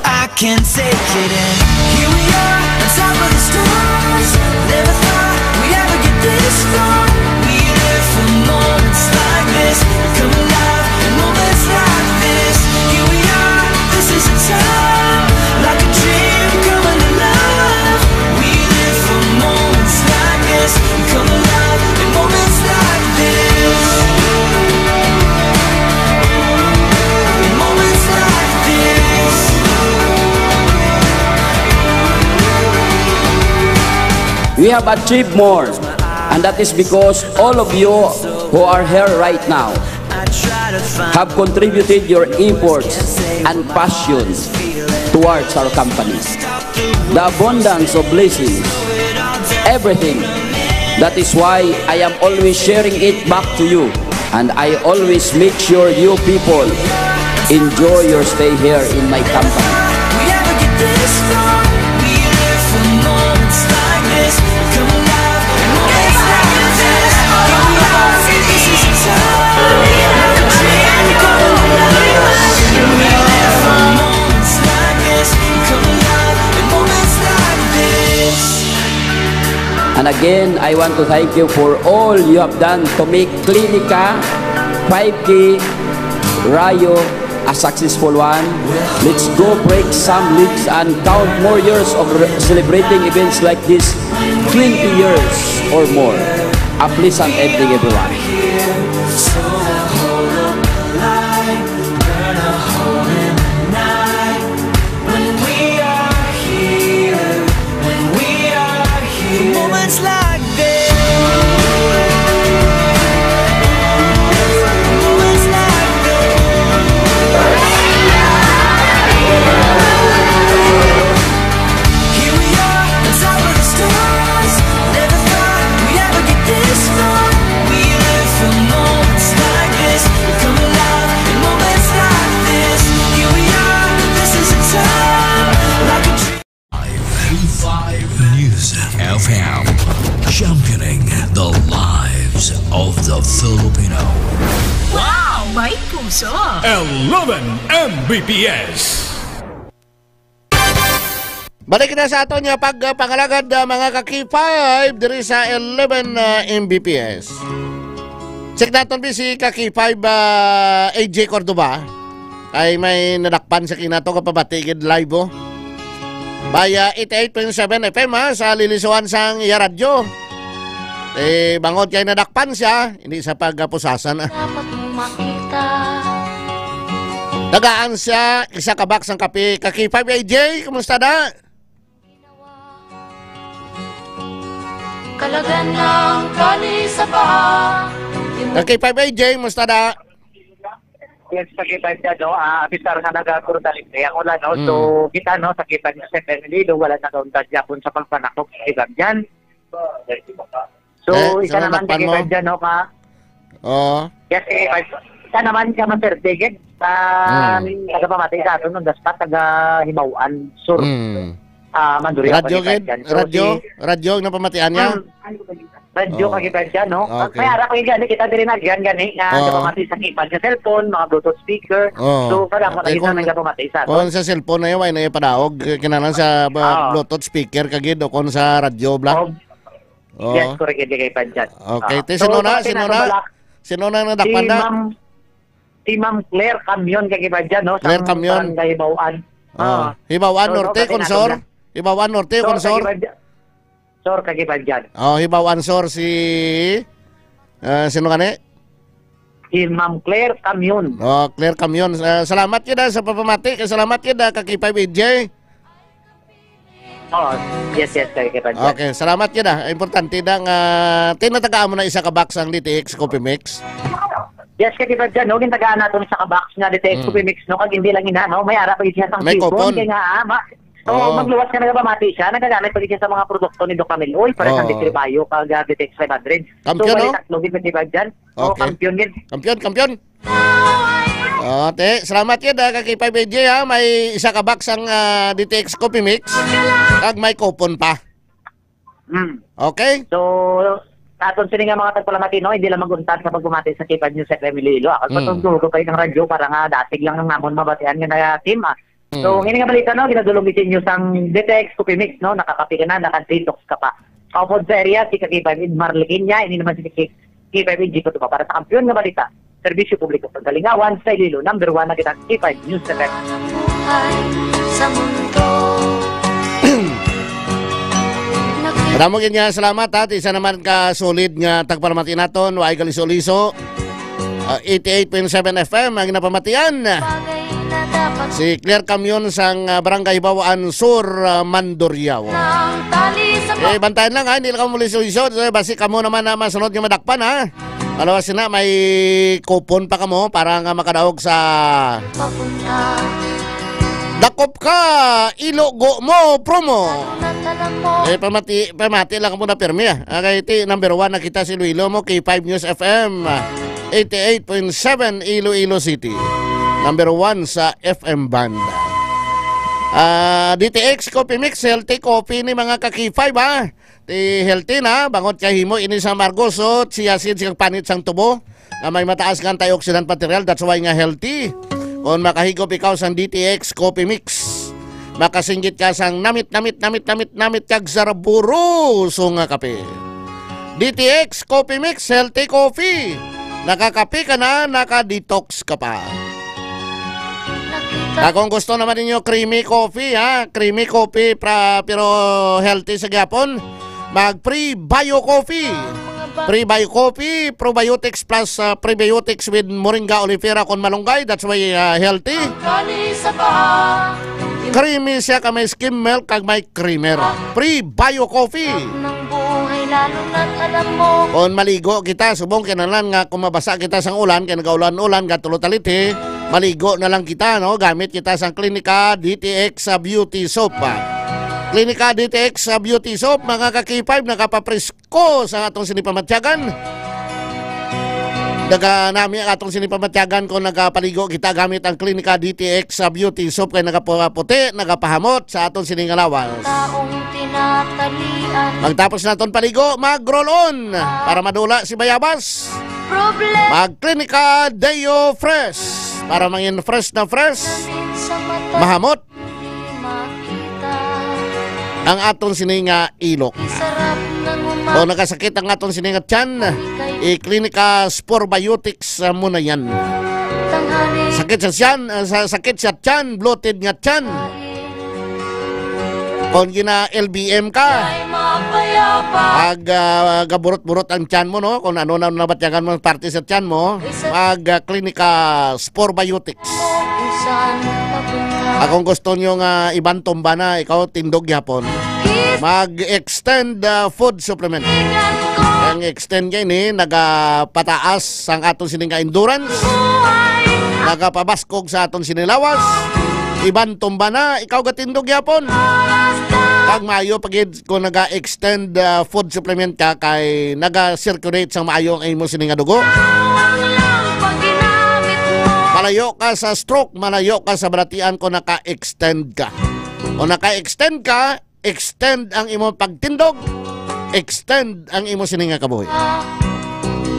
I can't take it in. Here we are, on top of the stars. Never thought we'd ever get this We live for moments like this. Come alive in moments like this. Here we are, this is a time, like a dream coming alive. We live for moments like this. Come alive in moments like this. In moments like this. We have achieved more, and that is because all of you who are here right now have contributed your efforts and passion towards our company. The abundance of blessings, everything. That is why I am always sharing it back to you. And I always make sure you people enjoy your stay here in my company. We never get this far. We live for moments like this. Come alive, moments like this. Come alive, this is the time. Like a dream come alive. We live for moments like this. Come alive, moments like this. And again, I want to thank you for all you have done to make Clinica five K Rayo a successful one. Let's go break some legs and count more years of re- celebrating events like this, twenty years or more. A pleasant evening, everyone. When we are here, when we are here. Moments like this. Moments like this. Here we are, on top of the stars. Never thought we'd ever get this far. We live for moments like this. We come alive in moments like this. Here we are, this is a time like a dream. Five News F M, championing the lives of the Filipino. Wow! May puso! Eleven M B P S. Balik na sa aton nga pag, uh, pangalagad, uh, mga ka-K five, diri sa eleven, uh, M B P S. Check naton bi si ka-K five, uh, A J Cordova. Ay, may nadakpan sa kinato ka pabati gid live, oh. Via eighty-eight point seven F M, ha, sa lilisuan sang iya radyo. Eh, bangod kay nadakpan siya, hindi sa pagkapusasan, ah. Dapat mong makita. Tagaan siya, isa ka box ng kape. Ka-K five A J, kumusta da? Kalagan ng kali sa paa. Ka-K five A J, kumusta da? Yes, sa kita dyan, no? Ah, apisar nga nagagurdalit kaya ako lang, no? So, mm, kita, no, sa kita niya sa Fernando, wala na daw ang tadyapon sa pagpanakop sa kita dyan. So, eh, ika naman, sa naman, Kagibay, dyan, no, ka? Oo. Yes, Kagibay. Ika naman ka, Master David, ah, mm, nagapamati sa ato, no, daspat, taga Himawan Sur. Mm. Ah, Mandurriaga, radyo, Kagibay, gid? Dyan. So, radyo? Di, radyo, ang napamatian niya? Mm. Radyo, oh, ka kita dyan, no? Okay. May ara ko yung gani, kita diri na dyan, gani, nga, oh, nagapamati sa keypad sa cellphone, mga Bluetooth speaker. Oh. So, para mo, okay, nakita kung, nagapamati sa ato. Kung sa cellphone na yun, ay na yung padaog, kinahanglan sa, ba, oh, Bluetooth speaker, kagid, o kung sa radyo, bla? Oh. Oh. Yes, correct, yung keypad dyan. Okay. Ah, te, so, sino na? Sino na? Sino na nadakpan na? Si Ma'am Si Ma'am Claire Camion, kagibadyan, no? Claire Camion. Barangay Hibaw-an. Oh. Ah. Hibaw-an Norte, Consor? Hibaw-an Norte, Consor? Sor, kagibadyan. Sor, kagibadyan. Oh, Hibaw-an Sur si, ah, sino gani? Si Ma'am Claire Camion. Oh, Claire Camion. Ah, salamat gid, ah, sa pagpamati. Salamat gid, ah, ka-K five A J. Oh, yes, yes, kay, kay Padyan. Okay, salamat gid, ah. Importante da nga tinatagaan mo na isa ka box ang D T X Coffee Mix. Yes, kay, kay Padyan, no? Gintagaan naton isa ka box nga D T X, mm, Coffee Mix, no? Kag hindi lang ina, no? May ara pa gid siya sang coupon. May coupon. Kay nga, ah, ma-, so, oh, magluwas ka nagapamati siya, nagagamit pa gid siya sa mga produkto ni Doc Camilo. Uy, para sa, oh, Distribayo, kag, ah, D T X five hundred. Kampiyon, so, no? Bali tatlo gid, kay Padyan. Oh, okay. Kampiyon gid. Kampiyon, kampiyon. Oh, te, salamat gid, ah, ka-K five A J, ha. May isa ka box ang, ah, D T X Coffee Mix. Kag may coupon pa. Hmm. Okay? So, sa aton sini nga mga tagpalamati, no, hindi lang mag-untat sa pagpamati sa K five News F M Iloilo. Akal pa, hmm, tong dugo pa yung radyo para nga datig lang ang namon mabatian nga na team, ah. So, mm, ngini nga balita, no, ginadulong gid sa inyo sang D T X Coffee Mix, no, nakakape ka na, naka-detox ka pa. Upod sa area, si Kagiban Inmar Legiña, ini naman si K-, K five N G Patuba. Para sa Kampiyon nga Balita, Serbisyo Publiko, Kagalingawan sa Iloilo, number one na kita, K five News F M. Buhay sa mundo. Madamo gid nga salamat, ha. Isa naman ka solid nga tagpalamati naton, waay kaliso-liso. Ah, eighty-eight point seven F M ang napamatian. Si Claire Camion sang, ah, Barangay Bawaan Sur, ah, Mandurriao. Eh, bantayan lang, ha, hindi lang kamo liso-liso. So, basi kamo naman na masunod nga madakpan, ha. Alawas na, may kupon pa kamo para nga makadaog sa Dakop Ka, Ilogo Mo promo. Eh, pamati, pamati lang kamo na pirmi, ah. Okay, ti, number one na kita si Iloilo mo, K five News F M. Eighty-eight point seven Iloilo City. Number one sa F M band. Ah, D T X Coffee Mix, healthy coffee ni mga ka-K five, ha. Ti healthy na, bangod kay himo ini sa amargo, so chia seeds kag panit sang tubo nga may mataas nga antioxidant material, that's why nga healthy. Kung makahigop ikaw sang D T X Coffee Mix, makasinggit ka sang namit, namit, namit, namit, namit kag saraburoso nga kape. D T X Coffee Mix, healthy coffee. Nakakape ka na, naka-detox ka pa. Nakita. Ah, kung gusto naman ninyo creamy coffee, ha? Creamy coffee, pra-, pero healthy sa gyapon. Mag Prebio Coffee. Ang mga ba- Prebio Coffee, probiotics plus, ah, prebiotics with moringa oleifera con malunggay. That's why, ah, healthy. Ang kali sa paa. Creamy siya, ka may skim milk, kag may creamer. Prebio Coffee. Ng buhay, lalo na't alam mo. Kung maligo kita, subong kinahanglan nga kung mabasa kita sang ulan, kay nagaulan-ulan, gatulo talithi, maligo na lang kita, no? Gamit kita sang Clinica D T X sa Beauty Soap, ah. Clinica D T X sa Beauty Soap, mga ka-K five, nakapapresko sa atong sini pamatyagan. Daga nami ang atong sini pamatyagan kung nagapaligo kita gamit ang Clinica D T X sa Beauty Soap kay nagapaputi, nagapahamot sa atong sini nga lawas. Taong tinatalian. Pagtapos naton paligo, mag-roll on para madula si bayabas. Problem. Mag Clinica Deo Fresh para mangin fresh na fresh. Sa mata. Mahamot. Di makita. Ang aton sini nga ilok. Sarap ng uma- O nakasakit ang aton sini nga tiyan, i-Clinica Sporbiotics, ah, mo na yan. Tanghali. Sakit sa tiyan, ah, sa, sakit sa tiyan, bloated nga tiyan. Kung gina L B M ka, ay mapayapa. Pag, ah, gaburot-burot ang tiyan mo, no? Kung ano na nabatyagan mo, parte sa tiyan mo, mag, ah, Clinica Sporbiotics. Kung saan papunta. Ah, kung gusto nyo nga iban tumba na, ikaw tindog gyapon. Is- Mag-extend, ah, food supplement. Ang extend kay ni nagapataas sang aton sini nga endurance. Buhay. Nagapabaskog sa aton sini lawas. Iban tumba na, ikaw gatindog gyapon. Oras ka. Kag maayo pa gid kung naga-extend, ah, food supplement ka kay naga-circulate sang maayo ang imo sini nga dugo. Bawang lang pag ginamit mo. Malayo ka sa stroke, malayo ka sa balatian kung naka-extend ka. Kung naka-extend ka, extend ang imo pagtindog, extend ang imo sini nga kabuhi.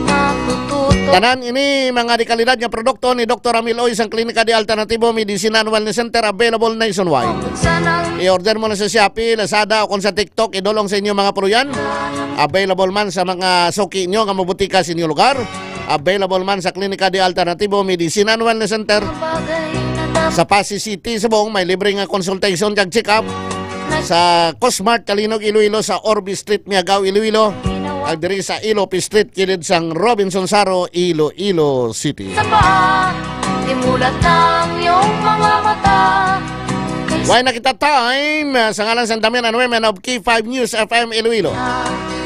Matututo. Tanan ini mga dekalidad nga produkto ni Doktor Ramil Oy sang Klinika de Alternativo Medicina and Wellness Center, available nationwide. Kung saan ang I-order mo na sa Shopee, Lazada, o kung sa TikTok, idulong sa inyo mga puluyan. Available man sa mga suki nyo nga mabutika sa inyong lugar. Available man sa Klinika de Alternativo Medicine and Wellness Center. Sa Passi City, subong, may libre nga consultation kag check-up. Sa Cosmart, Calinog, Iloilo, sa Orbe Street, Miagao, Iloilo. Ag diri sa Ilope Street, kilid sang Robinson Saro, Iloilo City. Sa paa, imulat ang iyong mga mata. Wala na kita time. Sa ngalan sa Damian and Women of K five News F M Iloilo.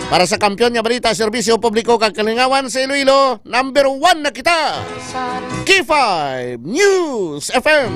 Para sa Kampiyon nga Balita, Serbisyo Publiko kag Kalingawan sa Iloilo, number one na kita. K five News F M.